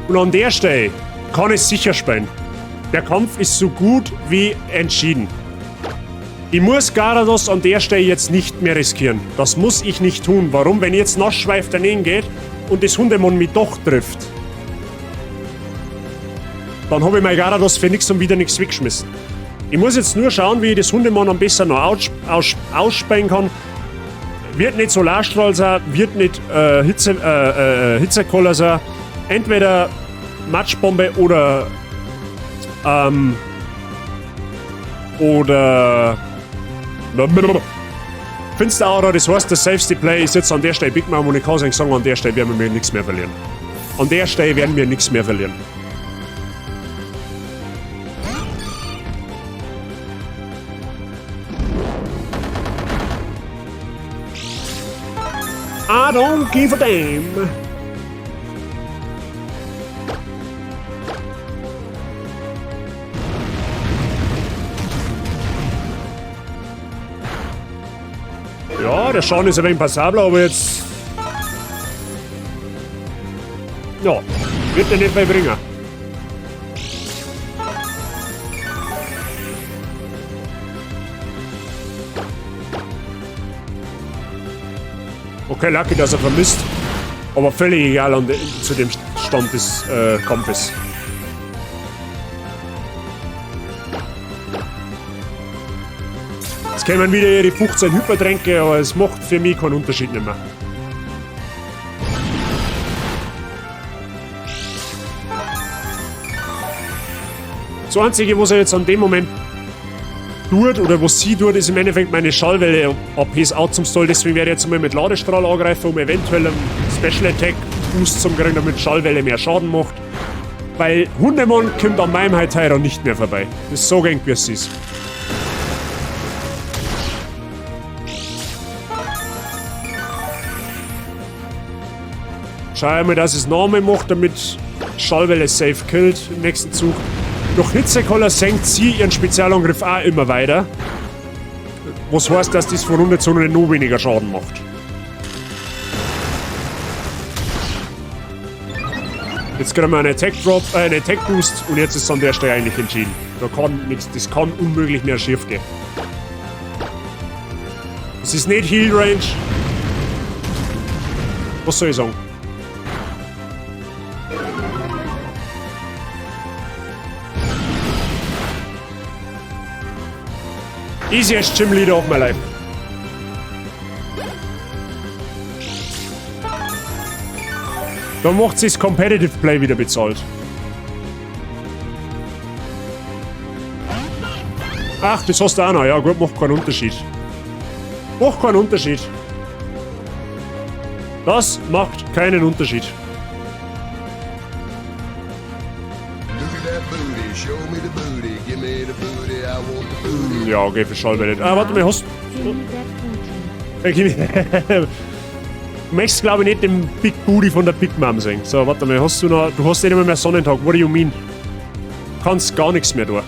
Und an der Stelle kann ich sicher spielen. Der Kampf ist so gut wie entschieden. Ich muss Garados an der Stelle jetzt nicht mehr riskieren. Das muss ich nicht tun. Warum? Wenn jetzt Nassschweif daneben geht und das Hundemon mich doch trifft, dann habe ich mein Garados für nichts und wieder nichts weggeschmissen. Ich muss jetzt nur schauen, wie ich das Hundemon am besten noch ausspähen kann. Wird nicht Solarstrahl sein, wird nicht Hitzekoller sein. Entweder Matschbombe oder Finsteraura, das heißt, das safeste Play ist jetzt an der Stelle Big Mom und ich kann euch sagen, an der Stelle werden wir nichts mehr verlieren. An der Stelle werden wir nichts mehr verlieren. I don't give a damn. Ja, der Schaden ist ein wenig passabler, aber jetzt... Ja, wird er nicht mehr bringen. Okay, lucky, dass er vermisst. Aber völlig egal zu dem Stand des Kampfes. Jetzt kämen wieder ihre 15 Hypertränke, aber es macht für mich keinen Unterschied mehr. Das Einzige, was er jetzt an dem Moment tut, oder was sie tut, ist im Endeffekt meine Schallwelle A Ps out zum Stall. Deswegen werde ich jetzt mal mit Ladestrahl angreifen, um eventuell einen Special Attack Boost zu kriegen, damit Schallwelle mehr Schaden macht. Weil Hundemon kommt an meinem Hytera nicht mehr vorbei. Das ist so gängig, wie es ist. Schau mal, dass es noch einmal macht, damit Schallwelle safe killt im nächsten Zug. Durch Hitzekoller senkt sie ihren Spezialangriff auch immer weiter. Was heißt, dass das von Runde zu Runde noch weniger Schaden macht. Jetzt kriegen wir einen Attack Drop, einen Attack Boost und jetzt ist es an der Stelle eigentlich entschieden. Da kann nichts, das kann unmöglich mehr schief gehen. Es ist nicht Heal Range. Was soll ich sagen? Easiest Gym Leader of my life. Da macht sich's Competitive Play wieder bezahlt. Ach, das hast du auch noch. Ja gut, macht keinen Unterschied. Macht keinen Unterschied. Das macht keinen Unterschied. Ja, okay, für Schallwelle. Ah, warte mal, hast du... Du möchtest, glaube ich, nicht den Big Booty von der Big Mom sehen. So, warte mal, hast du noch... Du hast nicht mehr Sonnentag. What do you mean? Kannst gar nichts mehr tun.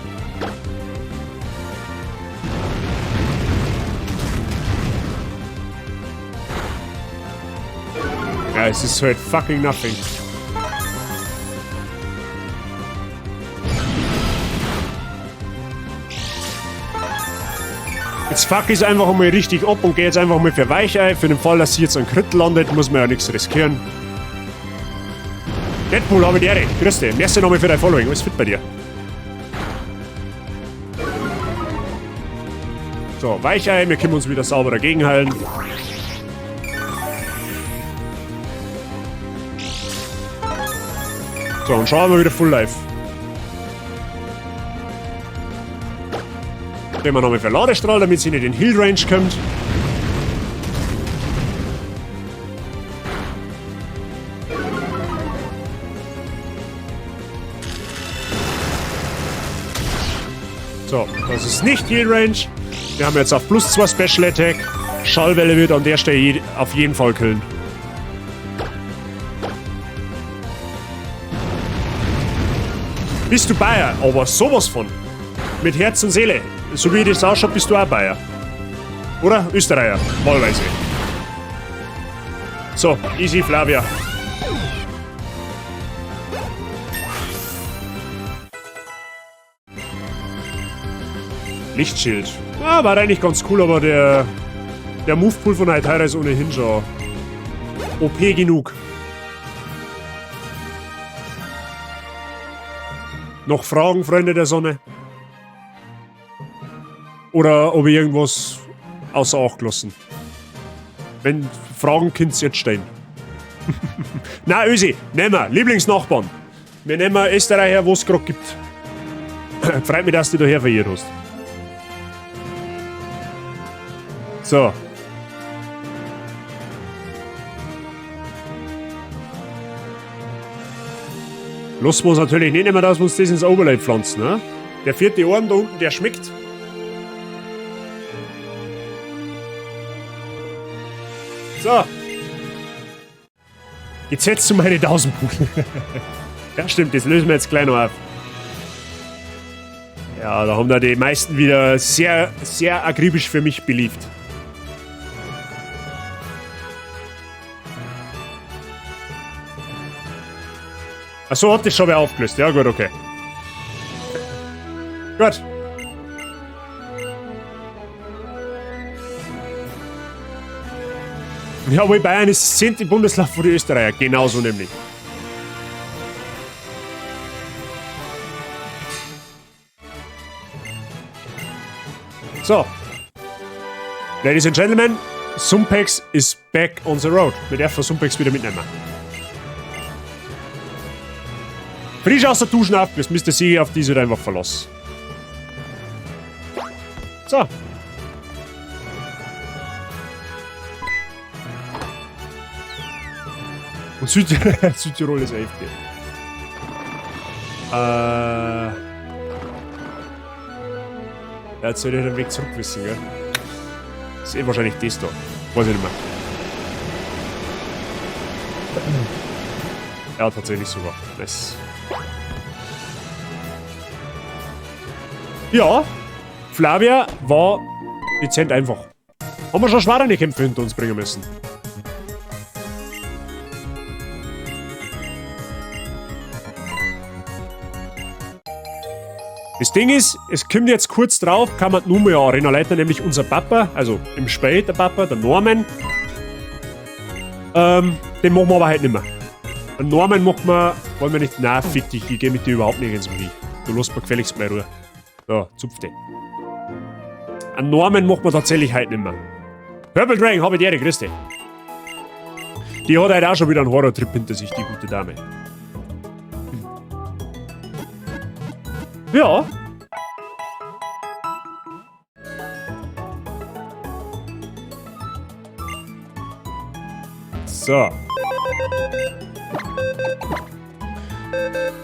Ja, es ist halt fucking nothing. Jetzt fuck ich es einfach mal richtig ab und gehe jetzt einfach mal für Weichei. Für den Fall, dass sie jetzt an Crit landet, muss man ja nichts riskieren. Deadpool, habe ich die Ehre. Grüß dich. Merci nochmal für dein Following. Alles fit bei dir. So, Weichei. Wir können uns wieder sauber dagegen heilen. So, und schauen wir wieder Full Life. Nehmen wir nochmal für Ladestrahl, damit sie nicht in Heal Range kommt. So, das ist nicht Heal Range. Wir haben jetzt auf plus 2 Special Attack. Schallwelle wird an der Stelle auf jeden Fall killen. Bist du Bayer? Aber sowas von. Mit Herz und Seele. So wie das ausschaut, bist du auch Bayer. Oder? Österreicher. Wahlweise. So, easy Flavia. Lichtschild. Ja, war eigentlich ganz cool, aber der Movepool von Hytera ist ohnehin schon OP genug. Noch Fragen, Freunde der Sonne? Oder ob ich irgendwas außer Acht gelassen? Wenn Fragen, könnt's jetzt stellen. Na, Ösi, nehmen wir. Lieblingsnachbarn. Wir nehmen Österreicher, wo es gerade gibt. Freut mich, dass du daher verirrt hast. So. Lassen wir uns natürlich nicht mehr, dass wir uns das ins Overlay pflanzen, ne? Der vierte Ohren da unten, der schmeckt. So. Jetzt setzt du meine 1000 Punkte. Ja, stimmt, das lösen wir jetzt gleich noch auf. Ja, da haben da die meisten wieder sehr, sehr akribisch für mich beliebt. Achso, hat das schon wer aufgelöst. Ja, gut, okay. Gut. Jawohl, Bayern ist das 10. Bundesland vor die Österreicher. Genauso nämlich. So. Ladies and Gentlemen, Sumpex is back on the road. Wir dürfen Sumpex wieder mitnehmen. Frisch aus der Dusche aufgelöst, Mr. C, auf diese einfach verlassen. So. Und Südtirol ist AFK. Ja, jetzt soll ich den Weg zurück wissen, gell? Das ist eh wahrscheinlich das da. Weiß ich nicht mehr. Ja, tatsächlich sogar. Nice. Ja, Flavia war dezent einfach. Haben wir schon schwerere Kämpfe hinter uns bringen müssen. Das Ding ist, es kommt jetzt kurz drauf, kann man nur mehr Arena Leiter, nämlich unser Papa, also im Spiel der Papa, der Norman. Den machen wir aber heute nicht mehr. Den Norman machen wir, wollen wir nicht, na fick dich, ich geh mit dir überhaupt nicht ins Spiel. Du lässt mir gefälligst meine Ruhe. So, zupf den. Einen Norman macht man tatsächlich heute nicht mehr. Purple Dragon, hab ich die Ehre, grüß dich. Die hat heute auch schon wieder einen Horror-Trip hinter sich, die gute Dame. Ja. So.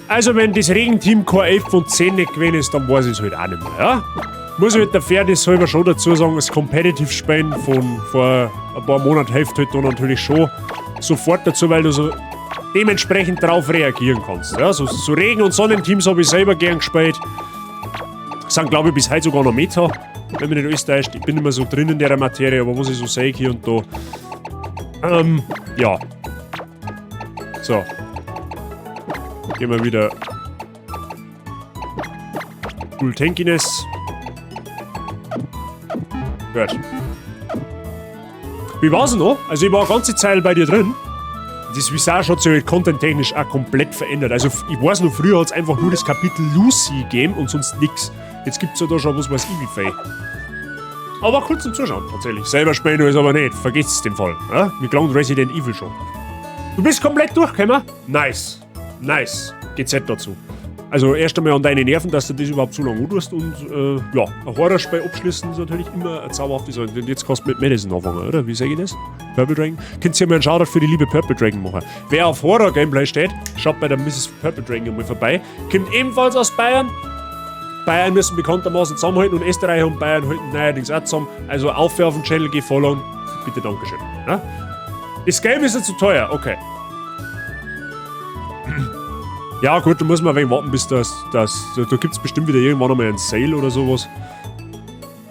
Also, wenn das Regenteam kein 11 von 10 nicht gewesen ist, dann weiß ich es halt auch nicht mehr, ja? Muss ich halt der Fairness halber schon dazu sagen, das Competitive Spielen von vor ein paar Monaten hilft halt da natürlich schon sofort dazu, weil du so dementsprechend drauf reagieren kannst. Ja, so Regen- und Sonnenteams habe ich selber gern gespielt. Sind, glaube ich, bis heute sogar noch Meta, wenn mich nicht alles täuscht. Ich bin immer so drin in der Materie, aber was ich so sehe hier und da. Ja. So. Gehen wir wieder. Full Tankiness. Gut. Wie war's denn noch? Also ich war eine ganze Zeit bei dir drin. Das Visage hat sich halt content-technisch auch komplett verändert. Also ich weiß noch, früher hat's einfach nur das Kapitel Lucy gegeben und sonst nix. Jetzt gibt's ja da schon was weiß ich wie viel. Aber kurz zum Zuschauen, tatsächlich. Selber spielen ist aber nicht. Vergesst es den Fall. Ja? Mir klang Resident Evil schon. Du bist komplett durchgekommen? Nice. Nice. GZ dazu. Also erst einmal an deine Nerven, dass du das überhaupt so lange antust und ja, ein Horrorspiel abschließen ist natürlich immer eine zauberhafte Sache. Und jetzt kannst du mit Madison anfangen, oder? Wie sage ich das? Purple Dragon? Könnt ihr mir einen Shoutout für die liebe Purple Dragon machen. Wer auf Horror-Gameplay steht, schaut bei der Mrs. Purple Dragon einmal vorbei. Kommt ebenfalls aus Bayern. Bayern müssen bekanntermaßen zusammenhalten und Österreich und Bayern halten neuerdings auch zusammen. Also auf auf den Channel, geh followen. Bitte, Dankeschön. Ja? Das Game ist ja zu teuer, okay. Ja gut, da muss man ein wenig warten, bis da gibt's bestimmt wieder irgendwann einmal einen Sale oder sowas.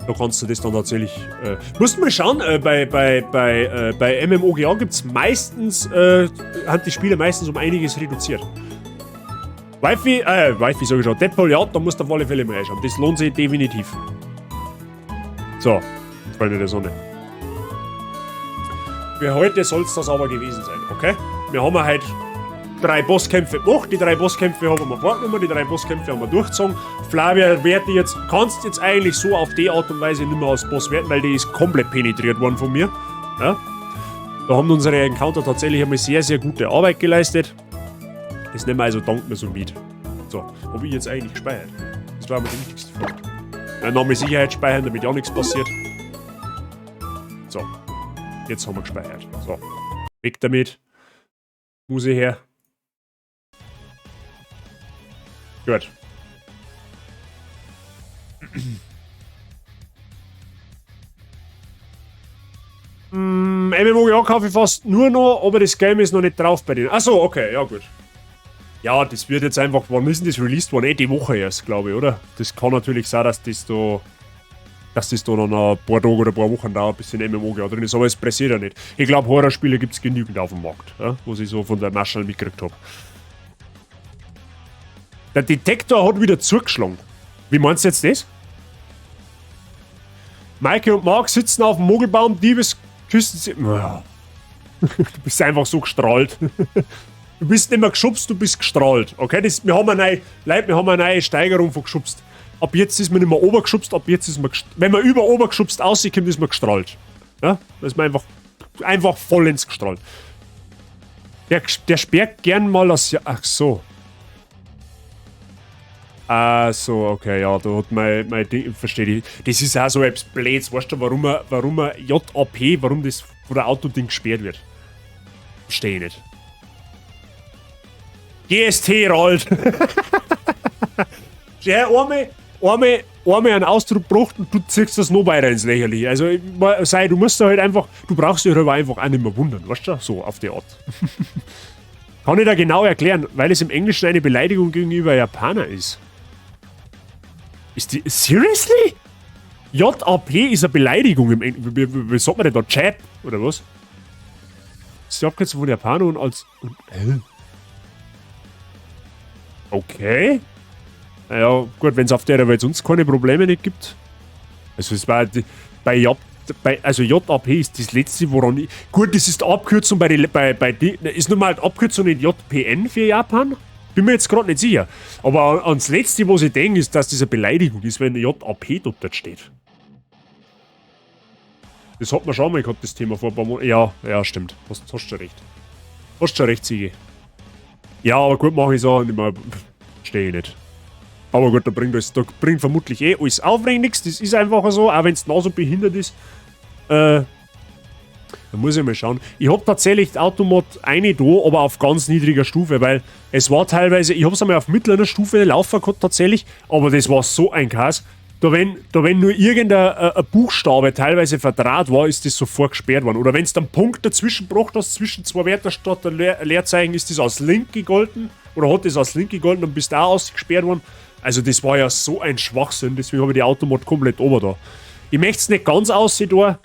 Da kannst du das dann tatsächlich... Musst mal schauen, bei MMOGA gibt's meistens, haben die Spiele meistens um einiges reduziert. Wifi sag ich schon, Deadpool, ja, da musst du auf alle Fälle mal reinschauen. Das lohnt sich definitiv. So, Freunde der Sonne. Für heute soll's das aber gewesen sein, okay? Wir haben heute 3 Bosskämpfe gemacht, die 3 Bosskämpfe haben wir vorgenommen, die 3 Bosskämpfe haben wir durchgezogen. Flavia werde jetzt, kannst jetzt eigentlich so auf die Art und Weise nicht mehr als Boss werten, weil die ist komplett penetriert worden von mir. Ja? Da haben unsere Encounter tatsächlich einmal sehr, sehr gute Arbeit geleistet. Das nehmen wir also dank mir so mit. So, hab ich jetzt eigentlich gespeichert? Das war mir die wichtigste Frage. Ja, Name Sicherheit speichern, damit ja nichts passiert. So, jetzt haben wir gespeichert. So, weg damit. Muse her. Gut. MMOGA kaufe ich fast nur noch, aber das Game ist noch nicht drauf bei denen. Achso, okay, ja gut. Ja, das wird jetzt einfach, wann ist denn das released worden? Die Woche erst, glaube ich, oder? Das kann natürlich sein, dass das da noch ein paar Tage oder ein paar Wochen dauert, bis in MMOGA drin ist, aber es pressiert ja nicht. Ich glaube, Horrorspiele gibt's genügend auf dem Markt, ja, was ich so von der Marshall mitgekriegt hab. Der Detektor hat wieder zugeschlagen. Wie meinst du jetzt das? Maike und Marc sitzen auf dem Mogelbaum, Diebes küssen sie. Du bist einfach so gestrahlt. Du bist nicht mehr geschubst, du bist gestrahlt. Okay, das, wir haben eine neue, Leute, wir haben eine neue Steigerung von geschubst. Ab jetzt ist man nicht mehr obergeschubst, ab jetzt ist man wenn man über obergeschubst rauskommt, ist man gestrahlt. Ja, da ist man einfach vollends gestrahlt. Der sperrt gern mal das. Ach so. Ah, so, okay, ja, da hat mein Ding, verstehe ich. Das ist auch so etwas Blöds, weißt du, warum er JAP, warum das von der Autoding gesperrt wird. Verstehe ich nicht. GST rollt. Ja, einmal einen Ausdruck gebracht und du ziehst das noch weiter ins Lächerliche. Also, sei, du musst da halt einfach, du brauchst dich aber einfach auch nicht mehr wundern, weißt du? So, auf die Art. Kann ich da genau erklären, weil es im Englischen eine Beleidigung gegenüber Japaner ist. Ist die. Seriously? JAP ist eine Beleidigung im Englischen. Wie sagt man denn da? Jap? Oder was? Das ist die Abkürzung von Japaner und als. Und, hä? Okay. Naja, gut, wenn's auf der Welt sonst keine Probleme nicht gibt. Also es war die, bei J, bei, also JAP ist das letzte, woran ich. Gut, das ist die Abkürzung bei die, bei, bei die, ist nun mal die Abkürzung in JPN für Japan? Bin mir jetzt grad nicht sicher. Aber ans letzte, was ich denke, ist, dass das eine Beleidigung ist, wenn JAP dort steht. Das hat man schon mal gehabt, das Thema vor ein paar Monaten. Ja, ja, stimmt. Hast schon recht. Hast schon recht, Sigi. Ja, aber gut, mach ich so. Verstehe ich nicht. Aber gut, da bringt vermutlich eh alles aufregend nichts. Das ist einfach so, auch wenn's genauso behindert ist. Da muss ich mal schauen. Ich hab tatsächlich Automod eine da, aber auf ganz niedriger Stufe, weil es war teilweise, ich hab's einmal auf mittlerer Stufe laufen gehabt tatsächlich, aber das war so ein Chaos. Da wenn nur irgendein ein Buchstabe teilweise verdraht war, ist das sofort gesperrt worden. Oder wenn es dann Punkt dazwischen gebracht hast, zwischen zwei Wörter statt der Leerzeichen, ist das als Link gegolten. Oder hat das als Link gegolten und bist auch ausgesperrt worden. Also das war ja so ein Schwachsinn, deswegen habe ich die Automod komplett ober da. Ich möchte es nicht ganz aussehen da,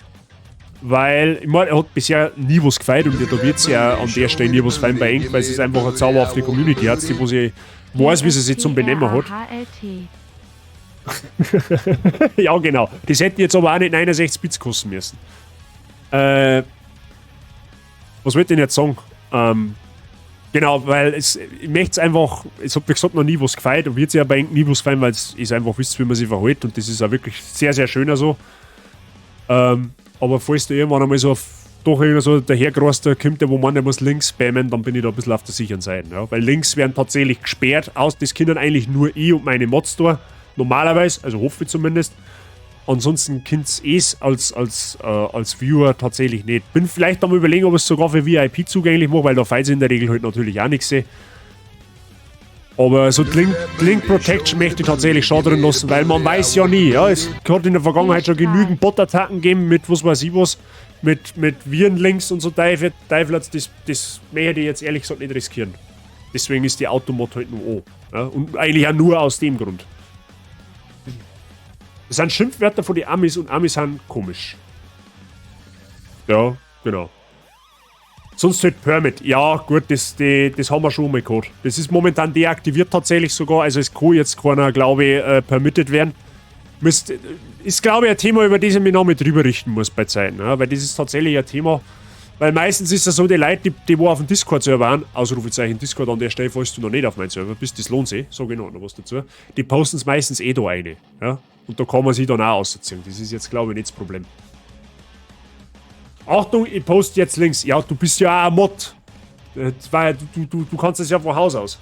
weil, ich meine, er hat bisher nie was gefeiert und da wird es ja an der Stelle nie was fein bei eng, weil es ist einfach eine zauberhafte Community hat, die wo sie weiß, wie sie sich zum Benehmen hat. HLT. Ja, genau. Das hätten jetzt aber auch nicht 69 Bits kosten müssen. Was wollte ich denn jetzt sagen? Genau, weil ich möchte es einfach, es hat wie gesagt noch nie was gefeiert und wird sich ja bei nie was feiern, weil es ist einfach wisst, wie man sich verhält und das ist auch wirklich sehr, sehr schön so. Aber falls da irgendwann einmal so auf, doch irgend so dahergerostet kommt, der wo man, der muss Links spammen, dann bin ich da ein bisschen auf der sicheren Seite. Ja? Weil Links werden tatsächlich gesperrt aus, das können eigentlich nur ich und meine Mods da. Normalerweise, also hoffe ich zumindest. Ansonsten könnt ihr es als Viewer tatsächlich nicht. Bin vielleicht am Überlegen, ob ich es sogar für VIP zugänglich mache, weil da fällt in der Regel halt natürlich auch nichts. Aber so die Link Protection möchte ich tatsächlich schon drin lassen, weil man weiß ja nie. Ja, es hat in der Vergangenheit schon genügend Bot-Attacken gegeben mit was weiß ich was, mit Virenlinks und so Teufel, das möchte ich jetzt ehrlich gesagt nicht riskieren. Deswegen ist die Automod halt nur an. Ja, und eigentlich auch nur aus dem Grund. Das sind Schimpfwörter von den Amis und Amis sind komisch. Ja, genau. Sonst halt Permit. Ja, gut, das haben wir schon mal gehabt. Das ist momentan deaktiviert tatsächlich sogar. Also es kann jetzt keiner, glaube ich, permitted werden. Ist, glaube ich, ein Thema, über das ich mich noch mit drüber richten muss bei Zeiten. Ja? Weil das ist tatsächlich ein Thema. Weil meistens ist es so, die Leute, die wo auf dem Discord-Server waren, Ausrufezeichen Discord an der Stelle, falls du noch nicht auf meinem Server bist, das lohnt sich, sage ich noch was dazu, die posten es meistens eh da rein. Ja? Und da kann man sich dann auch ausziehen. Das ist jetzt, glaube ich, nicht das Problem. Achtung, ich poste jetzt Links. Ja, du bist ja auch ein Mod. Das war ja, du kannst das ja von Haus aus.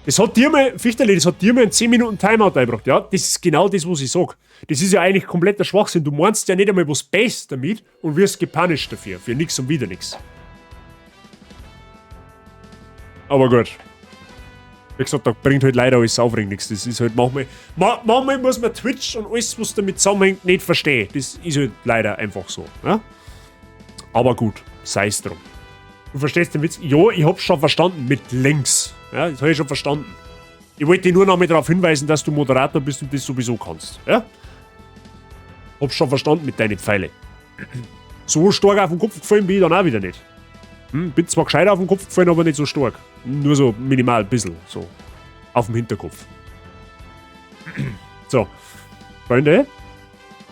Das hat dir mal, Fichterli, das hat dir mal einen 10 Minuten Timeout eingebracht. Ja, das ist genau das, was ich sag. Das ist ja eigentlich kompletter Schwachsinn. Du meinst ja nicht einmal was Besseres damit und wirst gepunished dafür. Für nix und wieder nix. Aber gut. Wie gesagt, da bringt halt leider alles Aufregen nichts. Das ist halt manchmal. Manchmal muss man Twitch und alles, was damit zusammenhängt, nicht verstehen. Das ist halt leider einfach so. Ja? Aber gut, sei es drum. Du verstehst den Witz? Ja, ich hab's schon verstanden mit Links. Ja, das hab ich schon verstanden. Ich wollte dich nur noch mal darauf hinweisen, dass du Moderator bist und das sowieso kannst. Ja? Hab's schon verstanden mit deinen Pfeile. So stark auf den Kopf gefallen bin ich dann auch wieder nicht. Bin zwar gescheit auf den Kopf gefallen, aber nicht so stark. Nur so minimal, ein bisschen. So. Auf dem Hinterkopf. So. Freunde,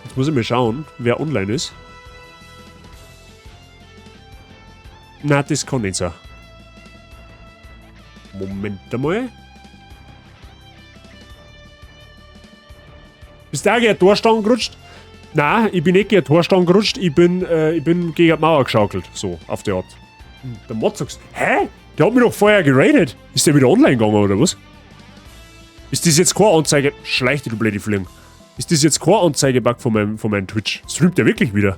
jetzt muss ich mal schauen, wer online ist. Na, das kann nicht sein. Moment einmal. Bist du auch gegen eine Torstange gerutscht? Nein, ich bin nicht gegen eine Torstange gerutscht, ich bin gegen die Mauer geschaukelt. So, auf die Art. Der Mod sagst, hä? Der hat mich doch vorher geraidet. Ist der wieder online gegangen oder was? Ist das jetzt keine Anzeige? Schleich dich, du blöde Fliegen. Ist das jetzt kein Anzeigebug von meinem Twitch? Streamt der wirklich wieder?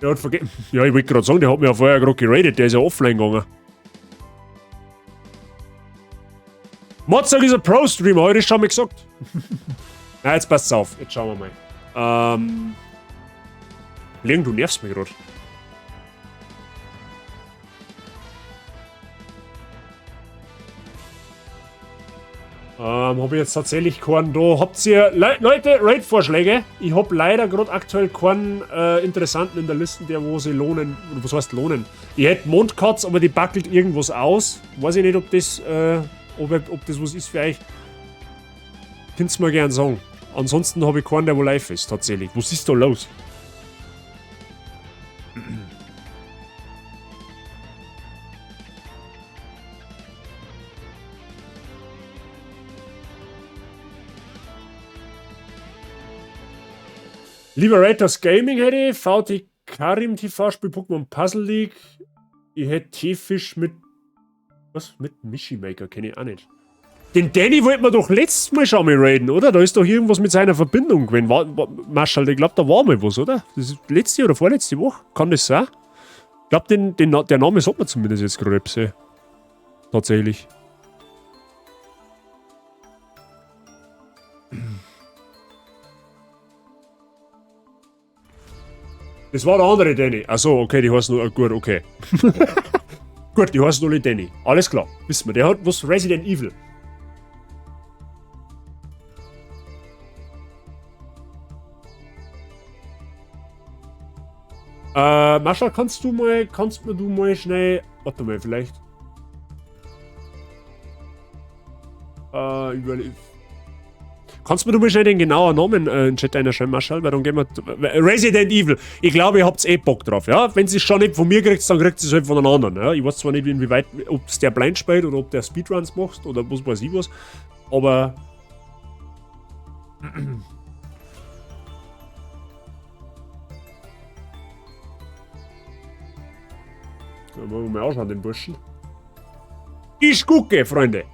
Der hat vergessen. Ja, ich wollte gerade sagen, der hat mir ja vorher gerade geraidet, der ist ja offline gegangen. Mozart ist ein Pro-Streamer, heute schon mal gesagt. Na, jetzt passt's auf. Jetzt schauen wir mal. Leon, du nervst mich gerade. Habe ich jetzt tatsächlich keinen da. Habt ihr, Le Leute, Raid-Vorschläge? Ich habe leider gerade aktuell keinen interessanten in der Liste, der wo sie lohnen. Oder was heißt lohnen? Ich hätte Mondkatz, aber die backelt irgendwas aus. Weiß ich nicht, ob das was ist für euch. Könnt's mir gern sagen. Ansonsten habe ich keinen, der wo live ist, tatsächlich. Was ist da los? Liberators Gaming hätte ich, VT Karim TV spielt Pokémon Puzzle League. Ich hätte T-Fisch mit Was? Mit Mishi Maker kenne ich auch nicht. Den Danny wollten wir doch letztes Mal schon mal raiden, oder? Da ist doch irgendwas mit seiner Verbindung gewesen. Marschall, ich glaube, da war mal was, oder? Das ist letzte oder vorletzte Woche. Kann das sein? Ich glaube, der Name sagt mir zumindest jetzt gerade etwas. Tatsächlich. Das war der andere Danny. Achso, okay, die heißen nur. Gut, okay. Gut, die heißen alle Danny. Alles klar. Wissen wir, der hat was Resident Evil. Mascha, kannst mir du mal schnell. Warte mal, vielleicht. Kannst du mir du mal schnell den genauen Namen in den Chat einschreiben, Marschall? Weil dann gehen wir. Resident Evil. Ich glaube, ihr habt eh Bock drauf, ja? Wenn ihr es schon nicht von mir kriegt, dann kriegt ihr es halt von einem anderen, ja? Ich weiß zwar nicht, inwieweit, ob es der blind spielt oder ob der Speedruns macht oder was weiß ich was, aber. Da wollen wir mal anschauen, den Burschen. Ich gucke, Freunde.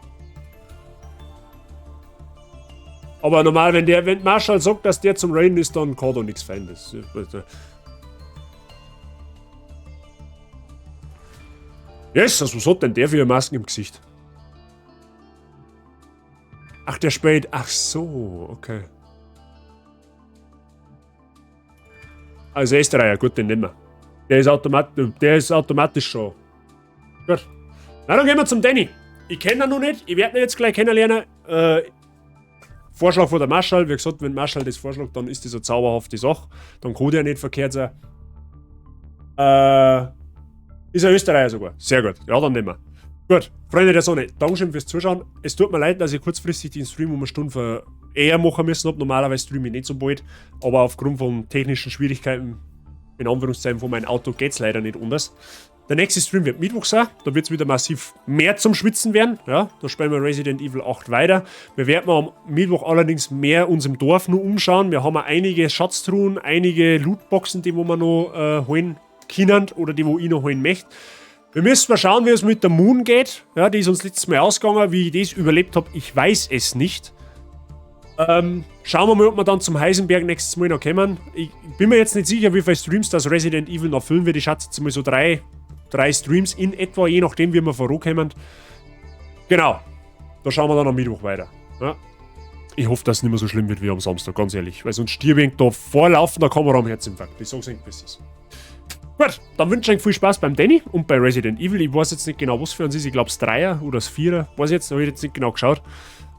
Aber normal, wenn Marshall sagt, dass der zum Raiden ist, dann kann da nichts fein. Das, Jesus, was hat denn der für eine Masken im Gesicht? Ach, der spielt. Ach so, okay. Also Österreicher, gut, den nehmen wir. Der ist automatisch schon. Gut. Na, dann gehen wir zum Danny. Ich kenne ihn noch nicht. Ich werde ihn jetzt gleich kennenlernen. Vorschlag von der Marschall. Wie gesagt, wenn Marschall das vorschlägt, dann ist das eine zauberhafte Sache. Dann kann der nicht verkehrt sein. Ist ein Österreicher sogar. Sehr gut. Ja, dann nehmen wir. Gut, Freunde der Sonne, Dankeschön fürs Zuschauen. Es tut mir leid, dass ich kurzfristig den Stream um eine Stunde eher machen müssen habe. Normalerweise streame ich nicht so bald. Aber aufgrund von technischen Schwierigkeiten, in Anführungszeichen, von meinem Auto geht es leider nicht anders. Der nächste Stream wird Mittwoch sein, da wird es wieder massiv mehr zum Schwitzen werden. Ja, da spielen wir Resident Evil 8 weiter. Wir werden am Mittwoch allerdings mehr uns im Dorf noch umschauen. Wir haben auch einige Schatztruhen, einige Lootboxen, die wo wir noch holen können oder die wo ich noch holen möchte. Wir müssen mal schauen, wie es mit der Moon geht. Ja, die ist uns letztes Mal ausgegangen. Wie ich das überlebt habe, ich weiß es nicht. Schauen wir mal, ob wir dann zum Heisenberg nächstes Mal noch kommen. Ich bin mir jetzt nicht sicher, wie viele Streams das Resident Evil noch füllen wird. Ich schätze jetzt mal so drei Streams in etwa, je nachdem, wie wir vorankommen. Genau. Da schauen wir dann am Mittwoch weiter. Ja. Ich hoffe, dass es nicht mehr so schlimm wird wie am Samstag, ganz ehrlich. Weil sonst stirb ich da vor laufender Kamera am Herzinfarkt. Ich sag's euch, wie es ist. Gut, dann wünsche ich euch viel Spaß beim Danny und bei Resident Evil. Ich weiß jetzt nicht genau, was für eins ist. Ich glaube, das Dreier oder das Vierer. Weiß ich jetzt, habe ich jetzt nicht genau geschaut.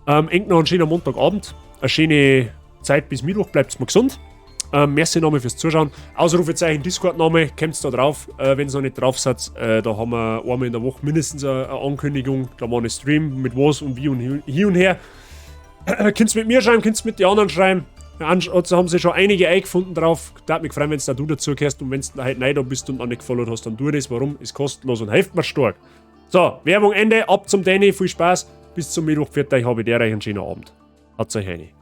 Engt noch einen schönen Montagabend. Eine schöne Zeit bis Mittwoch. Bleibt's mal gesund. Merci nochmal fürs Zuschauen. Ausrufezeichen Discord-Name, kommt's da drauf. Wenn ihr noch nicht drauf seid, da haben wir einmal in der Woche mindestens eine Ankündigung. Da machen wir einen Stream mit was und wie und hier und her. Könnt's mit mir schreiben, könnt's mit den anderen schreiben. Also haben sie schon einige eingefunden drauf. Darf mich freuen, wenn du da dazu gehörst und wenn du halt neu da bist und noch nicht gefollowt hast, dann tu das. Warum? Ist kostenlos und hilft mir stark. So, Werbung Ende, ab zum Danny, viel Spaß. Bis zum Mittwoch, pfiat euch, habe ich der euch einen schönen Abend. Hat euch eine.